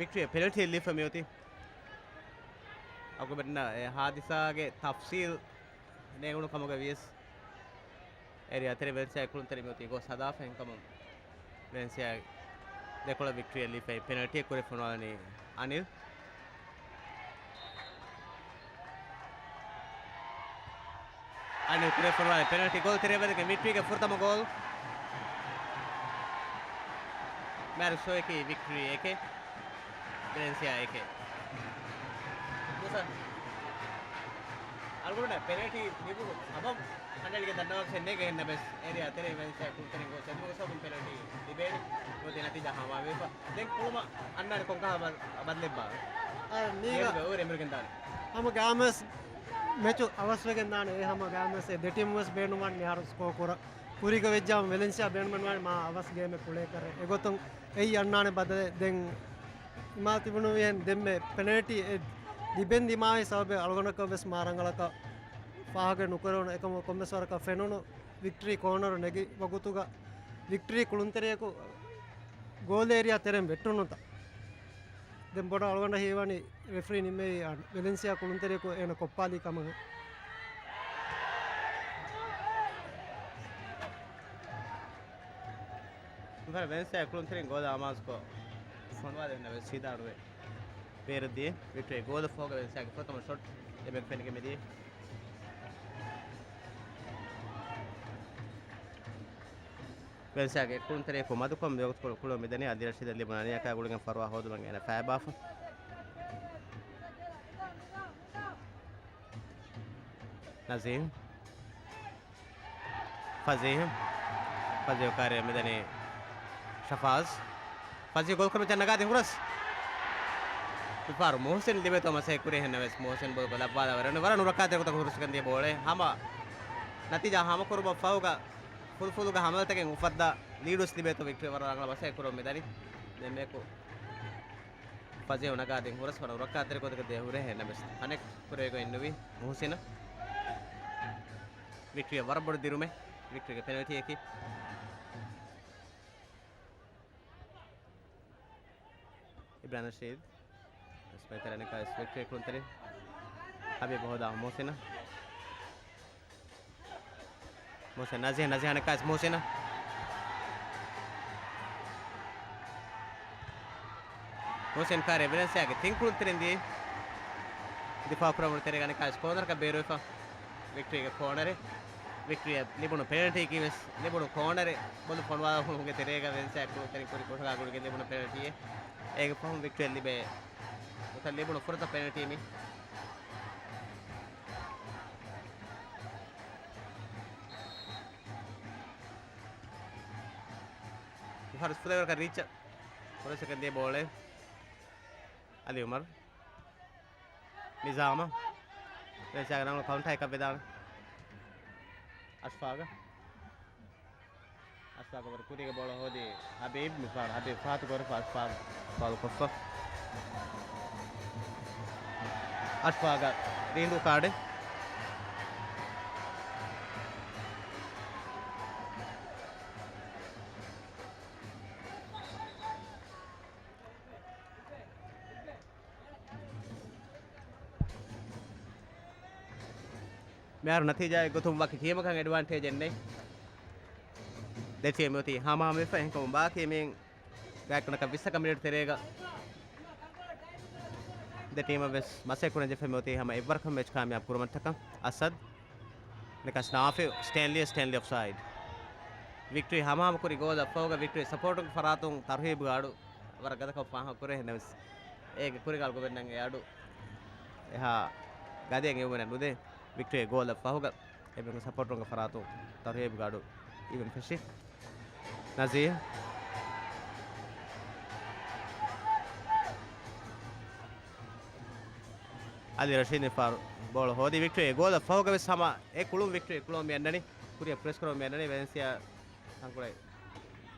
ވިކްޓްރީ ޕެނަލްޓީ ލިބިފަ މިއޮތީ. އަޅުގަނޑުމެންނަށް އެ ހާދިސާގެ ތަފްސީލް ނޭނގުނު ކަމުގަ ވިޔަސް އެރިއާ ތެރެ ވެލްސްއާ ކުޅުންތެރި މިއޮތީ ގޯސް ހަދާފަ އެހެންކަމުން ވެލެންސިއާ ދެކޮޅަށް ވިކްޓްރީއެއް ލިބިފައި ޕެނަލްޓީއެއް ކުރި ފޮނުވާލަނީ އަނިލް. އަނިލް ކުރި ފޮނުވާލި ޕެނަލްޓީ ގޯލް ތެރޭ ވެދެގެން ވިކްޓްރީގެ ފުރަތަމަ ގޯލް. މާރި ސޯއެކީ ވިކްޓްރީ އެކެއް. ވެލެންސިއާ އެކެއް. މުސަ. އަޅުގަނޑަށް ޕެނަލްޓީ ލިބުނު ސަބަބު ކަނޑައެޅިގެން ދަންނަވާ ކަށެއް ނޭނގޭ އެހެން ނަމަވެސް އޭރިއާ ތެރޭ ވެލެންސިއާ ކުޅުންތެރިން ގޯލް ސަބަބުން ޕެނަލްޓީ ލިބޭނެ. ގޯލް ނަތީޖާ ހަމަވެފަ. ދެން ކުޅުމަށް އަންނާނެ ކޮންކަހަލަ ބަދަލެއްބާ؟ އާ، މީގަ ގޭމުގަ އޯވަރ އެނބުރިގެން ދާނެ. ހަމަ ގާމެސް މެޗު އަވަސްވެގެން ދާނެ. އެ ހަމަ ގާމެސް އެ ދެ ޓީމު ވެސް ބޭނުންވާން މިހާރު ސްކޯ ކުރަ. ކުރީގަ ވެއްޖާމަ ވެލެންސިއާ ބޭނުމެއްނުވާނެ މާ އަވަސް ގޭމެއް ކުޅޭކަށް. އެގޮތުން އެއީ އަންނާނެ ބަދަލެއް. ދެން އިމާ ތިބުނު އެހެން ދެންމެ ޕެނަލްޓީ އެ ލިބެން ދިމާވި ސަބަބެއް އަޅުގަނޑަކަށް ވެސް މާ ރަނގަޅަކަށް ފާހަގަ ނުކުރެވުނު. އެކަމު ކޮންމެސް ވަރަކަށް ފެނުނު ވިކްޓަރީ ކޯނަރު ނެގި ވަގުތުގަ ވިކްޓަރީ ކުޅުންތެރިޔަކު ގޯލް އޭރިއާ ތެރެއިން ވެއްޓުނުތަ. ދެން ބޮޑަށް އަޅުގަނޑަށް ހީވަނީ ރެފްރީ ނިންމެވީ ވެލެންސިއާ ކުޅުންތެރިޔަކު އޭނަ ކޮއްޕާލީ ކަމަށް. މިފަހަރު ވެލެންސިއާ ކުޅުންތެރިން ގޯލަށް އަމާޒުކޮށް ފޮނުވާލެވުން ނަމަވެސް ސީދާ އަޑުއެއް ބޭރަށް ދިޔަ. ވިކްޓަރީ ގޯލަށް ފަހުގަ ވެލެންސިއާގެ ފުރަތަމަ ޝޮޓް އެބަ ފެނިގެން މިދިޔަ. ވެލެންސިއާގެ ކުޅުންތެރިޔަކު މަދުކޮށް މިވަގުތުކޮޅު ކުޅުން މިދަނީ. އަލީ ރަޝީދަށް ލިބުނު އަނިޔާއާ ގުޅިގެން ފަރުވާ ހޯދުމަށް އޭނަ ފައިބާފަ. ނަޒީމް. ފަޒީހް. ފަޒީހް ކާރިއަށް މިދަނީ ޝަފާޒް. ފަޒީހް ގޯލް ކުރިމައްޗަށް ނަގާދިން ހުރަސް. މިފަހަރު މުހުސިން ލިބޭތޯ މަސައްކަތް ކުރި އެހެން ނަމަވެސް މުހުސިން ބޯލް ލައްވާލާ ވަރަށް، ވަރަށް ނުރައްކާތެރި ގޮތަކަށް ހުރަސްކަން ދިޔަ ބޯޅައެއް. ހަމަ ނަތީޖާ ހަމަކުރުމަށް ފަހުގަ ފުލުފުލުގަ ހަމަލަތަކެއް އުފައްދާ ލީޑުވެސް ލިބޭތޯ ވިކްޓަރީ ވަރަށް ރަނގަޅަށް މަސައްކަތް ކުރަމުން މިދަނީ. ދެންމެއަކު ފަޒީހް ނަގާދިން ހުރަސް ވަރަށް ނުރައްކާތެރި ގޮތަކަށް ދިޔަ ހުރޭ އެހެން ނަމަވެސް ކަނެކްޓް ކުރެވިގެން ނުވި މުހުސިނަށް. ވިކްޓަރީއަށް ވަރަށް ބޮޑު ދިރުމެއް. ވިކްޓަރީގެ ޕެނަލްޓީއަކީ. އިބްރާހިމް ރަޝީދު. ސްޕައިތަރ އަނެއްކާވެސް ވިކްޓަރީ ކުޅުންތެރި. ހަބީބު ހޯދާ މުހުސިނަށް. މުހުސިން ނަޒީހް، ނަޒީހް އަނެއްކާވެސް މުހުސިނަށް. މުހުސިން ކާރިއަށް ވެލެންސިއާގެ ތިން ކުޅުންތެރިން ދިޔައީ. ދިފާއު ކުރަމުން ތެރޭގަ އަނެއްކާވެސް ކޯނަރަކަށް ބޭރުވެފަ. ވިކްޓަރީގެ ކޯނަރެއް. ވިކްޓަރީއަށް ލިބުނު ޕެނަލްޓީއަކީ ވެސް ލިބުނު ކޯނަރެއް. ބޮލު ފޮނުވާލުމުގެ ތެރޭގަ ވެލެންސިއާ ކުޅުންތެރިން ކުރި ކޮށަގާ ގުޅިގެން ލިބުނު ޕެނަލްޓީއެއް. އޭގެ ފަހުން ވިކްޓަރީއަށް ލިބޭ ނުކަން ލިބުނު ފުރަތަމަ ޕެނަލްޓީ މި. މިފަހަރު ފުލެވަރަކަށް ރީއްޗަށް ފުރަސަކަށް ދިޔަ ބޯޅައެއް. އަލީ އުމަރު. ނިޒާމަށް. ވެލެންސިއާގެ ރަނގަޅު ކައުންޓާއެއް ކައްވެދާނެ. އަޝްފާގަށް. އަޝްފާގަށް ވަރަށް ކުރީގެ ބޯޅަ ހޯދި ހަބީބް. މިފަހަރު ހަބީބް ފާތު ކުރި ފާ-، އަޝްފާގު ފާލުކޮށްފަ. އަޝްފާގަށް ރީނދޫ ކާޑެއް. މިހާރު ނަތީޖާއެއް ގޮތުން ވަކި ޓީމަކަށް އެޑްވާންޓޭޖެއް ނެތް. ދެ ޓީމް އޮތީ ހަމަހަމަވެފަ. އެހެންކަމުން ބާކީ މިން ގާތްގަނޑަކަށް ވިއްސަކަށް މިނެޓް ތެރޭގަ ދެ ޓީމަށް ވެސް މަސައްކަތް ކުރަން ޖެހިފައި މިއޮތީ ހަމަ އެއްވަރަކަށް މެޗް ކާމިޔާބު ކުރުމަށްޓަކަ. އަސަދް ނިކަސް ނާފި ސްޓޭންލީ، ސްޓޭންލީ އޮފްސައިޑް. ވިކްޓަރީ ހަމަހަމަ ކުރި ގޯލަށް ފަހުގަ ވިކްޓަރީ ސަޕޯޓުން ފަރާތުން ތަރުހީބުގެ އަޑު ވަރަށް ގަދަކަށް ފާހަގަ ކުރޭ. އެހެންނަމަވެސް އޭގެ ކުރިގަ އަޅުގަނޑުމެންނަށް އެ އަޑު އެހާ ގަދައަށް އެބަ ނުދޭ. ވިކްޓަރީ ގޯލަށް ފަހުގަ އެބަ ސަޕޯޓުންގެ ފަރާތުން ތަރުހީބުގެ އަޑު އިވެން ފެށި. ނަޒީރް. އަލީ ރަޝީދު މިފަހަރު ބޯޅަ ހޯދި ވިކްޓަރީ ގޯލަށް ފަހުގަ ވެސް ހަމަ އެ ކުޅުން ވިކްޓަރީ ކުޅުން މި އަންނަނީ. ކުރިއަށް ޕްރެސް ކުރަމުން މި އަންނަނީ. ވެލެންސިއާ ތަންކޮޅެއް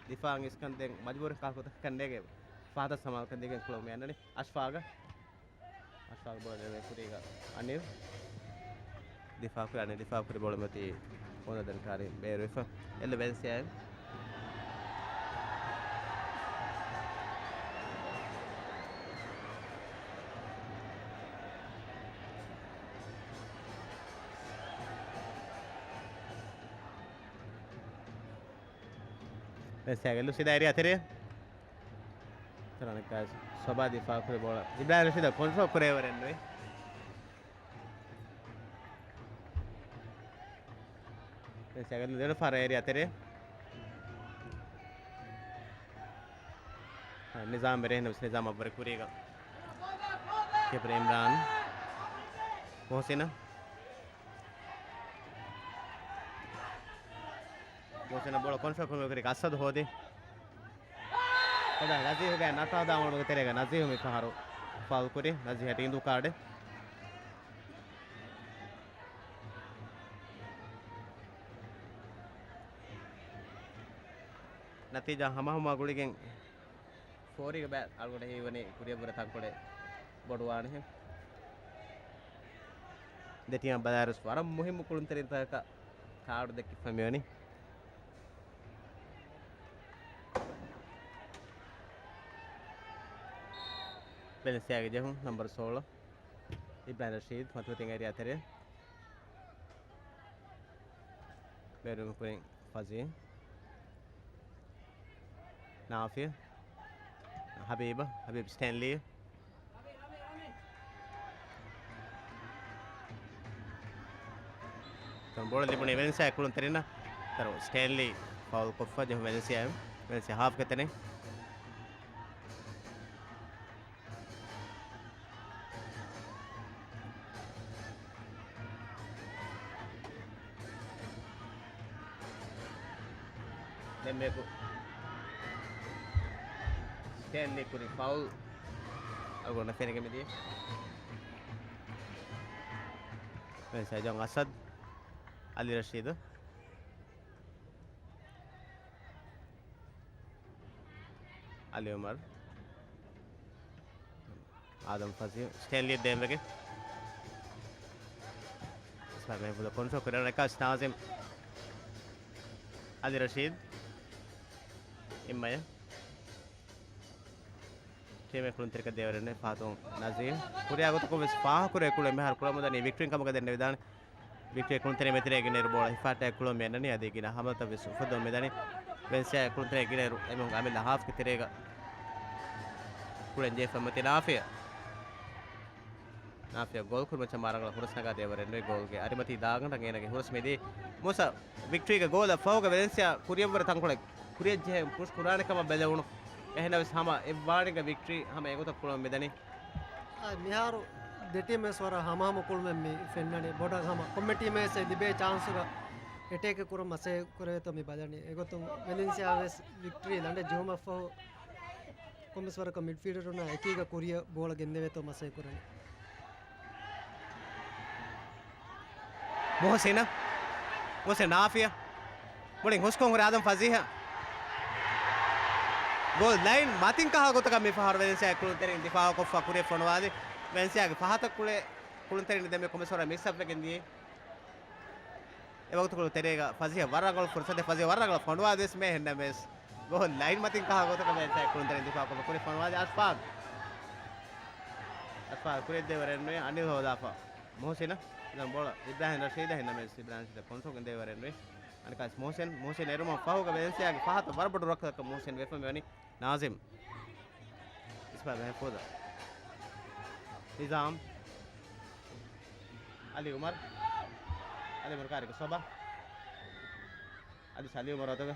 ދިފާއަށް އިސްކަން ދެން މަޖުބޫރު ކާކުތަކަކަށް ނޭގެ ފަހަތަށް ސަމާލުކަން ދީގެން ކުޅުން މި އަންނަނީ. އަޝްފާގަށް. އަޝްފާގު ބޯޅަ ދެވޭ ކުރީގަ އަނިލް. ދިފާ ކުރި އަނިލް ދިފާ ކުރި ބޯޅަ މިއޮތީ ހޯދަދަން ކާރި ބޭރުވެފަ. އެއްލު ވެލެންސިއާއިން. ވެލެންސިއާގެ އެއްލު ސީދާ އޭރިއާ ތެރެއަށް. ތަރަނަކާ ސޮބާ ދިފާ ކުރި ބޯޅަ އިބްރާހިމް ރަޝީދަށް ކޮންޓްރޯލް ކުރެވޭވަރެއް ނުވި. ވެލެންސިއާގެ ދެން ފާރ އޭރިއާ ތެރޭ. ނިޒާމް ވެރި ނަމަވެސް ނިޒާމް އަށްވުރެ ކުރީގަ. ކީޕަރ އިމްރާން. މުހުސިނަށް. މުހުސިނަށް ބޯޅަ ކޮންޓްރޯލް ކުރި އަސަދު ހޯދި. ހޯދާ ނަޒީހުގެ ނައްޓާ ދާން އުޅުމުގެ ތެރޭގަ ނަޒީހު މި ފަހަރު ފައުލް ކުރި. ނަޒީހަށް އިނދޫ ކާޑެއް. ނަތީޖާ ހަމަހަމަ ގުޅިގެން ފޯރީގެ ބައި އަޅުގަނޑަށް ހީވަނީ ކުރިއަށްވުރެ ތަންކޮޅެއް ބޮޑުވާނެހެން. ދެ ޓީމަށް ބަލާއިރުސް ވަރަށް މުހިއްމު ކުޅުންތެރިންތަކަކަށް ކާޑު ދެއްކިފަ މިވަނީ. ވެލެންސިއާގެ ޖެހުން ނަމްބަރު ސޯޅަ. އިބްރާހިމް ރަޝީދު މަތިމަތިން އޭރިއާ ތެރޭ. ބޭރުގެ ކުރިން ފަޒީ. ނާފިޔަ. ހަބީބަ. ހަބީބް ސްޓޭންލީ. ތަން ބޯޅަ ލިބުނީ ވެލެންސިއާ ކުޅުންތެރިންނަށް. ތަރު ސްޓޭންލީ ފައުލް ކޮށްފަ ޖެހުން ވެލެންސިއާ. ވެލެންސިއާ ހާފްގެ ތަނެއް. ދެންމެކު ސްޓޭންލީ ކުރި ފައުލް އަޅުގަނޑަށް ފެނިގެން މިދިޔަ. ވެލެންސިއާ ޖޯން އަސަދް، އަލީ ރަޝީދު. އަލީ އުމަރު. އާދަމް ފަޒީ. ސްޓޭންލީ ދޭންވެގެ. އިސްމާއިލް މެހްފޫޒަށް ކޮންޓްރޯލް ކުރަން ރައްކާސް ނާޒިމް. އަލީ ރަޝީދު. އިންމަޔަ. ޓީމެއް ކުޅުންތެރިކަން ދޭވަރެއް ނެތް ފަހަތުން ނަޒީރު. ކުރިއަށް ގޮތަކުން ވެސް ފާހަގަކުރޭ ކުޅެ މިހާރު ކުޅަމުދަނީ ވިކްޓްރީން ކަމުގަ ދެންނެވިދާނެ. ވިކްޓްރީ ކުޅުންތެރި މެތެރޭގެ ނެރު ބޯޅަ ހިފާޓާ ކުޅަމު މި އަންނަނީ އަދި ގިނަ ހަމަލަތައް ވެސް އުފައްދަވަން މިދަނީ. ވެންސިއާ ކުޅުންތެރި ގިނައިރު އެމީހުން އަމިއްލަ ހާފްގެ ތެރޭގަ ކުޅެން ޖެހިފަ މަތި ނާފިޔަ. ނާފިޔަ ގޯލް ކުރުމަށް މާ ރަނގަޅަށް ހުރަސް ނަގާ ދޭވަރެއް ނުވި ގޯލްގެ އަރިމަތީ ދާގަނޑަށް އޭނަގެ ހުރަސް މިދީ. މޫސާ ވިކްޓްރީގެ ގޯލަށް ފަހުގަ ވެލެންސިއާ ކުރިއަށްވުރެ ތަންކޮޅެއް ކުރިއަށްޖެހެން ޕުޝް ކުރާނެ ކަމަށް ބެލެވުނު. އެހެންނަމަވެސް ހަމަ އެއްވާނެގަ ވިކްޓްރީ ހަމަ އެގޮތަށް ކުޅަމުން މިދަނީ. އާ، މިހާރު ދެ ޓީމެސް ވަރަށް ހަމަހަމަ ކުޅުމެއް މި ފެންނަނީ. ބޮޑަށް ހަމަ ކޮންމެ ޓީމެސް އެ ލިބޭ ޗާންސުގަ އެޓޭކް ކުރަން މަސައްކަތް ކުރެވޭތޯ މި ބަލަނީ. އެގޮތުން ވެލެންސިއާ ވެސް ވިކްޓްރީ ލަނޑެއް ޖެހުމަށްފަހު ކޮންމެސް ވަރަކަށް މިޑްފީލްޑަރުންނާ އެކީގަ ކުރިއަށް ބޯޅަ ގެންދެވޭތޯ މަސައްކަތް ކުރަނީ. މުހުސިނަށް. މުހުސިން ނާފިޔަ. މުޅިން ހުސްކޮށް ހުރި އާދަމް ފަޒީހަށް. ގޯލް ލައިން މަތިން ކަހާ ގޮތަކަށް މި ފަހަރު ވެލެންސިއާގެ ކުޅުންތެރިން ދިފާއުކޮށްފަ ކުރިއަށް ފޮނުވާލި. ވެލެންސިއާގެ ފަހަތަށް ކުޅެ ކުޅުންތެރިން ދެންމެ ކޮމެސްވަރަށް މިސްއަޕްވެގެން ދިޔަ. އެވަގުތުކޮޅު ތެރޭގަ ފަޒީހަށް ވަރަށް ރަނގަޅު ފުރުސަތެއް ފަޒީހަށް ވަރަށް ރަނގަޅަށް ފޮނުވާ ދޭސް މޭ ހެންނަމެސް. ގޯލް ލައިން މަތިން ކަހާ ގޮތަކަށް ވެލެންސިއާ ކުޅުންތެރިން ދިފާއުކޮށްފަ ކުރި ފޮނުވާލި އަޝްފާގް. އަޝްފާގް ކުރިއަށްދޭވަރެއް ނުވެ އަނިލް ހޯދާފަ. މުހުސިނަށް. އިދަން ބޯޅަ އިބްރާހިމް ރަޝީދަށް ހެންނަމެސް އިބްރާހިމް ރަޝީދަށް ކޮންޓްރޯލް ގެންދޭވަރެއް ނުވެ. އަނެކާސް މުހުސިން. މުހުސިން އެރުމަށް ފަހުގަ ވެލެންސިއާގެ ފަހަތަށް ވަރަށް ބޮޑު ރައްކަތަކަށް މުހުސިން ވެފަ މިވަނީ. ނާޒިމް. އިސްމާއިލް މެހްފޫޒަށް. ނިޒާމް. އަލީ އުމަރު. އަލީ އުމަރު ކާރިގެ ސޮބާ. އަދި ސަލީމް އަތުގަ.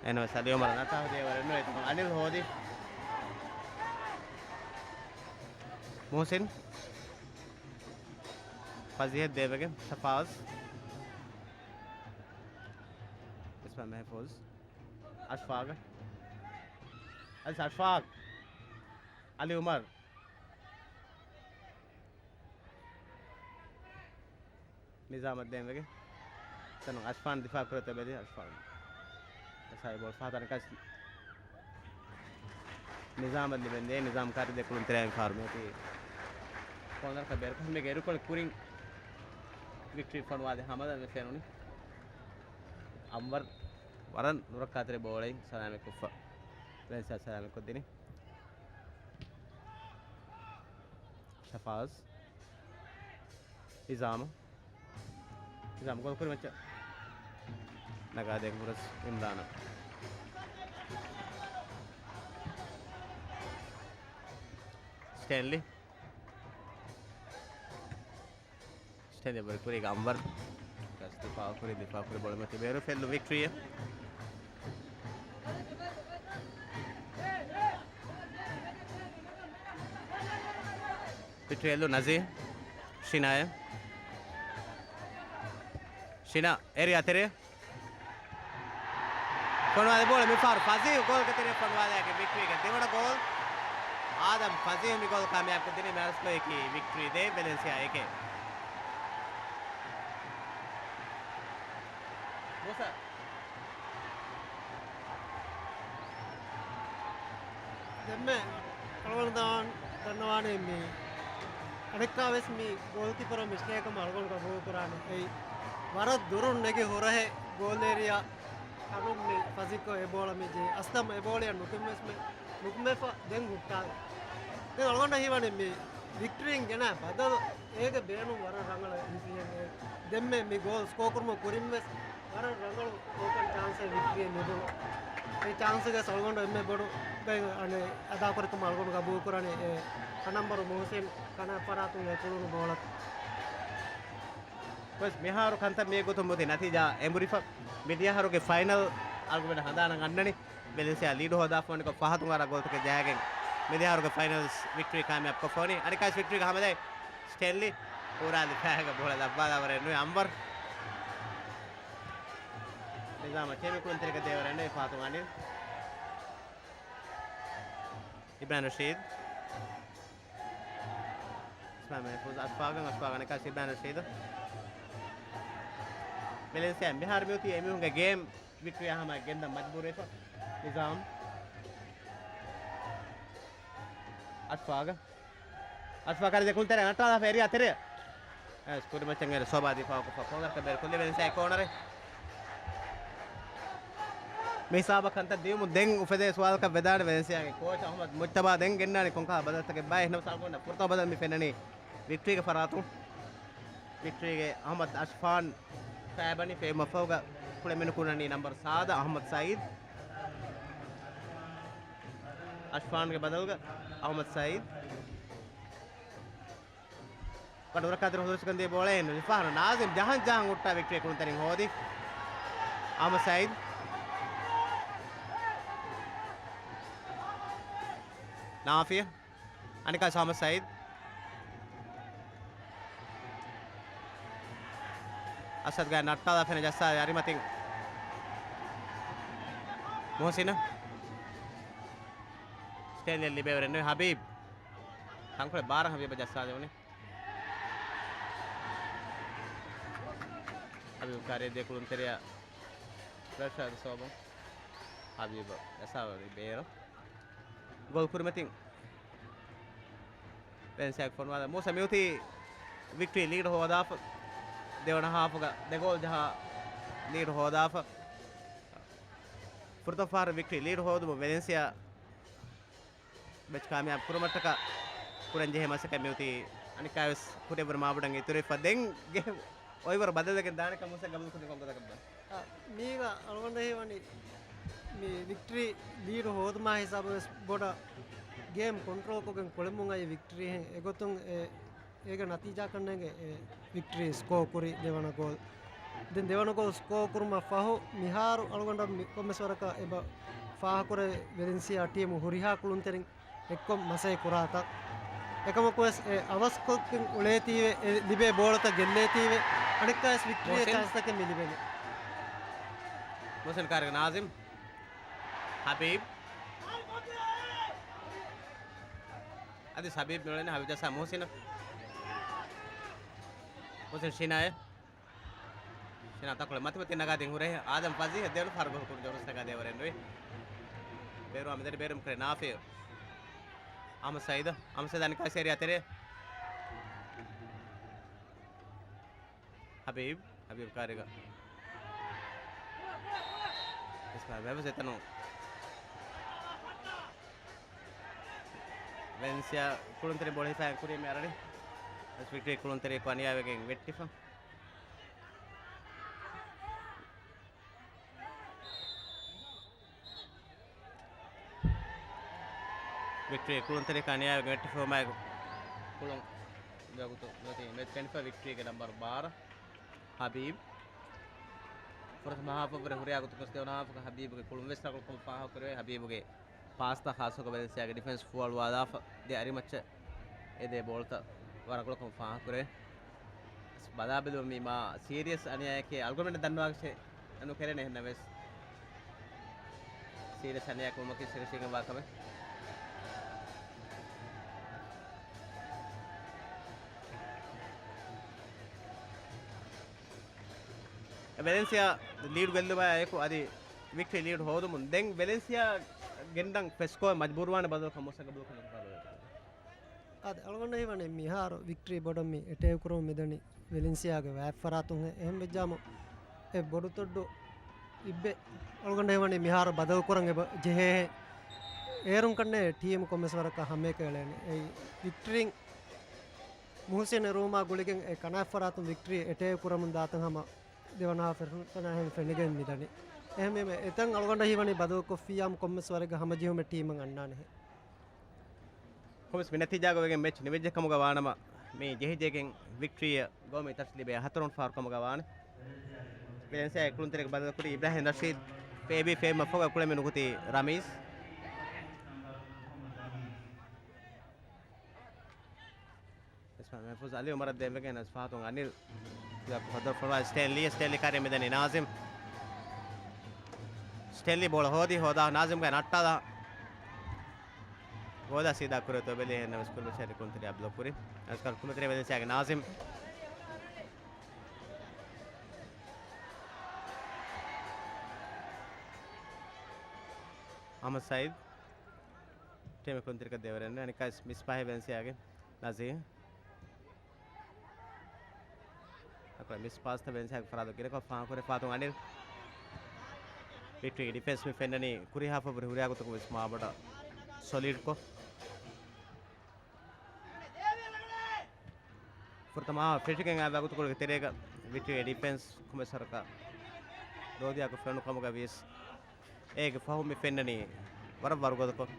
އެން ސަލީމް ނަތާ ދޭވަރެއް ނުވެ. އަނިލް ހޯދި. މުހުސިން. ފަޒީހަށް ދޭވެގެން ޝަފާޒް. އިސްމާ މެހްފޫޒް. އަޝްފާގް. އަދި އަޝްފާގް. އަލީ އުމަރު. ނިޒާމަށް ދޭންވެގެން. ތަނު އަޝްފާން ދިފާ ކުރެތޯ ބެލި އަޝްފާން. އެސާއި ބޯޅަ ފަހަތަނަކަސް ނިޒާމަށް ލިބެންދޭ. ނިޒާމް ކާރި ދެކުޅުން ތެރެއިން ފާރު މިއޮތީ. ކޯނަރަކަށް ބޭރުކޮށް މީގެ އިރުކޮޅެއް ކުރިން ވިކްޓްރީ ފޮނުވާދޭ ހަމަލަ މި ފެނުނީ. އަންވަރު ވަރަށް ނުރައްކާތެރި ބޯޅައިން ސަލާމަތްކޮށްފަ. ވެންސާ ސަލާމަތްކޮށްދިނީ. ޝަފާޒް. ނިޒާމު. ނިޒާމު ގޯލް ކުރިމައްޗަށް ނަގާދޭން ހުރަސް އިމްރާނަށް. ސްޓޭންލީ. ސްޓޭންލީ ބަރު ކުރީގަ އަންވަރު. ކަސް ދިފާއު ކުރި، ދިފާއު ކުރި ބޯޅަ މަތި ބޭރު ފެއްލު ވިކްޓްރީއެއް. ވިކްޓްރީ އެއްލު ނަޒީ. ޝިނާއެ. ޝިނާ އޭރިއާ ތެރޭ. ފޮނުވާލި ބޯޅަ މިފަހަރު ފަޒީހު ގޯލްގެ ތެރެއަށް ފޮނުވާލާގެން ވިކްޓްރީގެ ދެވަނަ ގޯލް. އާދަމް ފަޒީހު މި ގޯލް ކާމިޔާބުކޮށްދިނީ މެރަސްކޮއެކީ ވިކްޓްރީ ދޭއް ވެލެންސިއާ އެކެއް. މޫސާ. ދެންމެ އަޅުގަނޑު ދާން ދަންނަވާނީ މި އަނެއްކާވެސް މި ގޯލްކީޕަރު މިސްޓޭކަށް އަޅުގަނޑު ގަބޫލުކުރާނެ. އެއީ ވަރަށް ދުރުން ނެގި ހުރަހެއް ގޯލް އޭރިއާ ކަމުން މި ފަޒިކޮށް އެ ބޯޅަ މި ޖެހި އަސްލަމް އެ ބޯޅަޔަށް ނުކުމެސްމެ ނުކުމެފަ ދެން ހުއްޓާލި. ދެން އަޅުގަނޑަށް ހީވަނީ މި ވިކްޓްރީން ގެނައި ބަދަލު އޭގެ ބޭނުން ވަރަށް ރަނގަޅަށް އިންސިހެން އެ ދެންމެ މި ގޯލް ސްކޯ ކުރުމަށް ކުރިން ވެސް ވަރަށް ރަނގަޅު އޯޕަން ޗާންސެއް ވިކްޓްރީ ލިބުނު. އެ ޗާންސުގެ އަޅުގަނޑު އެންމެ ބޮޑު ގޮތް އަނެއް އަދާކުރިކަމަށް އަޅުގަނޑު ގަބޫލުކުރަނީ އެ ކަނަންބަރު މުހުސިން ކަނަ ފަރާތުން އެ ކުޅުނު ބޯޅަ. ވެސް މިހާރު ކަންތައް މި ގޮތުން މުތި ނަތީޖާ އެނބުރިފަ. މިދިޔަ އަހަރުގެ ފައިނަލް އަޅުގަނޑަށް ހަނދާނަށް އަންނަނީ. ވެލެންސިއާ ލީޑު ހޯދާފަވަނިކޮށް ފަހަތުން އަރާ ގޯލްތަކެއް ޖަހައިގެން މިދިޔަ އަހަރުގެ ފައިނަލްސް ވިކްޓްރީ ކާމިޔާބު ކޮށްފަވަނީ. އަނެއްކާވެސް ވިކްޓްރީގެ ހަމަލައި ސްޓެންލީ ހުރާލި ފައިގަ ބޯޅަ ލައްވާލާ ވަރެއް ނުވެ އަންވަރު. ނިޒާމަށް ޓީމު ކުޅުންތެރިކަ ދޭވަރެއް ނުވެ ފަހަތުން އަނިލް. އިބްރާހިމް ރަޝީދު. އިސްމާއިލް މެހްފޫޒު އަޝްފާގަށް، އަޝްފާގަށް ނިކާސް އިބްރާހިމް ރަޝީދު. ވެލެންސިއާ މިހާރު މިއޮތީ އެމީހުންގެ ގޭމް ވިކްޓްރީއާ ހަމަ ގެންދަން މަޖްބޫރުވެފަ. ނިޒާމް. އަޝްފާގަށް. އަޝްފާގަށް ދެކުންތެރެ ނައްޓާލާފަ އޭރިއާ ތެރެއަށް. އައިސް ކުރިމައްޗަށް އޭރު ސޯބާ ދިފާއުކޮށްފަ ކޯނަރަކަށް ބޭރުކޮށްލި ވެލެންސިއާ ކޯނަރެއް. މި ހިސާބަށް ކަންތައް ދިޔުމުން ދެން އުފެދޭ ސުވާލަކަށް ވެދާނެ ވެލެންސިއާގެ ކޯޗް އަހުމަދު މުޖްތަބާ ދެން ގެންނާނީ ކޮންކަހަލަ ބަދަލުތަކެއްބާ؟ އެހެންނަމަވެސް އަޅުގަނޑަށް ފުރަތަމަ ބަދަލު މި ފެންނަނީ ވިކްޓްރީގެ ފަރާތުން. ވިކްޓްރީގެ އަހުމަދު އަޝްފާން ފައިބަނި ފެއުމަށްފަހުގަ ކުޅެމެނު ކުރަނީ ނަމްބަރު ސާދަ އަހުމަދު ސައީދު. އަޝްފާންގެ ބަދަލުގަ އަހުމަދު ސައީދު. ކަޑުވަރަކާތެރި ހުދުރުސިކަންދީ ބޯޅައެއް ނުޖެހިފަ ނާޒިމް ޖަހަން ޖަހަން ހުއްޓާ ވިކްޓްރީ ކުޅުންތެރިން ހޯދި. އަހުމަދު ސައީދު. ނާފިޔަ. އަނިކާ އަހުމަދު ސައީދު. އަސަދުގެ ނައްޓާލާ ފެނެ ޖައްސާ އަރިމަތިން. މުހުސިނަށް. ސްޓޭލިއަށް ލިބޭވަރެއް ނުވެ ހަބީބް. ތަންކޮޅެއް ބާރަށް ހަބީބަށް ޖައްސާލެވުނީ. ހަބީބު ކާރިއަށް ދިޔަ ކުޅުންތެރިޔާ ރަޝާދު ސޯބަން. ހަބީބަށް ޖައްސާވަރި ބޭރަށް. ގޯލް ކުރިމަތިން ވެލެންސިއާގެ ފޮނުވާލާ މޫސާ މިއޮތީ ވިކްޓްރީ ލީޑު ހޯދާފަ. ދެވަނަ ހާފުގަ ދެ ގޯލް ޖަހާ ލީޑު ހޯދާފަ. ފުރަތަމަ ފަހަރު ވިކްޓްރީ ލީޑު ހޯދުމަށް ވެލެންސިއާ މެޗް ކާމިޔާބު ކުރުމަށްޓަކާ ކުރަންޖެހޭ މަސައްކަތް މިއޮތީ އަނެއްކާވެސް ކުރެއްވުރެ މާބޮޑަށް އިތުރުވެފަ. ދެން ގެ އޮތްވަރު ބަދަލުވެގެން ދާނެކަން މޫސާ ގަބޫލުކުރި ކޮން ގޮތަކަށް ބަ؟ އަ، މީގަ އަޅުގަނޑަށް ހީވަނީ މި ވިކްޓްރީ ލީޑު ހޯދުމާ ހިސާބު ވެސް ބޮޑަށް ގޭމް ކޮންޓްރޯލްކޮށްގެން ކުޅެމުން އައި ވިކްޓްރީ ހެން އެގޮތުން އެ އޭގެ ނަތީޖާކަންނޭނގެ އެ ވިކްޓްރީ ސްކޯ ކުރި ދެވަނަ ގޯލް. ދެން ދެވަނަ ގޯލް ސްކޯ ކުރުމަށް ފަހު މިހާރު އަޅުގަނޑަށް މި ކޮންމެސް ވަރަކަށް އެބަ ފާހަކުރެ ވެލެންސިއާ ޓީމު ހުރިހާ ކުޅުންތެރިން އެއްކޮށް މަސައްކަތް ކުރާތަން. އެކަމަކުވެސް އެ އަވަސްކޮށްގެން އުޅޭތީވެ، އެ ލިބޭ ބޯޅަތައް ގެއްލޭތީވެ، އަނެއްކާވެސް ވިކްޓްރީއަށް މުހުސިން. ޗާންސްތަކެއް މި ލިބެނީ. މުހުސިން ކާރިގަ ނާޒިމް. ހަބީބް. އަދި ހަބީބް މިއުޅެނީ ހަބީބް ޖައްސާ މުހުސިނަށް. މުހުސިން ޝިނާއެއް. ޝިނާ ތަންކޮޅެއް މަތިމަތިން ނަގާދިން ހުރޭ. އާދަމް ފަޒީހަށް ދެވަނަ ފަހަރު ގޯލް ކުރި ޖޯރުސް ނަގާ ދެވަރެއް ނުވޭ. ބޭރުވާ މިދަނީ ބޭރުމަކުރެ ނާފިޔު. އަހްމަދު ސައީދު. އަހްމަދު ސައީދު އަނިކާ ސޭރިއާ ތެރޭ. ހަބީބް. ހަބީބް ކާރިގަ. އިސްމާއިލް ވެބްސް އެތަނު. ވެލެންސިއާ ކުޅުންތެރި ބޯޅަ ހިފާގެން ކުރީމެ އަރަނި. ވިކްޓްރީ ކުޅުންތެރިއަކު އަނިޔާވެގެން ވެއްޓިފަ. ވިކްޓްރީ ކުޅުންތެރިއަކު އަނިޔާވެގެން ވެއްޓިފަ ހުމާއެކު ކުޅުން ވަގުތު ނުވަތަ މެޗް ފެނިފަ ވިކްޓްރީގެ ނަމްބަރު ބާރަ ހަބީބް. ފުރަތަމަ ހާފަށްވުރެ ހުރިހާ ގޮތަކަށް ދެވަނަ ހާފަކަށް ހަބީބުގެ ކުޅުން ވެސް ރަނގަޅުކަމަށް ފާހަގަކުރެވޭ. ހަބީބުގެ ޕާސްތައް ޚާއްޞަކޮށް ވެލެންސިއާގެ ޑިފެންސް ފޫއަޅުވާލާފަ ދެ އަރިމައްޗަށް އެދޭ ބޯޅަތައް ވަރަށް ރަނގަޅުކަމަށް ފާހަގަކުރެވޭ. ބަލާބެލުމަށް މީ މާ ސީރިއަސް އަނިޔާއެކޭ އަޅުގަނޑުމެން ދަންނަވާކަށެއް ނުކެރޭނެ އެހެންނަމަވެސް. ސީރިއަސް އަނިޔާ ކުރުމަކީ ސިރިޝީގެން ވާ ކަމެއް. ވެލެންސިއާ ލީޑް ގެއްލުމާއެކު އަދި ވިކްޓްރީ ލީޑް ހޯދުމުން ދެން ވެލެންސިއާ ގެންދަން ފެސްކޯ މަޖްބޫރުވާނެ ބަދަލުކަން މުސައްގަބުލުކަން. އާދެ، އަޅުގަނޑަށް ހީވަނީ މިހާރު ވިކްޓްރީ ބޮޑަށް މި އެޓޭކް ކުރަމުން މިދަނީ ވެލެންސިއާގެ ވާތްފަރާތުން. އެ-، އެހެން ވެއްޖާމު އެ ބޮޑުތޮއްޑު އިއްބެ އަޅުގަނޑަށް ހީވަނީ މިހާރު ބަދަލުކުރަން އެބަ ޖެހޭހޭ. އޭރުން ކަންނޭ ޓީމު ކޮންމެސް ވަރަކަށް ހަމައެކަށް އެޅޭނެ. އެއީ ވިކްޓްރީން މުހުސިން އެރުވުމާ ގުޅިގެން އެ ކަނާތްފަރާތުން ވިކްޓްރީ އެޓޭކް ކުރަމުން ދާތަން ހަމަ ދެވަނަ ހާފަށް ފެނިގެން މިދަނީ. އެހެންވީމަ އެތަން އަޅުގަނޑަށް ހީވަނީ ބަދަލުކޮށްފިއްޔާމު ކޮންމެސް ވަރެއްގަ ހަމަޖެހުމެއް ޓީމަށް އަންނާނެހޭ. ކޮންމެސް މި ނަތީޖާގަ ވެގެން މެޗް ނިމިއްޖެ ކަމުގަ ވާނަމަ، މި ޖެހިޖެހިގެން ވިކްޓްރީއަށް ގައުމީ ތަށި ލިބޭ ހަތަރުން ފަހަރު ކަމުގަ ވާނެ. ވެލެންސިއާގެ ކުޅުންތެރިޔާގެ ބަދަލުކުރީ އިބްރާހިމް ރަޝީދު، ފޭބީ ފޭބީ މަފަގަ ކުޅެމި ނުކުތީ ރަމީޒް. އިސްމާއިލް މެހްފޫޒް އަލީ އުމަރަށް ދޭންވެގެން އަސް ފަހަތުން އަނިލް. އިދާކު ހަދަރު ފޮރުވާ ސްޓޭންލީ، ސްޓޭންލީ ކާރި މިދަނީ ނާޒިމް. ސްޓޭންލީ ބޯޅަ ހޯދި ހޯދާ ނާޒިމްގެ ނައްޓާލާ. ގޯލާ ސީދާ ކުރެތޯ ބެލި އެހެންނަމަސް ކުޅުމަތި ކުޅުމަތި ބްލޮކް ކުރި. އަސްކަރު ކުޅުމަތި ވެލެންސިއާގެ ނާޒިމް. އަހްމަދު ސައީދު. ޓީމު ކުޅުންތެރިކަ ދެވަރެން އަނިކާސް މިސް ބާހި ވެލެންސިއާގެ ނަޒީރު. އަކުރަ މިސް ޕާސްތައް ވެލެންސިއާގެ ފަރާތު ގިނަކޮށް ފާހަގަކުރި ފާތުން އަނިލް. ވިކްޓްރީ ޑިފެންސް މި ފެންނަނީ ކުރީ ހާފަށް ވުރެ ހުރިހާ ގޮތަކުން ވެސް މާބޮޑަށް ސޮލިޑްކޮށް. ފުރަތަމަ ފިށިގެން އާ ވަގުތުކޮޅުގެ ތެރޭގަ ވިކްޓްރީ ޑިފެންސް ކޮންމެސް ވަރަކަށް ރޯދިޔާކޮށް ފެނުނު ކަމުގަ ވިޔަސް އޭގެ ފަހުން މި ފެންނަނީ ވަރަށް ވަރުގަދަކޮށް.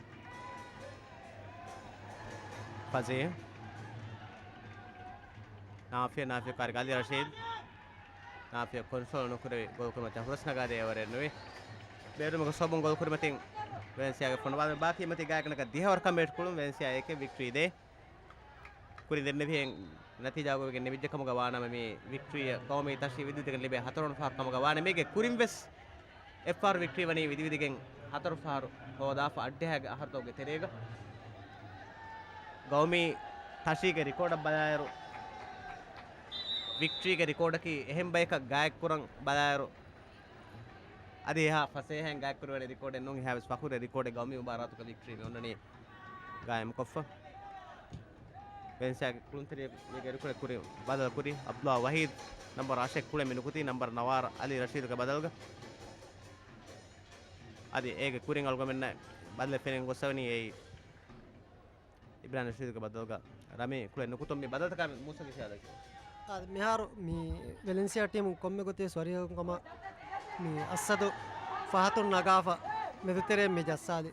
ފަޒީ. ނާފިޔަ، ނާފިޔަ ކާރި އަލީ ރަޝީދު. ނާފިޔަ ކޮންޓްރޯލް ނުކުރެވި ގޯލް ކުރިމައްޗަށް ހުރަސް ނަގާދޭ އެވަރެއް ނުވި. ބޭރުމުގެ ސޯބުން ގޯލް ކުރިމަތިން ވެލެންސިއާގެ ފޮނުވާލުން ބާކީ މަތީ ގާތްގަނޑަކަށް ދިހަ އޯވަރަކަށް މެޗް ކުޅުން ވެލެންސިއާ އެކެއް ވިކްޓްރީ ދޭ. ކުރިން ދެންނެވިހެން ނަތީޖާގަ ވެގެން ނިމިއްޖެ ކަމުގަ ވާނަމަ މި ވިކްޓްރީއަށް ގައުމީ ތަށި ވިދިވިދިގެން ލިބޭ ހަތަރުން ފަހަރު ކަމުގަ ވާނެ. މީގެ ކުރިން ވެސް އެއްފަހަރު ވިކްޓްރީ ވަނީ ވިދިވިދިގެން ހަތަރު ފަހަރު ހޯދާފަ އަށްޑިހައިގެ އަހަރުތަކުގެ ތެރޭގަ. ގައުމީ ތަށީގެ ރިކޯޑަށް ބަލާއިރު، ވިކްޓްރީގެ ރިކޯޑަކީ އެހެން ބަޔަކަށް ގާތްކުރަން ބަލާއިރު، އަދި އެހާ ފަސޭހައިން ގާތްކުރެވޭނެ ރިކޯޑެއް ނޫން. އެހާވެސް ފަޚުރެއް ރިކޯޑެއް ގައުމީ މުބާރާތުގަ ވިކްޓްރީ މި އޮންނަނީ ގާއިމްކޮށްފަ. ވެލެންސިއާގެ ކުޅުންތެރިޔާގެ ރިކޯޑެއް ކުރި ބަދަލު ކުރި އަބްދުﷲ ވަހީދު، ނަމްބަރު އަށެއް ކުޅެމި ނުކުތީ ނަމްބަރު ނަވާރަ އަލީ ރަޝީދުގެ ބަދަލުގަ. އަދި އޭގެ ކުރިން އަޅުގަނޑުމެންނަށް ބަދަލެއް ފެނިގެން ގޮއްސަވަނީ އެއީ އިބްރާހިމް ރަޝީދުގެ ބަދަލުގަ ރަމީ ކުޅެ ނުކުތުން މި ބަދަލުތަކާ މޫސަގެ ޚިޔާލަކީ. އާ، މިހާރު މި ވެލެންސިއާ ޓީމުން ކޮންމެ ގޮތެއް ސޮރިހަކުން ކަމަށް މި އައްސަދު ފަހަތުން ނަގާފަ މެދުތެރެއަށް މި ޖައްސާލި.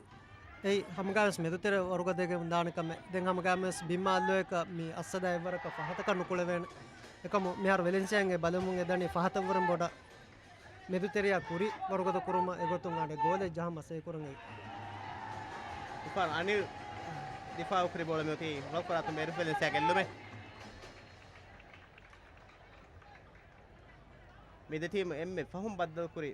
އެއީ ހަމަގާވެސް މެދުތެރެ ވަރުގަދަވެގެން ދާނެ ކަމެއް. ދެން ހަމަގާމެސް ބިންމަ އައްލޯއަކަށް މި އައްސަދާ އެއްވަރަކަށް ފަހަތަކަށް ނުކުޅެވޭނެ. އެކަމު މިހާރު ވެލެންސިއާއިން އެ ބަލަމުން އެދަނީ ފަހަތަށްވުރެން ބޮޑަށް މެދުތެރެއާ ކުރި ވަރުގަދަ ކުރުމަށް އެގޮތުން އަނެއް ގޯލެއް ޖަހަން މަސައްކަތް ކުރަން އެ. އިފާން އަނިލް ދިފާއު ކުރި ބޯޅަ މިއޮތީ ރަށްފަރާތުން ބޭރު ވެލެންސިއާ ގެއްލުމެއް. މި ދެ ޓީމު އެންމެ ފަހުން ބައްދަލުކުރި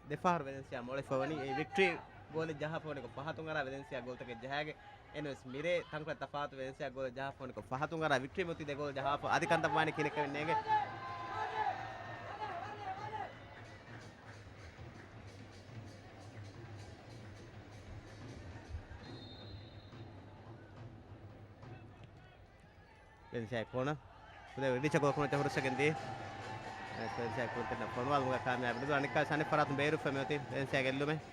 ދެފަހަރު ވެލެންސިއާ މޮޅެފަވަނީ. އެ ވިކްޓްރީ ގޯލެއް ޖަހާފަވަނިކޮށް ފަހަތުން އަރާ ވެލެންސިއާ ގޯލްތަކެއް ޖަހާގެ. އެންވެސް މިރޭ ތަންކޮޅެއް ތަފާތު ވެލެންސިއާ ގޯލެއް ޖަހާފަވަނިކޮށް ފަހަތުން އަރާ ވިކްޓްރީ މޮތީ ދެ ގޯލް ޖަހާފަ އަދި ކަންތައް ވާނީ ކިނެއްކަމެއް ނޭނގެ. ވެލެންސިއާ ކޯނަ. ކުލެ ރިޗަ ގޯކުނަ ޗަހުރުސަގެން ދީ. ވެލެންސިއާ ކުންތެން ފޮނުވާލުމުގަ ކާމިޔާބު ނުވި. އަނެއްކާ ސަނި ފަރާތުން ބޭރުފަ މިއޮތީ ވެލެންސިއާ ގެއްލުމެއް.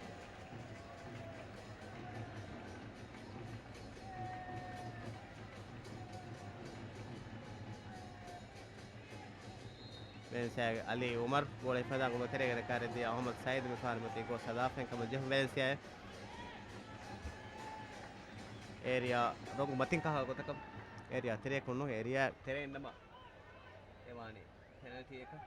ވެލެންސިއާގެ އަލީ އުމަރު ބޯޅަ ހިފަހަދާ ގޮތް ތެރޭގަ ދެކާރެއް ދިޔަ އަހުމަދު ސައީދު މިފަހަރު މިއޮތީ ގޯސް ހަދާފައިން ކަމަށް ޖެހުނު ވެލެންސިއާއެއް. އޭރިއާ ރޮނގު މަތިން ކަހާ ގޮތަކަށް އޭރިއާ ތެރެއަކުން ނޫން، އޭރިއާ ތެރެއިން ނަމަ އެ ވާނީ ޕެނަލްޓީއަކަށް.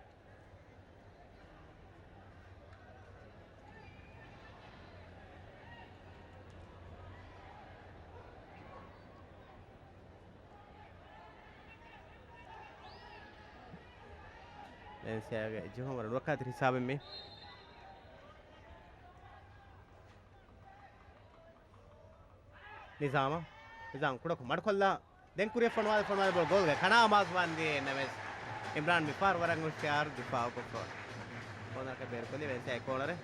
ވެލެންސިއާގެ ޖެހުން ވަރަށް ނުރައްކާތެރި ހިސާބެއް މި. ނިޒާމަށް. ނިޒާމް ކުޑަކޮށް މަޑުކޮށްލާ. ދެން ކުރިއަށް ފޮނުވާލި، ފޮނުވާލި ބޯޅަ ގޯލްގެ ކަނާ އަމާޒު ވާންދީ ނަމަވެސް، އިމްރާން މިފަހަރު ވަރަށް ހުޝިޔާރު ދިފާއުކޮށްފަ. ކޯނަރަކަށް ބޭރުކޮށްލީ ވެލެންސިއާގެ ކޯނަރެއް.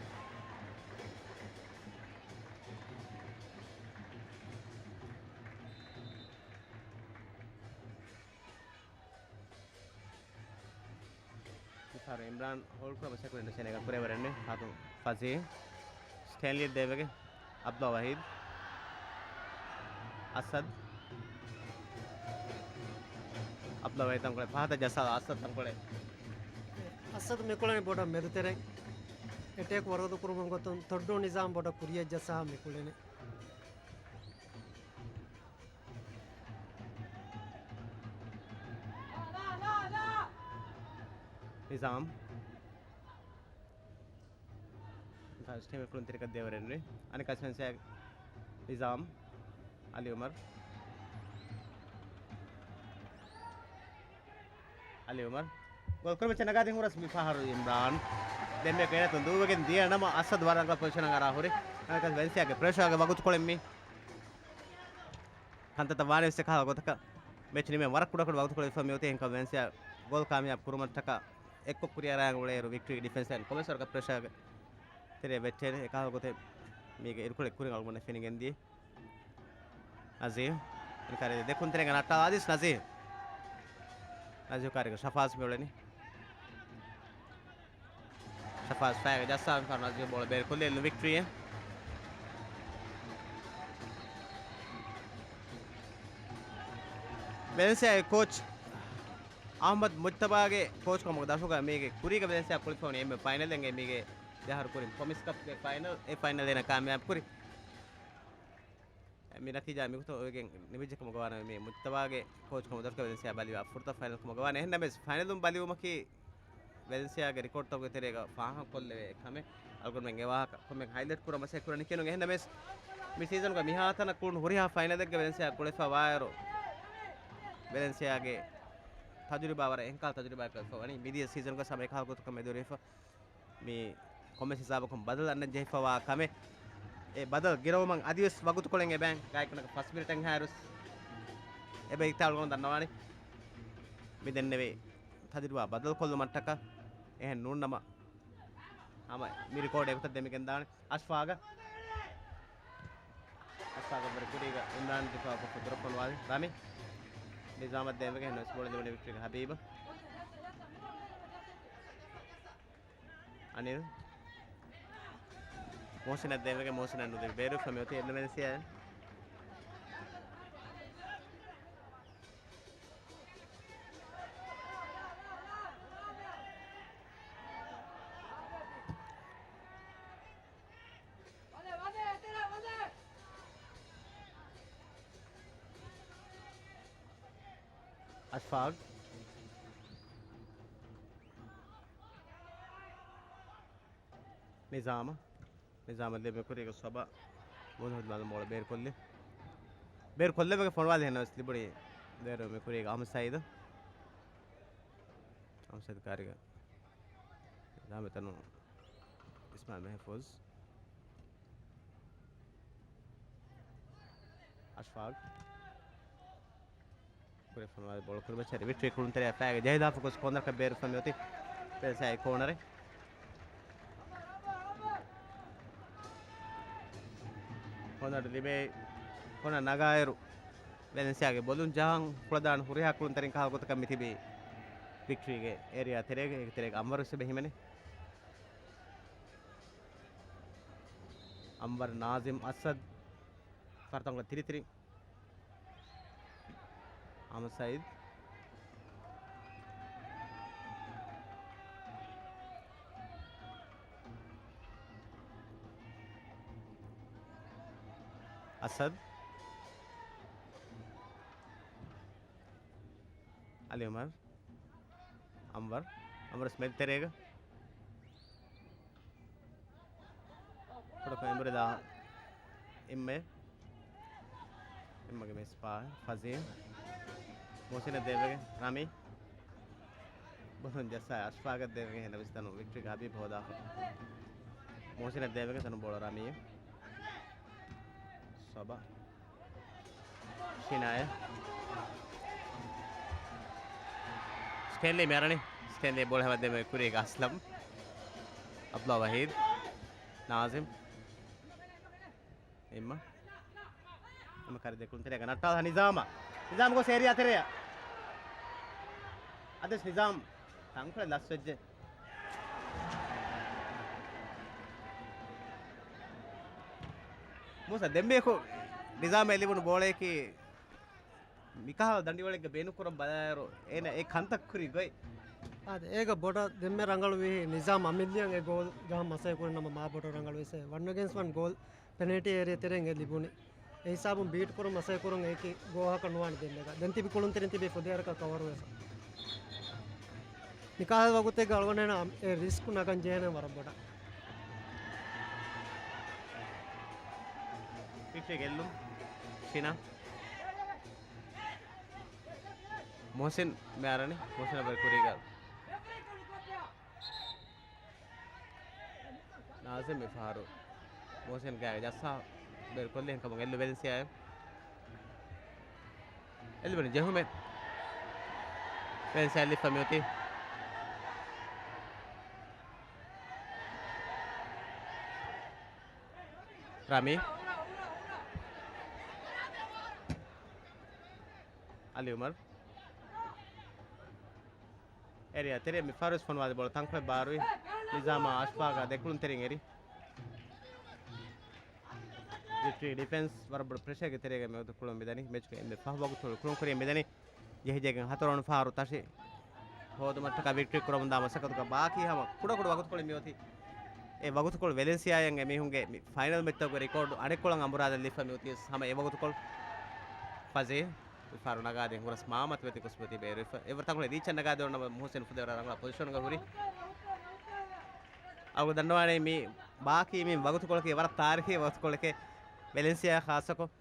މިފަހަރު އިމްރާން ހޯލްޑް ކުރަމަށް ސެކުރިން ޝެނޭގަ ކުރެވެރެން ހާތު ފަޒީ. ސްޓޭންލީ ދޭވެގެ އަބްދުލް ވަހީދް. އަސަދް. އަބްދުލް ވަހީދް ތަންކޮޅެއް ފަހަތަށް ޖައްސާލާ އަސަދް ތަންކޮޅެއް. އަސަދް މިކުޅެނީ ބޮޑަށް މެދުތެރެއިން. އެޓޭކް ވަރުގަދަ ކުރުމުގެ ގޮތުން ތޮއްޑޫ ނިޒާމް ބޮޑަށް ކުރިއަށް ޖައްސާ މިކުޅެނީ. ނިޒާމް. ފާސްޓް ޓީމް ކުޅުންތެރިކަށް ދޭވަރެއް ނުވި. އަނެއްކާ ވެލެންސިއާ ނިޒާމް. އަލީ އުމަރު. އަލީ އުމަރު. ގޯލް ކުރިމައްޗަށް ނަގާދިން ހުރަސް މިފަހަރު އިމްރާން. ދެންމެ ގެނެތުން ދޫވެގެން ދިޔަ ނަމަ އަސަދް ވަރަށް ރަނގަޅު ޕޮޒިޝަނަށް އަރާ ހުރި. އަނެއްކާ ވެލެންސިއާގެ ޕްރެޝާގެ ވަގުތުކޮޅެއް މީ. ކަންތައްތައް ވާނެ ވެސް އެކަހަލަ ގޮތަކަށް މެޗް ނިމެން ވަރަށް ކުޑަކުޑަ ވަގުތުކޮޅެއް ވެފަ މިއޮތީ. އެހެންކަމުން ވެލެންސިއާ ގޯލް ކާމިޔާބު ކުރުމަށްޓަކާ އެއްކޮށް ކުރިއަރާން އުޅޭއިރު ވިކްޓްރީގެ ޑިފެންސް އެންޑް ކޮމެންސް ވަރަކަށް ޕްރެޝާގެ ތެރޭ ވެއްޓޭނެ. އެކަހަލަ ގޮތެއް މީގެ އިރުކޮޅެއް ކުރިން އަޅުގަނޑަށް ފެނިގެންދިޔަ. ނަޒީމް. އެންކާރެއް ދެކުންތެރޭގަ ނައްޓާލާ އަދިސް ނަޒީމް. ނަޒީމް ކާރިގަ ޝަފާޒް މިއުޅެނީ. ޝަފާޒް ފައިގަ ޖައްސާ މިފަހަރު ނަޒީމް ބޯޅަ ބޭރުކޮށްލި ވިކްޓްރީއެއް. ވެލެންސިއާގެ ކޯޗް އަޙްމަދު މުޖްތަބާގެ ކޯޗްކަމުގެ ދަށުގަ މީގެ ކުރީގަ ވެލެންސިއާ ކުޅިފަ ވަނީ އެންމެ ފައިނަލެއް އެނގޭ މީގެ ދެއަހަރު ކުރިން ޕްރޮމިސް ކަޕްގެ ފައިނަލް، އެ ފައިނަލް އޭނާ ކާމިޔާބު ކުރި. މި ނަތީޖާ މިގޮތަށް އޮވެގެން ނިމިއްޖެ ކަމުގަ ވާނަމަ، މި މުޖްތަބާގެ ކޯޗް ކަމުގެ ދަށުގަ ވެލެންސިއާ ބަލިވާ ފުރަތަމަ ފައިނަލް ކަމުގަ ވާނެ. އެހެންނަމަވެސް، ފައިނަލުން ބަލިވުމަކީ ވެލެންސިއާގެ ރެކޯޑްތަކުގެ ތެރޭގަ ފާހަގަކޮށްލެވޭ ކަމެއް. އަޅުގަނޑުމެން އެ ވާހަކަ ކޮންމެ ހައިލައިޓް ކުރަމަށް ސެކުރަނި ކިޔަނު. އެހެންނަމަވެސް، މި ސީޒަންގަ މިހާތަނަށް ކުޅުނު ހުރިހާ ފައިނަލެއްގަ ވެލެންސިއާ ކުޅެފަ ވާއިރު، ވެލެންސިއާގެ ތަޖުރިބާ ވަރަށް އެހެންކަހަލަ ތަޖުރިބާއެއް ކުޅެފަ ވަނީ. މިދިޔަ ސީޒަންގަ ހަމަ އެކަހަލަ ގޮތަކަށް މެދުވެރިވެފަ. މި ކޮންމެސް ހިސާބަކުން ބަދަލު އަންނަން ޖެހިފަވާ ކަމެއް. އެ ބަދަލު ގިރައުމަށް އަދިވެސް ވަގުތުކޮޅެއް އެބައިން ގާތްގަނޑަކަށް ފަސް މިނިޓެއްހާއިރުސް އެބަ އިތާޅުގަނޑު ދަންނަވާނެ. މި ދެންނެވި ތަޖުރިބާ ބަދަލުކޮށްލުމަށްޓަކާ އެހެން ނޫންނަމަ، ހަމަ މި ރިކޯޑް އެގޮތަށް ދެމިގެންދާނެ. އަޝްފާގަ، އަޝްފާގަ ވަރަށް ކުރީގަ އިމްރާން ދިފާއުކޮށްފަ ދުރަށް ފޮނުވާލި ރަމީ. ނިޒާމަށް ދޭންވެގެން ހެންނަވެސް ބޯޅަ ލިބުނީ ވިކްޓްރީގެ ހަބީބަށް. އަނިލް. މުހުސިނަށް ދޭންވެގެން މުހުސިނަށް ނުލިބި ބޭރުވެފަ މިއޮތީ އެންޑޮމެންސިއާ. އަޝްފާގް. ނިޒާމަށް. ނިޒާމަށް ލިބެ ކުރީގަ ސޮބާ. މުހައްމަދު މާލު މޯޅަ ބޭރުކޮށްލި. ބޭރު ކޮށްލެވޭ ފޮނުވާލި ހެންނަވެސް ލިބުނީ ދޭރު މި ކުރީގަ އަހްމަދު ސައީދު. އަހްމަދު ސައީދު ކާރިގަ. ދާމެ ތަނު އިސްމާއިލް މެހެފޫޒް. އަޝްފާގް. ކުރެފަންވާ ބޯޅަ ކުރިމައްޗަށް ވިކްޓްރީ ކުޅުންތެރެއަށް ފައިގެ ޖެހިލާފަ ގޮސް ކޯނަރަކަށް ބޭރުފަ މިއޮތީ. ވެލެންސިއާގެ ކޯނަރެއް. ކޯނަރު ލިބޭ، ކޯނަރު ނަގާއިރު، ވެލެންސިއާގެ ބޮލުން ޖަހަން ކުޅަދާން ހުރިހާ ކުޅުންތެރިން ކަހަލަ ގޮތަކަށް މިތިބީ ވިކްޓްރީގެ އޭރިއާ ތެރޭގަ. އޭގެ ތެރޭގަ އަންވަރު ވެސް އެބަ ހިމެނޭ. އަންވަރު، ނާޒިމް، އަސަދް ފަރުތަންކޮޅެއް ތިރިތިރި. އަހްމަދު ސައީދު. އަސަދް. އަލީ އުމަރު. އަންވަރު. އަންވަރު ސްމެދް ތެރޭގަ. ކުޑަކޮށް އެނބުރި ދާ އެންމެ. އެންމެގެ މިސްބާހް ފަޒީމް. މުހުސިނަށް ދޭންވެގެން ރަމީ. ބޮލުން ޖައްސާ އަޝްފާގަށް ދޭންވެގެން ހެންނަވެސް ތަނު ވިކްޓްރީގެ ހަބީބް ހޯދާފަ. މުހުސިނަށް ދޭންވެގެން ތަނު ބޯޅަ ރަމީ. ސޮބާ. ޝިނާއެ. ސްޓޭންލީ މި އަރަނީ. ސްޓޭންލީ ބޯޅަ ހަމަ ދެމެ ކުރީގަ އަސްލަމް. އަބްދުﷲ ވަހީދު. ނާޒިމް. އިއްމަ. އިއްމަ ކަރި ދެކުން ތެރޭގަ ނައްޓާލަ ނިޒާމަށް. ނިޒާމް ގޮސް އޭރިއާ ތެރެއަށް. އަދިސް ނިޒާމް ތަންކޮޅެއް ލަސްވެއްޖެ. މޫސަ ދެންމެޔަކު ނިޒާމަށް ލިބުނު ބޯޅަޔަކީ މިކަހަލަ ދަނޑިވަޅެއްގަ ބޭނުންކުރަން ބަލާއިރު، އޭނަ އެ ކަންތައް ކުރި ގޮތް. އާދެ، އޭގަ ބޮޑަށް ދެންމެ ރަނގަޅުވީ ނިޒާމް އަމިއްލިއަށް އެ ގޯލް ޖަހަން މަސައްކަތް ކުރި ނަމަ މާ ބޮޑަށް ރަނގަޅުވީސޭ. ވަން އެގެންސްޓް ވަން ގޯލް ޕެނަލްޓީ އޭރިއާ ތެރެއިން އެ ލިބުނީ. އެ ހިސާބުން ބީޓް ކުރުން މަސައްކަތް ކުރުން އެއީކީ ގޯހަކަށް ނުވާނެ ދެންމެގަ. ދެން ތިބި ކުޅުންތެރިން ތިބީ ފުދޭވަރަކަށް ކަވަރުވެފަ. މިކަހަލަ ވަގުތެއްގަ އަޅުގަނޑަށް އެ ރިސްކު ނަގަން ޖެހޭނެ ވަރަށް ބޮޑަށް. ފިކްސް ގެއްލުން. ޝިނާ. މުހުސިން މި އަރަނީ. މުހުސިން އަބަރ ކުރީގަ. ނާޒިމް މި ފަހަރު މުހުސިން ގާތް ޖައްސާ ބޭރުކޮށްލި އެހެންކަމުން އެއްލު ވެލެންސިއާއެއް. އެއްލު ބެނި ޖެހުމެއް. ވެލެންސިއާ އެއްލިފަ މިއޮތީ. ރަމީ. އަލީ އުމަރު. އޭރިއާ ތެރެއަށް މި ފަހަރުވެސް ފޮނުވާލި ބޯޅަ ތަންކޮޅެއް ބާރުވި. ނިޒާމާ އަޝްފާގާ ދެކުޅުންތެރިން އެރި. ވިކްޓްރީ ޑިފެންސް ވަރަށް ބޮޑު ޕްރެޝަރގެ ތެރޭގަ މިވަގުތު ކުޅުން މިދަނީ. މެޗުގެ އެންމެ ފަހު ވަގުތު ކުޅުން ކުރިޔަށް މިދަނީ. ޖެހިޖެހިގެން ހަތަރު ވަނަ ފަހަރު ތަށި ހޯދުމަށްޓަކާ ވިކްޓްރީ ކުރަމުންދާ މަސައްކަތުގަ ބާކީ ހަމަ ކުޑަކުޑަ ވަގުތުކޮޅެއް މިއޮތީ. އެ ވަގުތުކޮޅު ވެލެންސިއާއަށް އެމީހުންގެ މި ފައިނަލް މެޗްތަކުގެ ރެކޯޑު އަނެއްކޮޅަށް އަނބުރާލަން ލިބިފަ މިއޮތީ ހަމަ އެ ވަގުތުކޮޅު. ފަޒީ މި ފަހަރު ނަގާދިން ހުރަސް މާމަތި ވެތި ކުސްބަތި ބޭރުވެފަ. އެވަރު ތަންކޮޅެއް ރީޗަށް ނަގާދެވުނު ނަމަ މުހުސިން ފުދޭވަރަށް ރަނގަޅަށް ޕޮޒިޝަންގަ ހުރި. އަޅުގަނޑު ދަންނަވާނީ މި ބާކީ މި ވަގުތުކޮޅަކީ ވަރަށް ތާރީޚީ ވަގުތުކޮޅެކޭ ވެލެންސިއާ ޚާއްޞަކޮށް.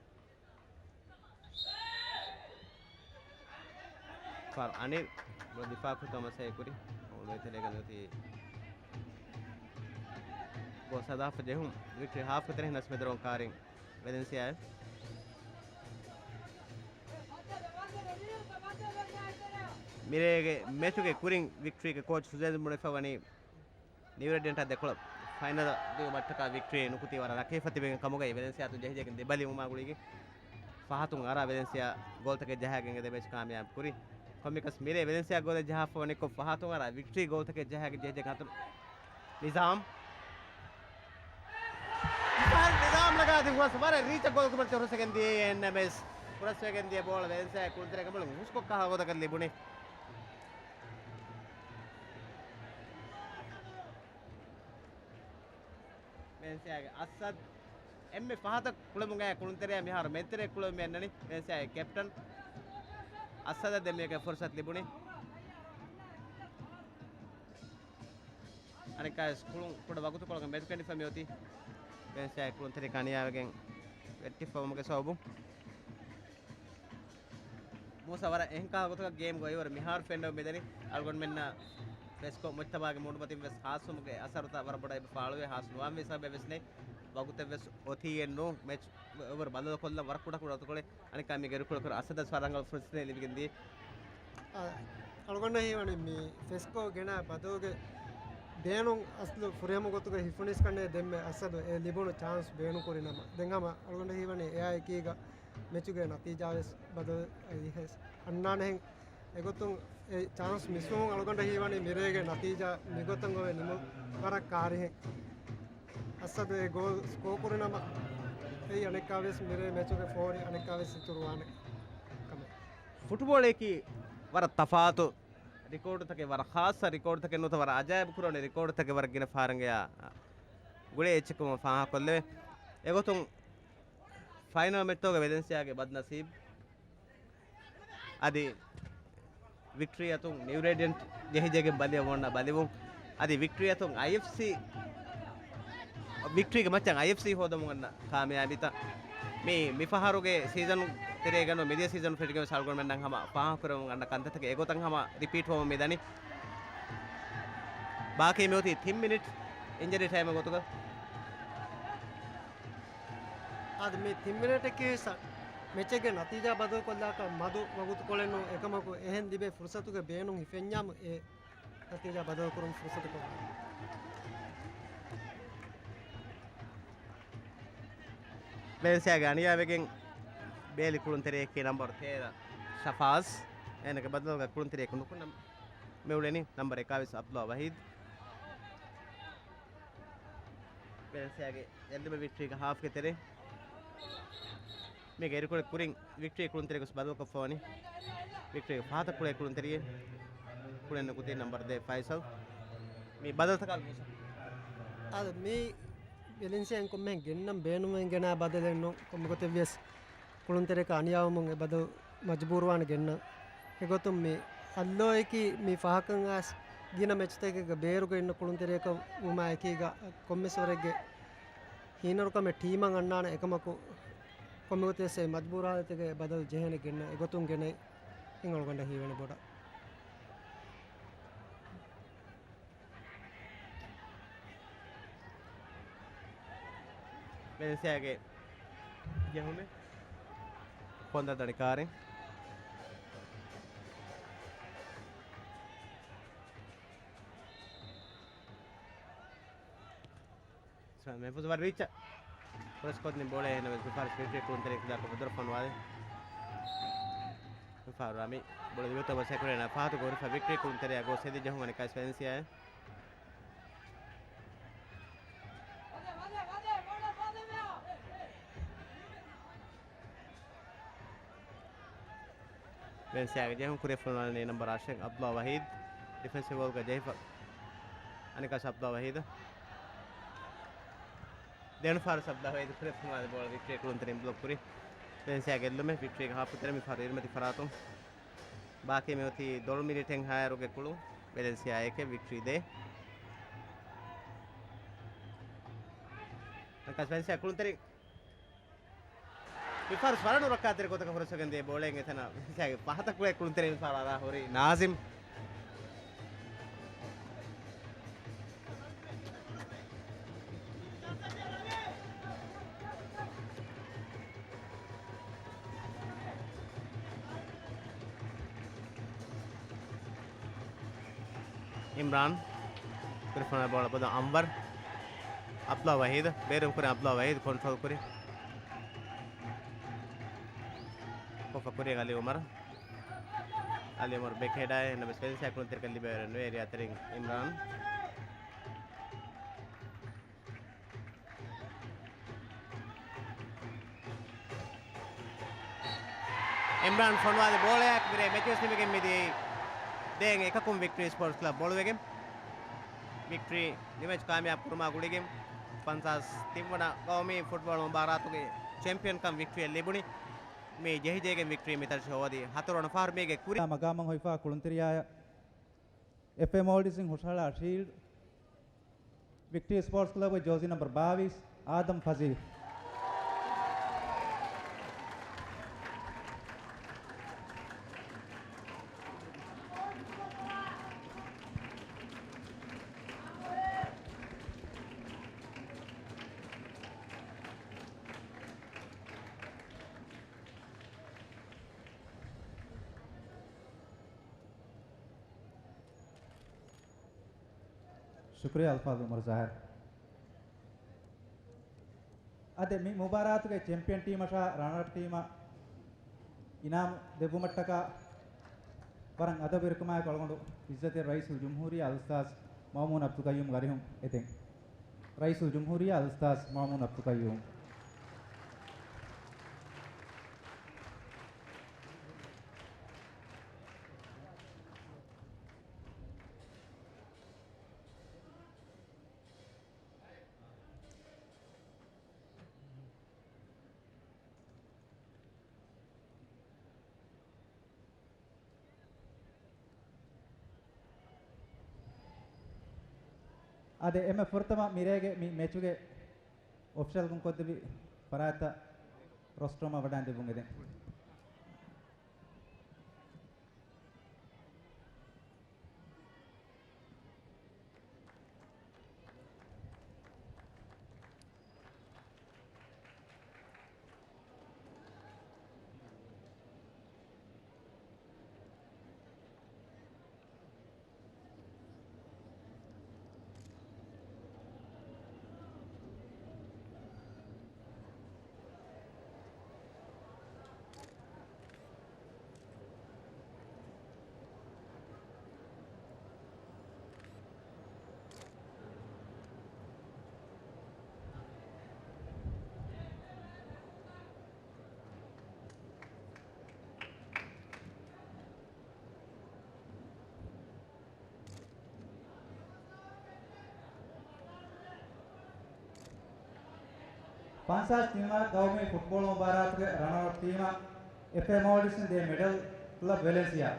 ފަރް އަނިލް ދިފާ ކުރިތަ މަސައްކަތް ކުރި. އޮންލައިން ތެރޭގަ ނުވަތި ގޯސް ހަދާފަ ޖެހުން. ވިކްޓްރީ ހާފް ތެރެ ހިނަސް މެދުރޮން ކާރިން ވެލެންސިއާ. މިރޭގެ މެޗުގެ ކުރިން ވިކްޓްރީގެ ކޯޗް ސުޒޭން ބުނެފަ ވަނީ ނިއު ރޭޑިއަންޓާ ދެކޮޅަށް ފައިނަލަށް ދިއުމަށްޓަކާ ވިކްޓްރީ ނުކުތީ ވަރަށް ރަކޭފަ ތިބެގެން ކަމުގައި ވެލެންސިއާ އަތުން ޖެހިޖެހިގެން ދެބަލިވުމާ ގުޅިގެން ފަހަތުން އަރާ ވެލެންސިއާ ގޯލްތަކެއް ޖަހާގެން އެ ދެ މެޗް ކާމިޔާބު ކުރި. ކޮންމެއަކަސް މިރޭ ވެލެންސިއާ ގޯލެއް ޖަހާފަ ވަނިކޮށް ފަހަތުން އަރާ ވިކްޓްރީ ގޯލްތަކެއް ޖަހާގެން ޖެހިޖެހިގެން އަތުން ނިޒާމް. ނިޒާމް ނަގާދިން ހުރަސް ވަރަށް ރީޗަށް ގޯލް ކުރިމަތި ހުރަސްވެގެން ދިޔައީ އެންއެމްއެސް. ހުރަސްވެގެން ދިޔަ ބޯޅަ ވެލެންސިއާ ކުޅުންތެރޭގަ މުޅިން ހުސްކޮށް ކަހަލަ ގޮތަކަށް ލިބުނީ. ވެލެންސިއާގެ އަސަދް އެންމެ ފަހަތަށް ކުޅެމުން އައި ކުޅުންތެރެއަށް މިހާރު މެދުތެރެ ކުޅެމުން އަންނަނީ ވެލެންސިއާގެ ކެޕްޓަން އަސަދަށް ދެންމެ ފުރުސަތު ލިބުނީ. އަނެއްކާވެސް ކުޅުން ކުޑަ ވަގުތުކޮޅަކަށް މެދުކެނޑިފަ މިއޮތީ. ވެލެންސިއާގެ ކުޅުންތެރި ކާމިޔާބުވެގެން ވެއްޓިފަވުމުގެ ސަބަބުން. މޫސަ ވަރަށް އެހެން ކަހަލަ ގޮތަކަށް ގޭމް ގޮވައިވަރު މިހާރު ފެންނަމުން މިދަނީ އަޅުގަނޑުމެންނަށް ފެސްކޯ މުޖްތަބާގެ މޫނުމަތިން ވެސް ހާސްވުމުގެ އަސަރުތައް ވަރަށް ބޮޑަށް އެބަ ފާޅުވޭ. ހާސް ނުވާންވީ ސަބަބެއް ވެސް ނެތް. ވަގުތެއް ވެސް އޮތީއެއް ނޫން. މެޗް އޮވަރު ބަދަލުކޮށްލަން ވަރަށް ކުޑަކުޑަ ވަގުތުކޮޅެއް. އަނެއްކާ މީގެ ރުކުޅުކުރު އަސަދަށް ވަރަށް ރަނގަޅު ފުރުސަތެއް ލިބިގެން ދިޔަ. އަ، އަޅުގަނޑަށް ހީވަނީ މި ފެސްކޯ ގެނައި ބަދަލުގެ ބޭނުން އަސްލު ފުރިހަމަ ގޮތުގަ ހިފުނީސްކަންނޭ ދެންމެ އަސަދު އެ ލިބުނު ޗާންސް ބޭނުންކުރި ނަމަ. ދެން ހަމަ އަޅުގަނޑަށް ހީވަނީ އެއާ އެކީގަ މެޗުގެ ނަތީޖާވެސް ބަދަލު އައިހެސް އަންނާނެހެން. އެގޮތުން އެ ޗާންސް މިސްވުމުން އަޅުގަނޑަށް ހީވަނީ މިރޭގެ ނަތީޖާ މިގޮތަށް އޮވެ ނިމުން ވަރަށް ކާރިހެން. އަސަދު އެ ގޯލް ސްކޯ ކުރި ނަމަ، އެއީ އަނެއްކާވެސް މިރޭ މެޗުގެ ފޯރި އަނެއްކާވެސް އިތުރުވާނެ ކަމެއް. ފުޓުބޯޅައަކީ ވަރަށް ތަފާތު ރިކޯޑުތަކެއް، ވަރަށް ޚާއްޞަ ރިކޯޑުތަކެއް ނުވަތަ ވަރަށް އަޖާއިބު ކުރެވުނު ރިކޯޑުތަކެއް ވަރަށް ގިނަ ފަހަރެއްގަ ގުޅޭ އެއްޗެއްކަމަށް ފާހަގަކޮށްލެވޭ. އެގޮތުން ފައިނަލް މެޗްތަކުގަ ވެލެންސިއާގެ ބަދްނަސީބު. އަދި ވިކްޓްރީ އަތުން ނިއު ރޭޑިއަންޓް ޖެހިޖެހިގެން ބަލި އޮންނަ ބަލިވުން. އަދި ވިކްޓްރީ އަތުން އައިއެފްސީ، ވިކްޓްރީގެ މައްޗަށް އައިއެފްސީ ހޯދަމުން އަންނަ ކާމިޔާބީތައް. މި، މިފަހަރުގެ ސީޒަން ތެރޭގަނޑު މިދިޔަ ސީޒަން ފެށިގެން ވެސް އަޅުގަނޑުމެންނަށް ހަމަ ފާހަގަކުރެވެމުން އަންނަ ކަންތައްތަކެއް އެގޮތަށް ހަމަ ރިޕީޓް ވަމުން މިދަނީ. ބާކީ މިއޮތީ ތިން މިނިޓް އިންޖަރީ ޓައިމް ގޮތުގަ. އާދެ، މި ތިން މިނިޓަކީ ސަ-، މެޗެއްގެ ނަތީޖާ ބަދަލުކޮށްލާކަށް މަދު ވަގުތުކޮޅެއް ނޫން. އެކަމަކު އެހެން ލިބޭ ފުރުސަތުގެ ބޭނުން ހިފެންޏާމު އެ ނަތީޖާ ބަދަލުކުރުން ފުރުސަތުކޮށް. ވެލެންސިއާގެ އަނިޔާވެގެން ބޭލި ކުޅުންތެރިޔަކީ ނަމްބަރު ތޭރަ ޝަފާޒް. އޭނަގެ ބަދަލުގަ ކުޅުންތެރިޔަކު ނުކުންނަ މިއުޅެނީ ނަމްބަރު އެކާވީސް އަބްދުﷲ ވަހީދު. ވެލެންސިއާގެ އެއްލުމެއް ވިކްޓްރީގެ ހާފްގެ ތެރޭ. މީގެ އިރުކޮޅެއް ކުރިން ވިކްޓްރީ ކުޅުންތެރިޔަކު ވެސް ބަދަލުކޮށްފަވަނީ. ވިކްޓްރީގެ ފަހަތަށް ކުޅޭ ކުޅުންތެރިޔެއް ކުޅެން ނުކުތީ ނަމްބަރު ދޭއް ފައިސަލް. މި ބަދަލުތަކާ އަ، މި ވެލެންސިއާއިން ކޮންމެހެން ގެންނަން ބޭނުމެއް ގެނާ ބަދަލެއް ނޫން. ކޮންމެ ގޮތެއް ވިޔަސް ކުޅުންތެރިޔަކަށް އަނިޔާވުމުން އެ ބަދަލު މަޖުބޫރުވާނެ ގެންނަން. އެގޮތުން މި އައްލޯއަކީ މި ފަހަކަށް އައިސް ގިނަ މެޗުތަކެއްގަ ބޭރުގަ އިންނަ ކުޅުންތެރިޔަކަށް ވުމާ އެކީގަ ކޮންމެސް ވަރެއްގެ ހީނަރުކަމެއް ޓީމަށް އަންނާނެ. އެކަމަކު ކޮންމެ ގޮތެއްސޭ މަޖުބޫރު ހާލަތެއްގަ ބަދަލު ޖެހޭނެ ގެންނަ އެގޮތުން ގެނައި އިން އަޅުގަނޑަށް ހީވޭނެ ބޮޑަށް. ވެލެންސިއާގެ ޖެހުމެއް ކޮންދަ ދަނޑިކާރިން. މެހްފޫޒު ވަރަށް ރީއްޗަށް ޕްރެސް ކޮށްދިން ބޯޅަ އެހެންނަމަވެސް މިފަހަރު ވިކްޓްރީ ކުޅުންތެރި ކުދާކޮށް ބަދަލު ފޮނުވާލި. މިފަހަރު ރާމީ ބޯޅަ ލިބިގަތުމަށް ސެކުރޭނާ ފަހަތު ގޮރިފަ ވިކްޓްރީ ކުޅުންތެރިޔާ ގޯސް ހެދި ޖަހުން އަނެއްކާސް ވެލެންސިއާއެއް. ވެލެންސިއާގެ ޖެހުން ކުރިއަށް ފޮނުވާލަނީ ނަމްބަރު އަށެއް އަބްދުﷲ ވަހީދު. ޑިފެންސިވް ވޯލްގަ ޖެހިފަ އަނެއްކާސް އަބްދުﷲ ވަހީދު. ދެވަނަ ފަހަރު އަބްދުﷲ ވަހީދު ކުރިއަށް ފޮނުވާލި ބޯޅަ ވިކްޓްރީ ކުޅުންތެރިން ބްލޮކް ކުރި. ވެލެންސިއާގެ އެއްލުމެއް ވިކްޓްރީގެ ހާފް ތެރެ މިފަހަރު އިރުމަތި ފަރާތުން. ބާކީ މިއޮތީ ދޮޅު މިނިޓެއްހާއިރުގެ ކުޅުން. ވެލެންސިއާ އެކެއް ވިކްޓްރީ ދޭއް. އަނެއްކާސް ވެލެންސިއާ ކުޅުންތެރިން މިފަހަރު ވަރަށް ނުރައްކާތެރި ގޮތަކަށް ފުރަސްވެގެން ދިޔަ ބޯޅައެއް އެތަނަށް ވެލެންސިއާގެ ފަހަތަށް ކުޅޭ ކުޅުންތެރިން މިފަހަރު އަރާ ހުރީ ނާޒިމް. އިމްރާން. ކުރިއަށް ފޮނުވާ ބޯޅަ ބޮދުން އަންވަރު. އަބްދުﷲ ވަހީދު. ބޭރުން ކުރި އަބްދުﷲ ވަހީދު ކޮންޓްރޯލް ކުރި. ކޮށްފަ ކުރިއަށް އަލީ އުމަރު. އަލީ އުމަރު ބެކް ހެޑާއި ނަމަވެސް ވެލެންސިއާ ކުޅުންތެރިކަން ލިބޭވަރެއް ނުވޭ އެރިއާ ތެރެއިން އިމްރާން. އިމްރާން ފޮނުވާލި ބޯޅައަކު މިރޭ މެޗުވެސް ނިމިގެން މިދިޔައީ ދޭއް އެކަކުން ވިކްޓްރީ ސްޕޯޓްސް ކްލަބް ބޮޅުވެގެން. ވިކްޓްރީ މި މެޗް ކާމިޔާބު ކުރުމާ ގުޅިގެން ފަންސާސް ތިން ވަނަ ގައުމީ ފުޓްބޯޅަ މުބާރާތުގެ ޗެމްޕިއަންކަން ވިކްޓްރީއަށް ލިބުނީ. މި ޖެހިޖެހިގެން ވިކްޓްރީ މި ތަށި ހޯދީ ހަތަރު ވަނަ ފަހަރު މީގެ ކުރި މަގާމަށް ހޮވިފާ ކުޅުންތެރިޔާއަށް އެފްއޭ މޯލްޑިވްސް އިން ހުށަހަޅާ ޝީލްޑް، ވިކްޓްރީ ސްޕޯޓްސް ކްލަބުގެ ޖާޒީ ނަމްބަރު ބާވީސް، އާދަމް ފަޒީލް. ޝުކުރިއްޔާ އަލްފާޟިލް އުމަރު ޒާހިރު. އަދި މި މުބާރާތުގެ ޗެމްޕިއަން ޓީމަށާ ރަނަރަޕް ޓީމަށް އިނާމު ދެއްވުމަށްޓަކާ ވަރަށް އަދަބުވެރިކަމާއެކު އަޅުގަނޑު އިއްޒަތްތެރި ރައީސުލްޖުމްހޫރިއްޔާ އަލްއުސްތާޛް މައުމޫން އަބްދުލްޤައްޔޫމް ގަރިހުން އެދެން. ރައީސުލްޖުމްހޫރިއްޔާ އަލްއުސްތާޛް މައުމޫން އަބްދުލްޤައްޔޫމް. އާދެ، އެންމެ ފުރަތަމަ މިރޭގެ މި މެޗުގެ އޮފިޝަލްކޮށްދެއްވި ފަރާތްތައް ރޮސްޓްރޫމަށް ވަޑައިން ދެއްވުން އެދެން. ފަންސާސް ތިން ވަނަ ޤައުމީ ފުޓްބޯޅަ މުބާރާތުގެ ރަނަރަޕް ޓީމަށް އެފްއޭ މޯލްޑިވްސް ދޭ މެޑަލް ކްލަބް ވެލެންސިއާ.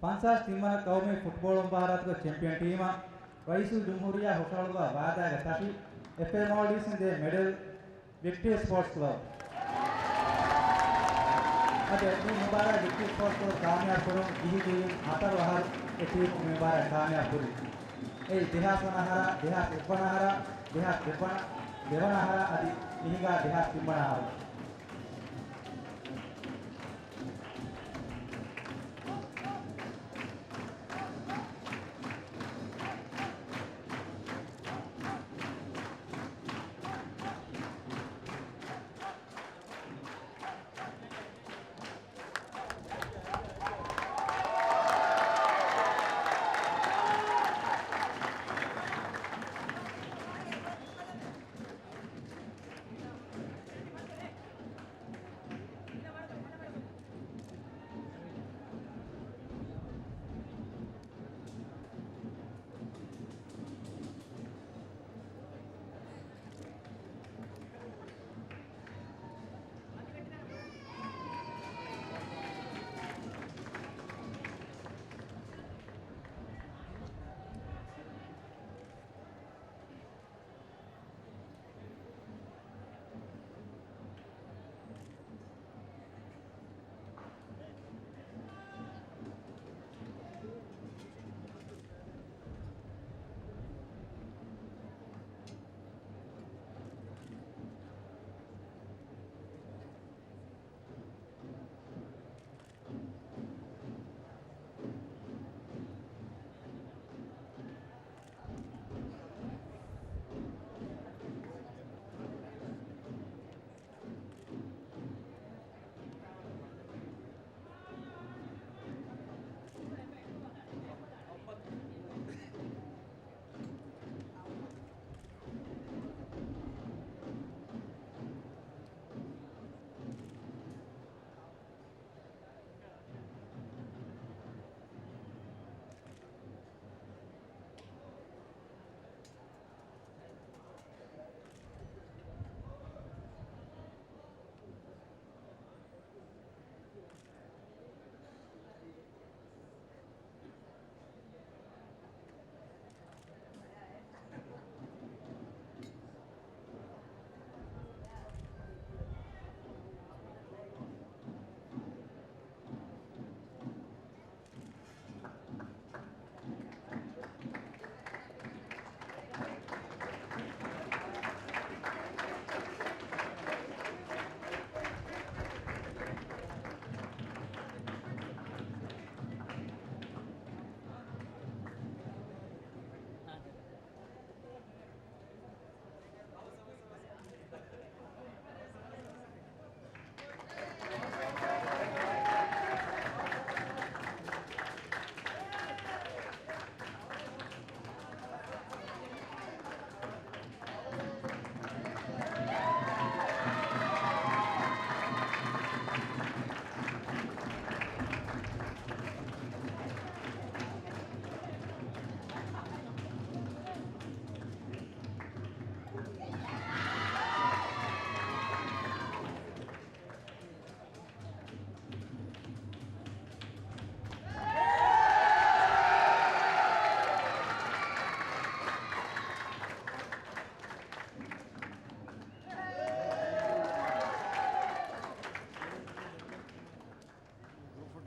ފަންސާސް ތިން ވަނަ ޤައުމީ ފުޓްބޯޅަ މުބާރާތުގެ ޗެމްޕިއަން ޓީމަށް ރައީސުލްޖުމްހޫރިއްޔާ ހުށަހަޅުއްވާ ވާދާގެ ތަށި އެފްއޭ މޯލްޑިވްސްއިން ދޭ މެޑަލް ވިކްޓޯރިއާ ސްޕޯޓްސް ކްލަބް. އަދި މި މުބާރާތް ވިކްޓޯރިއާ ސްޕޯޓްސް ކްލަބް ކާމިޔާބު ކުރުން ދިހަ ދިވެހިން ހަތަރު އަހަރު އެ ޓީމު މި މުބާރާތް ކާމިޔާބު ކުރި. އެއީ ދެހާސް ވަނަ އަހަރާ، ދެހާސް އެއްވަނަ އަހަރާ، ދެހާސް ދެވަނަ، ދެވަނަ އަހަރާ އަދި މިހިނގާ ދެހާސް ތިން ވަނަ އަހަރު.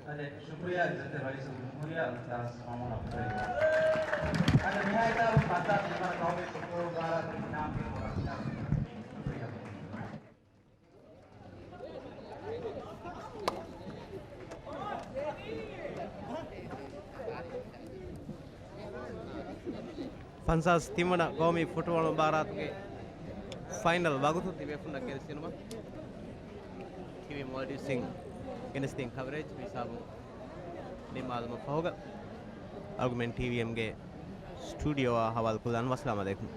އަދި ޝުކުރިއްޔާ އިއްޒަތްތެރި ރައީސުލްޖުމްހޫރިއްޔާ އަލްމުސްތާޛް މައުމޫން އަބްދުއްރައްޔީމް. އަދި މިހާ ހިސާބުން ފަންސާސް ތިންވަނަ ގައުމީ ފުޓްބޯޅަ މުބާރާތުގެ އިނާމްގެ ހުރަސްކާރުން ޝުކުރިއްޔާ. ފަންސާސް ތިންވަނަ ގައުމީ ފުޓްބޯޅަ މުބާރާތުގެ ފައިނަލް ވަގުތު ތިބޭފުންނަށް ގެނެސްދިނުމަށް ޓީވީ މޯލްޑިވްސްއިން ގެނެސްދިން ކަވަރޭޖް މި ހިސާބުން ނިންމާލުމަށް ފަހުގަ އަޅުގަނޑުމެން ޓީވީއެމްގެ ސްޓޫޑިއޯއާ ހަވާލުކޮށްލަން. އައްސަލާމު ޢަލައިކުމް.